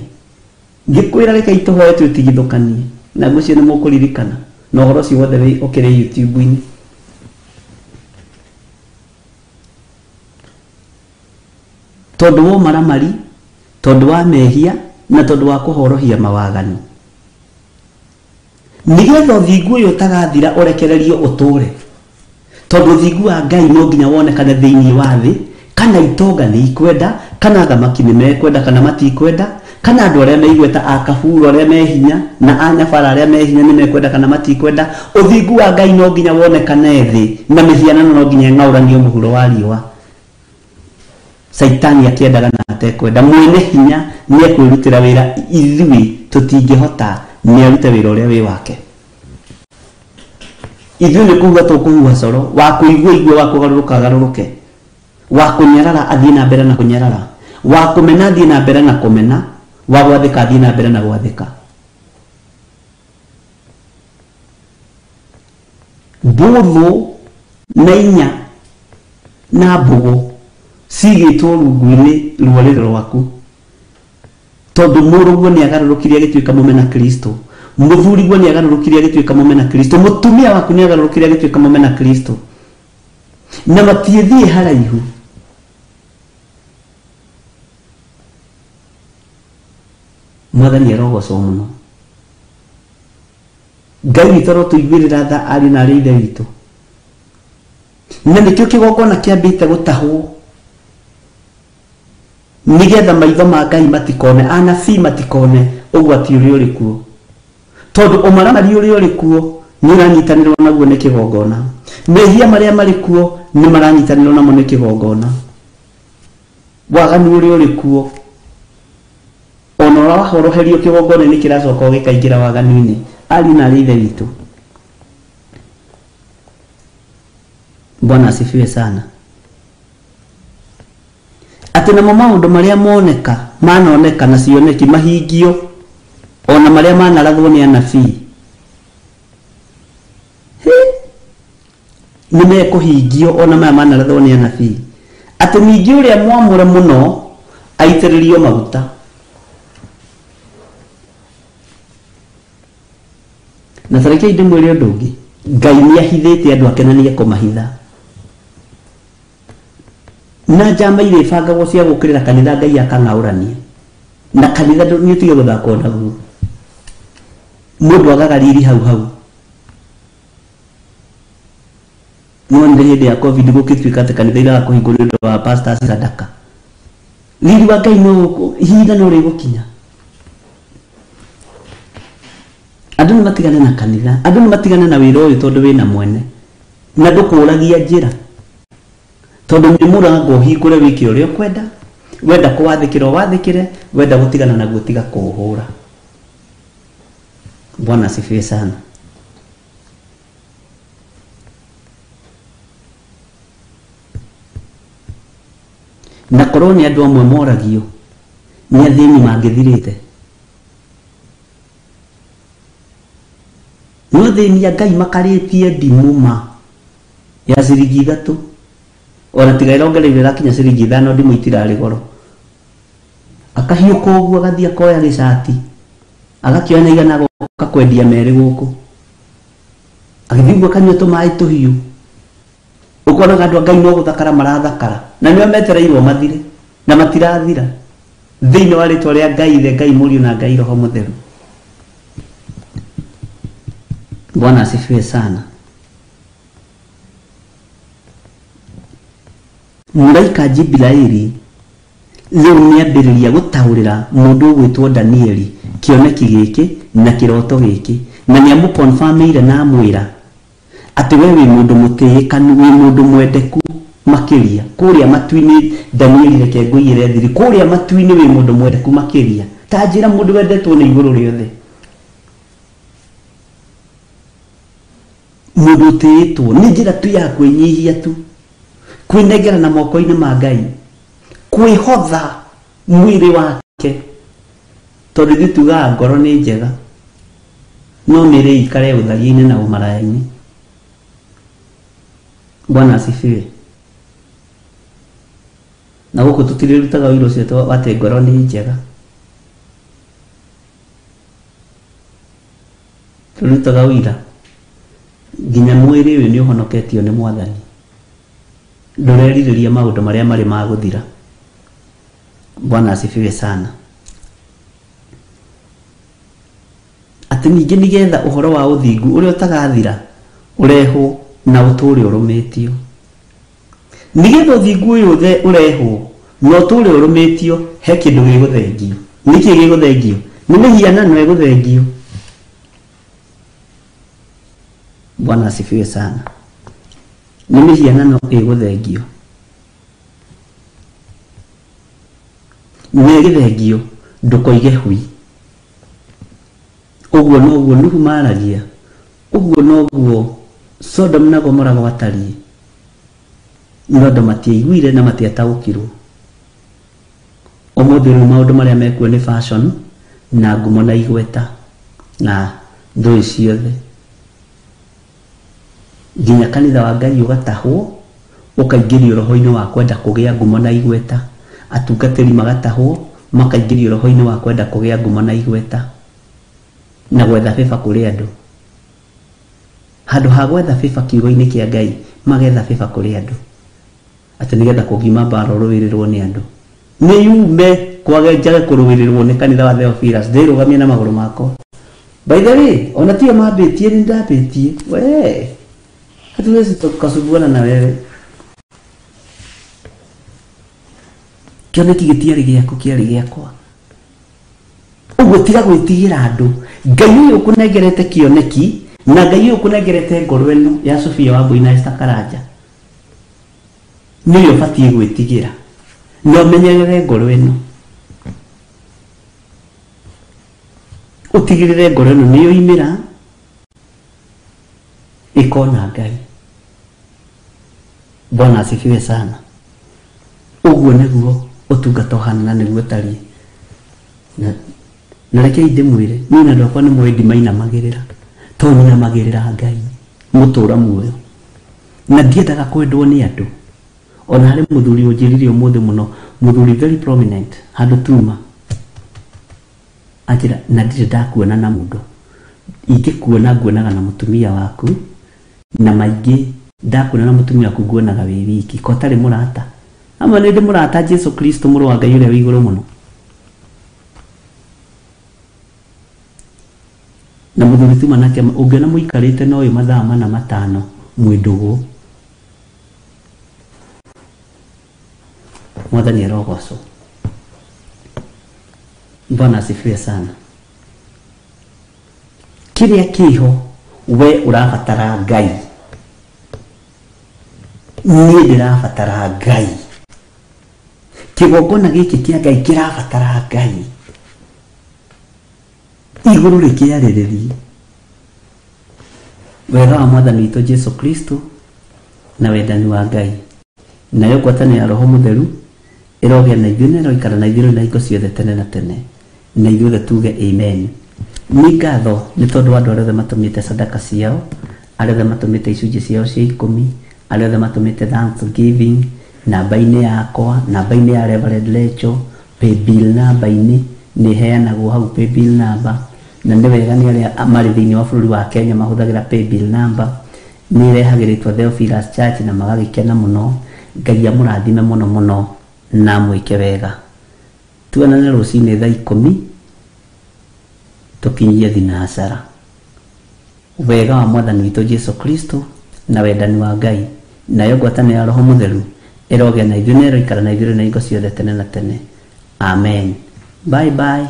Ngĩkwĩra reke tũhoe twĩtigithũkanie, na ngwĩciria nĩ mũkũririkana na ũhoro ũcio wothe ũkĩrĩ YouTube-inĩ. Tondũ wa ũmaramari, tondũ wa mehia na tondũ wa kũhorohia mawaganu. Nĩgetha ũthingu ũyũ ũtagathira ũrekererio ũtũre. Tondũ ũthingu wa Ngai no nginya wonekane thĩinĩ wa thĩ, kana itonga nĩ ikwenda, kana athamaki nĩ mekwenda kana matikwenda, kana andũ arĩa meigweta a kaburu arĩa me hinya na anyabara arĩa me hinya nĩ mekwenda kana matikwenda. Ũthingu wa Ngai no nginya wonekane thĩ na mĩhianano no nginya ĩng'aũranio mũhuro wa riũa. Saitani akĩendaga na atekwenda, mwene hinya nĩ ekwĩrutĩra wĩra, ithuĩ tũtingĩhota, nĩ arute wĩra ũrĩa wĩ wake. Ithuĩ nĩ kũhuha tũkũhuha coro, wa kũigua igua, wa kũgarũrũka agarũrũke, wa kũnyarara athiĩ na mbere na kũnyarara, wa kũmena athiĩ na mbere na kũmena, wa gwathĩka athiĩ na mbere na gwathĩka. Mbũthũ na inya na mbũgũ cigĩtwo rungu-inĩ rũrĩrĩ rwaku, tondũ mũrũguo nĩ agarũrũkire agĩtuĩka mũmena Kristo, mũthuriguo nĩ agarũrũkire agĩtuĩka mũmena Kristo, mũtumia waku nĩ agarũrũkire agĩtuĩka mũmena Kristo, na matiĩthiĩ haraihu. Mwathani arogocwo mũno. Ngai witũ arotũiguĩrĩra tha ariũ na arĩ ithe witũ. Na nĩkĩo kĩgongona kĩambĩte gũtahwo, nĩgetha maitho ma Ngai matikone, anabii matikone ũgwati ũrĩa ũrĩ kuo, tondũ ũmaramari ũrĩa ũrĩ kuo nĩ ũranyitanĩrwo naguo nĩ kĩgongona, mehia marĩa marĩ kuo nĩ maranyitanĩrwo namo nĩ kĩgongona, waganu ũrĩa ũrĩ kuo ona ũrahoroherio kĩgongona-inĩ kĩracoka gĩkaingĩra waganu-inĩ. Ariũ na arĩ ithe witũ, Bwana asifiwe sana. Atĩ namo maũndũ marĩa moneka manoneka na cioneki mahingio, ona marĩa manarathwo nĩ anabii nĩ mekũhingio, ona maya manarathwo nĩ anabii. Atĩ ningĩ ũrĩa mwamũre mũno aitĩrĩrio maguta. Na tareke ndĩmwĩre ũndũ ũngĩ, Ngai nĩ ahithĩte andũ ake na nĩ ekũmahitha. Na njama iria ibangagwo cia gũũkĩrĩra kanitha Ngai akang'aũrania, na kanitha nĩ ũtige gũthakwo naguo. Mũndũ agaga riri hau hau. Nĩwonire hĩndĩ ya COVID gũgĩtuĩka atĩ kanitha iraga kũhingwo nĩ ũndũ wa pastors sadaka. Riri wa Ngai no ihinda no rĩgũkinya. Andũ nĩ matigane na kanitha, andũ nĩ matigane na wĩra ũyũ tondũ wĩna mwene, na ndũkũragia njĩra, tondũ nĩ mũrango ũhingũre wĩke ũrĩa ũkwenda, wenda kũwathĩkĩra ũwathĩkĩre, wenda gũtigana naguo tiga kũũhũra. Bwana asifiwe sana. Na korwo nĩ andũ amwe moragio nĩ athĩni mangĩthirĩte, nĩ athĩni a Ngai makarĩtie ndimũ ma ya ciringi 3, ona tiga ĩrongereire ĩrakinya ciringi 5, ndimũ itirarĩ goro. Akahiũka ũguo agathiĩ akoya gĩcati, agakĩoya na igana agoka kwendia merĩ gũkũ, agĩthiĩ ũguo akanyua tũmaĩ tũhiũ. Ũkonaga andũ a Ngai no gũthakara marathakara, na nĩo metereirwo mathire na matirathira thĩinĩ wa rĩtwa rĩa Ngai Ithe, Ngai Mũriũ na Ngai Roho Mũtheru. Bwana asifiwe sana. Mũraika Jibraili rĩu nĩambĩrĩria gũtaũrĩra mũndũ ũgwĩtwo Danieli kĩoneki gĩkĩ na kĩroto gĩkĩ, na nĩamũkonfamĩire na amwĩra atĩ we wĩ mũndũ mũtĩĩkanu, wĩ mũndũ mwendeku makĩria kũrĩa matu-inĩ. Danieli, reke ngũiyĩre thiri, kũrĩa matu-inĩ wĩ mũndũ mwendeku makĩria, ta njĩra mũndũ wendetwo nĩ igũrũ rĩothe, mũndũ ũtĩĩtwo. Nĩ njĩra tu ya kwĩnyihia tu, kwĩnengera na moko-inĩ ma Ngai, kwĩhotha mwĩrĩ wake, tondũ ithuĩ tugaga ngoro nĩ njega no mĩĩrĩ ĩikare ũtharia-inĩ na ũmaraya-inĩ. Bwana asifiwe. Na gũkũ tũtirĩrutaga ũira ũcio atĩ ngoro nĩ njega, tũrutaga ũira nginya mwĩrĩ ũyũ nĩ ũhonoketio nĩ Mwathani, ndũrerirĩria maũndũ marĩa marĩ ma gũthira. Bwana asifiwe sana. Atĩ ningĩ nĩgetha ũhoro wa ũthingu ũrĩa ũtagathira ũrehwo na ũtũũre ũrũmĩtio. Nĩgetha ũthingu ũyũ ũrehwo na ũtũũre ũrũmĩtio, he kĩndũ gĩgũthengio. Nĩkĩ gĩgũthengio? Nĩ mĩhianano ĩgũthengio. Bwana asifiwe sana. Nĩ mĩhianano ĩgũthengio. Nĩ ĩgĩthengio ndũkoige hui. Ũguo noguo Nuhu maragia, ũguo noguo Sodom na Gomora gwatariĩ. No andũ matiaiguire na matiataũkirwo. Ũmũthĩ rĩu maũndũ marĩa mekuo nĩ fashion na ngumo na igweta na thũĩ ciothe. Nginya kanitha wa Ngai ũgatahwo, ũkaingĩrio roho-inĩ wa kwenda kũgĩa ngumo na igweta. Atungatĩri magatahwo, makaingĩrio roho-inĩ wa kwenda kũgĩa ngumo na igweta na gwetha favor kũrĩ andũ. Handũ ha gwetha favor kiugo-inĩ kĩa Ngai, magetha favor kũrĩ andũ. Atĩ nĩgetha kũngima mbara ũrũĩrĩrwo nĩ andũ. Nĩ yume kwage njage kũrũĩrĩrwo nĩ kanitha wa Theophilus, ndĩrũgamie na magũrũ makwa. By the way, ona tiyo mambĩtie, nĩ ndambĩtie. We, hatuwezi tukasumbuana na wewe. Kĩoneki gĩtiarĩ gĩaku, kĩarĩ gĩakwa. Ũguo tiga gwĩtigĩra andũ. Ngai ũyũ ũkũnengerete kĩoneki na Ngai ũyũ ũkũnengerete ngoro ĩno ya Sofia Wambui na Esther Karanja nĩwe ũbatiĩ gwĩtigĩra. Na ũmenyerere ngoro ĩno, ũtigĩrĩre ngoro ĩno nĩ yoimĩra ĩkona Ngai. Bwana asifiwe sana. Ũguo nĩguo ũtungata ũhana na nĩguo ũtariĩ. Na rekei ndĩmwĩre, niĩ na andũ akwa nĩ mũĩ ndimainamagĩrĩra, tondũ nyinamagĩrĩra Ngai mũtũra muoyo. Na ndiendaga kwendwo nĩ andũ. Ona harĩ mũthuri ũnjĩrire ũmũthĩ mũno, mũthuri very prominent handũ tuma, anjĩra na ndirĩ ndakuona na mũndũ. Ingĩkuona nguonaga na mũtumia waku, na maingĩ ndakuona na mũtumia waku nguonaga wĩ wiki, ko ũtarĩ mũrata. Ama nĩ ndĩ mũrata Jesu Kristo mũrũ wa Ngai ũrĩa wĩ igũrũ mũno. Na mũthuri tuma nake ũngĩona mũikarĩte na ũyũ mathaa 4 5 mwĩ ndũgũ. Mwathani arogocwo. Bwana asifiwe sana. Kĩrĩa kĩho we ũrabatara Ngai, niĩ ndĩrabatara Ngai. Kĩgongona gĩkĩ kĩa Ngai kĩrabatara Ngai. Igũrũ rĩkĩarĩrĩrie wega wa Mwathani witũ Jesu Kristo na wendani wa Ngai, nayo ngwatanĩro ya Roho Mũtheru ĩrogĩa na ithuĩ na ĩroikara na ithuĩ na hingo ciothe tene na tene, na ithuothe tuge amen. Nĩ ngatho nĩ tondũ wa andũ arĩa othe matũmĩte sadaka ciao, arĩa othe matũmĩte icunjĩ ciao cia 10, arĩa othe matũmĩte thanksgiving namba-inĩ yakwa, namba-inĩ ya Reverend Lecho, paybill namba-inĩ nĩ heanagwo hau paybill number. Na nĩ wega nĩ arĩa marĩ thĩinĩ wa bũrũri wa Kenya mahũthagĩra paybill number, nĩ ĩrehagĩrĩtwo Theophilus Church na magagĩkena mũno. Ngai amũrathime mũno mũno na mwĩke wega. Tuonane rũcinĩ thaa 10 tũkinyie thinacara. Wega wa Mwathani witũ Jesu Kristo na wendani wa Ngai nayo ngwatanĩro ya Roho Mũtheru ĩrogĩa na ithuĩ na ĩroikara na ithuĩ na hingo ciothe tene na tene. Amen. Bye bye.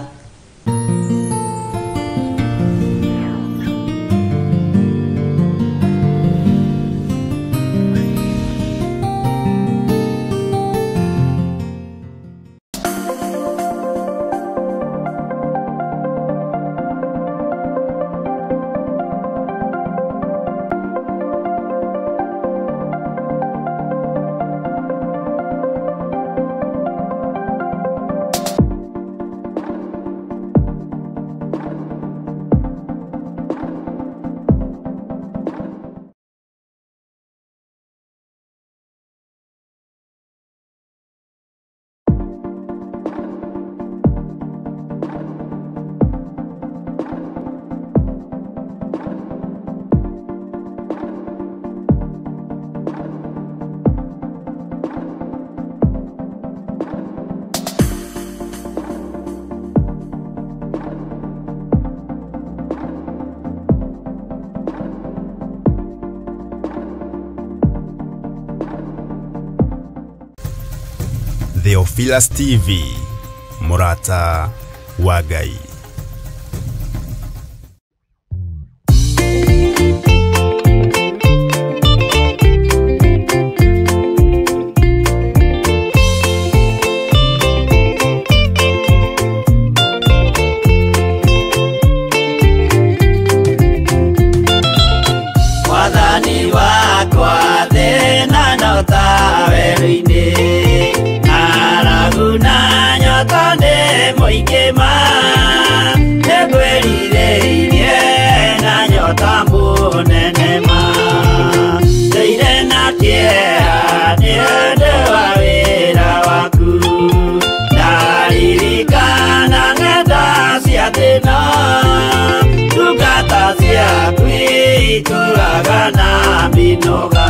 Theophilus TV, mũrata wa Ngai. Mwathani wakwa thĩna no ta werũ-inĩ, ng'aragu na nyota nĩ mũingĩ ma, nĩngwĩrirĩirie na nyota mũnene ma, ndũire na kĩeha nĩ ũndũ wa wĩra waku, ndaririkana ng'enda cia thĩna, ndungata ciaku itũraga na mĩnoga.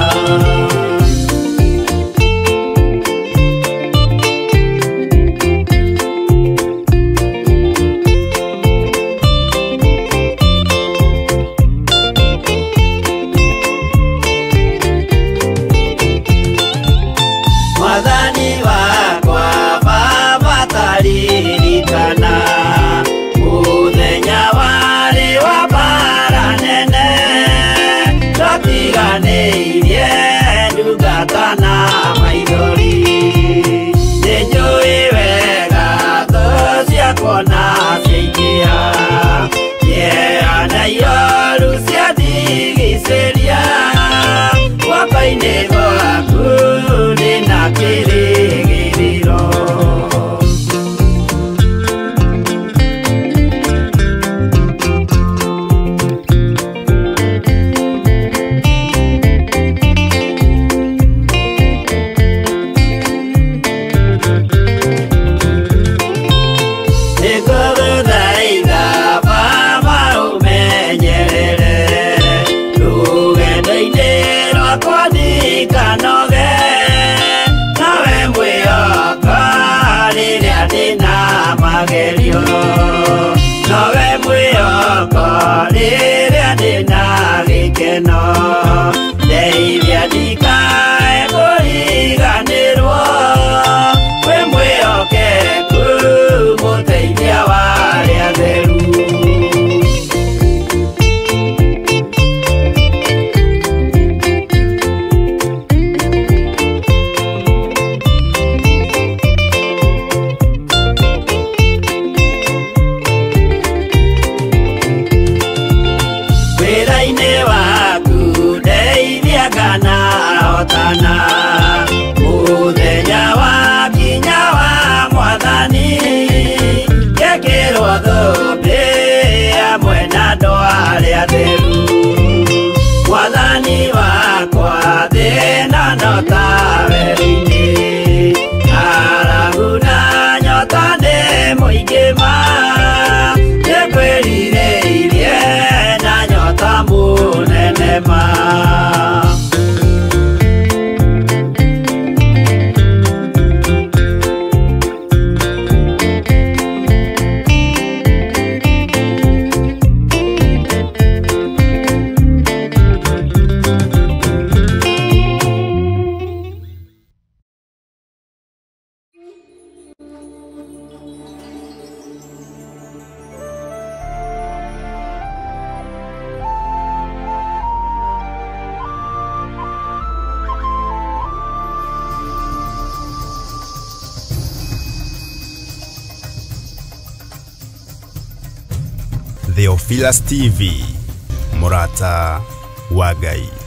Mwathani wakwa Baba taririkana mũthenya warĩ wa mbara nene, twatiganĩirie ndungata na maithori, nĩnjũĩ wega thũ ciakwa na ciaingĩha, kĩeha na ioru ciandigicĩria, guoko-inĩ gwaku ndĩna kĩrĩgĩrĩro. Nĩngũgũthaitha Baba ũmenyerere rũgendo-inĩ rwakwa ndikanoge, nawe mwĩhoka rĩrĩa ndĩna magerio, nowe mwĩhoko rĩrĩa ndĩna gĩkeno, ndeithia ndikae kũriganĩrwo, wĩ mwĩhokeku mũteithia wa arĩa atheru. Wĩra-inĩ waku ndeithia kana hotana, mũthenya wakinya wa Mwathani, ngekĩrwo thũmbĩ hamwe na andũ arĩa atheru. Mwathani wakwa thĩna no ta werũ-inĩ, ng'aragu na nyota nĩ mũingĩ ma, nĩngwĩrirĩirie na nyota mũnene ma. Theophilus TV, mũrata wa Ngai.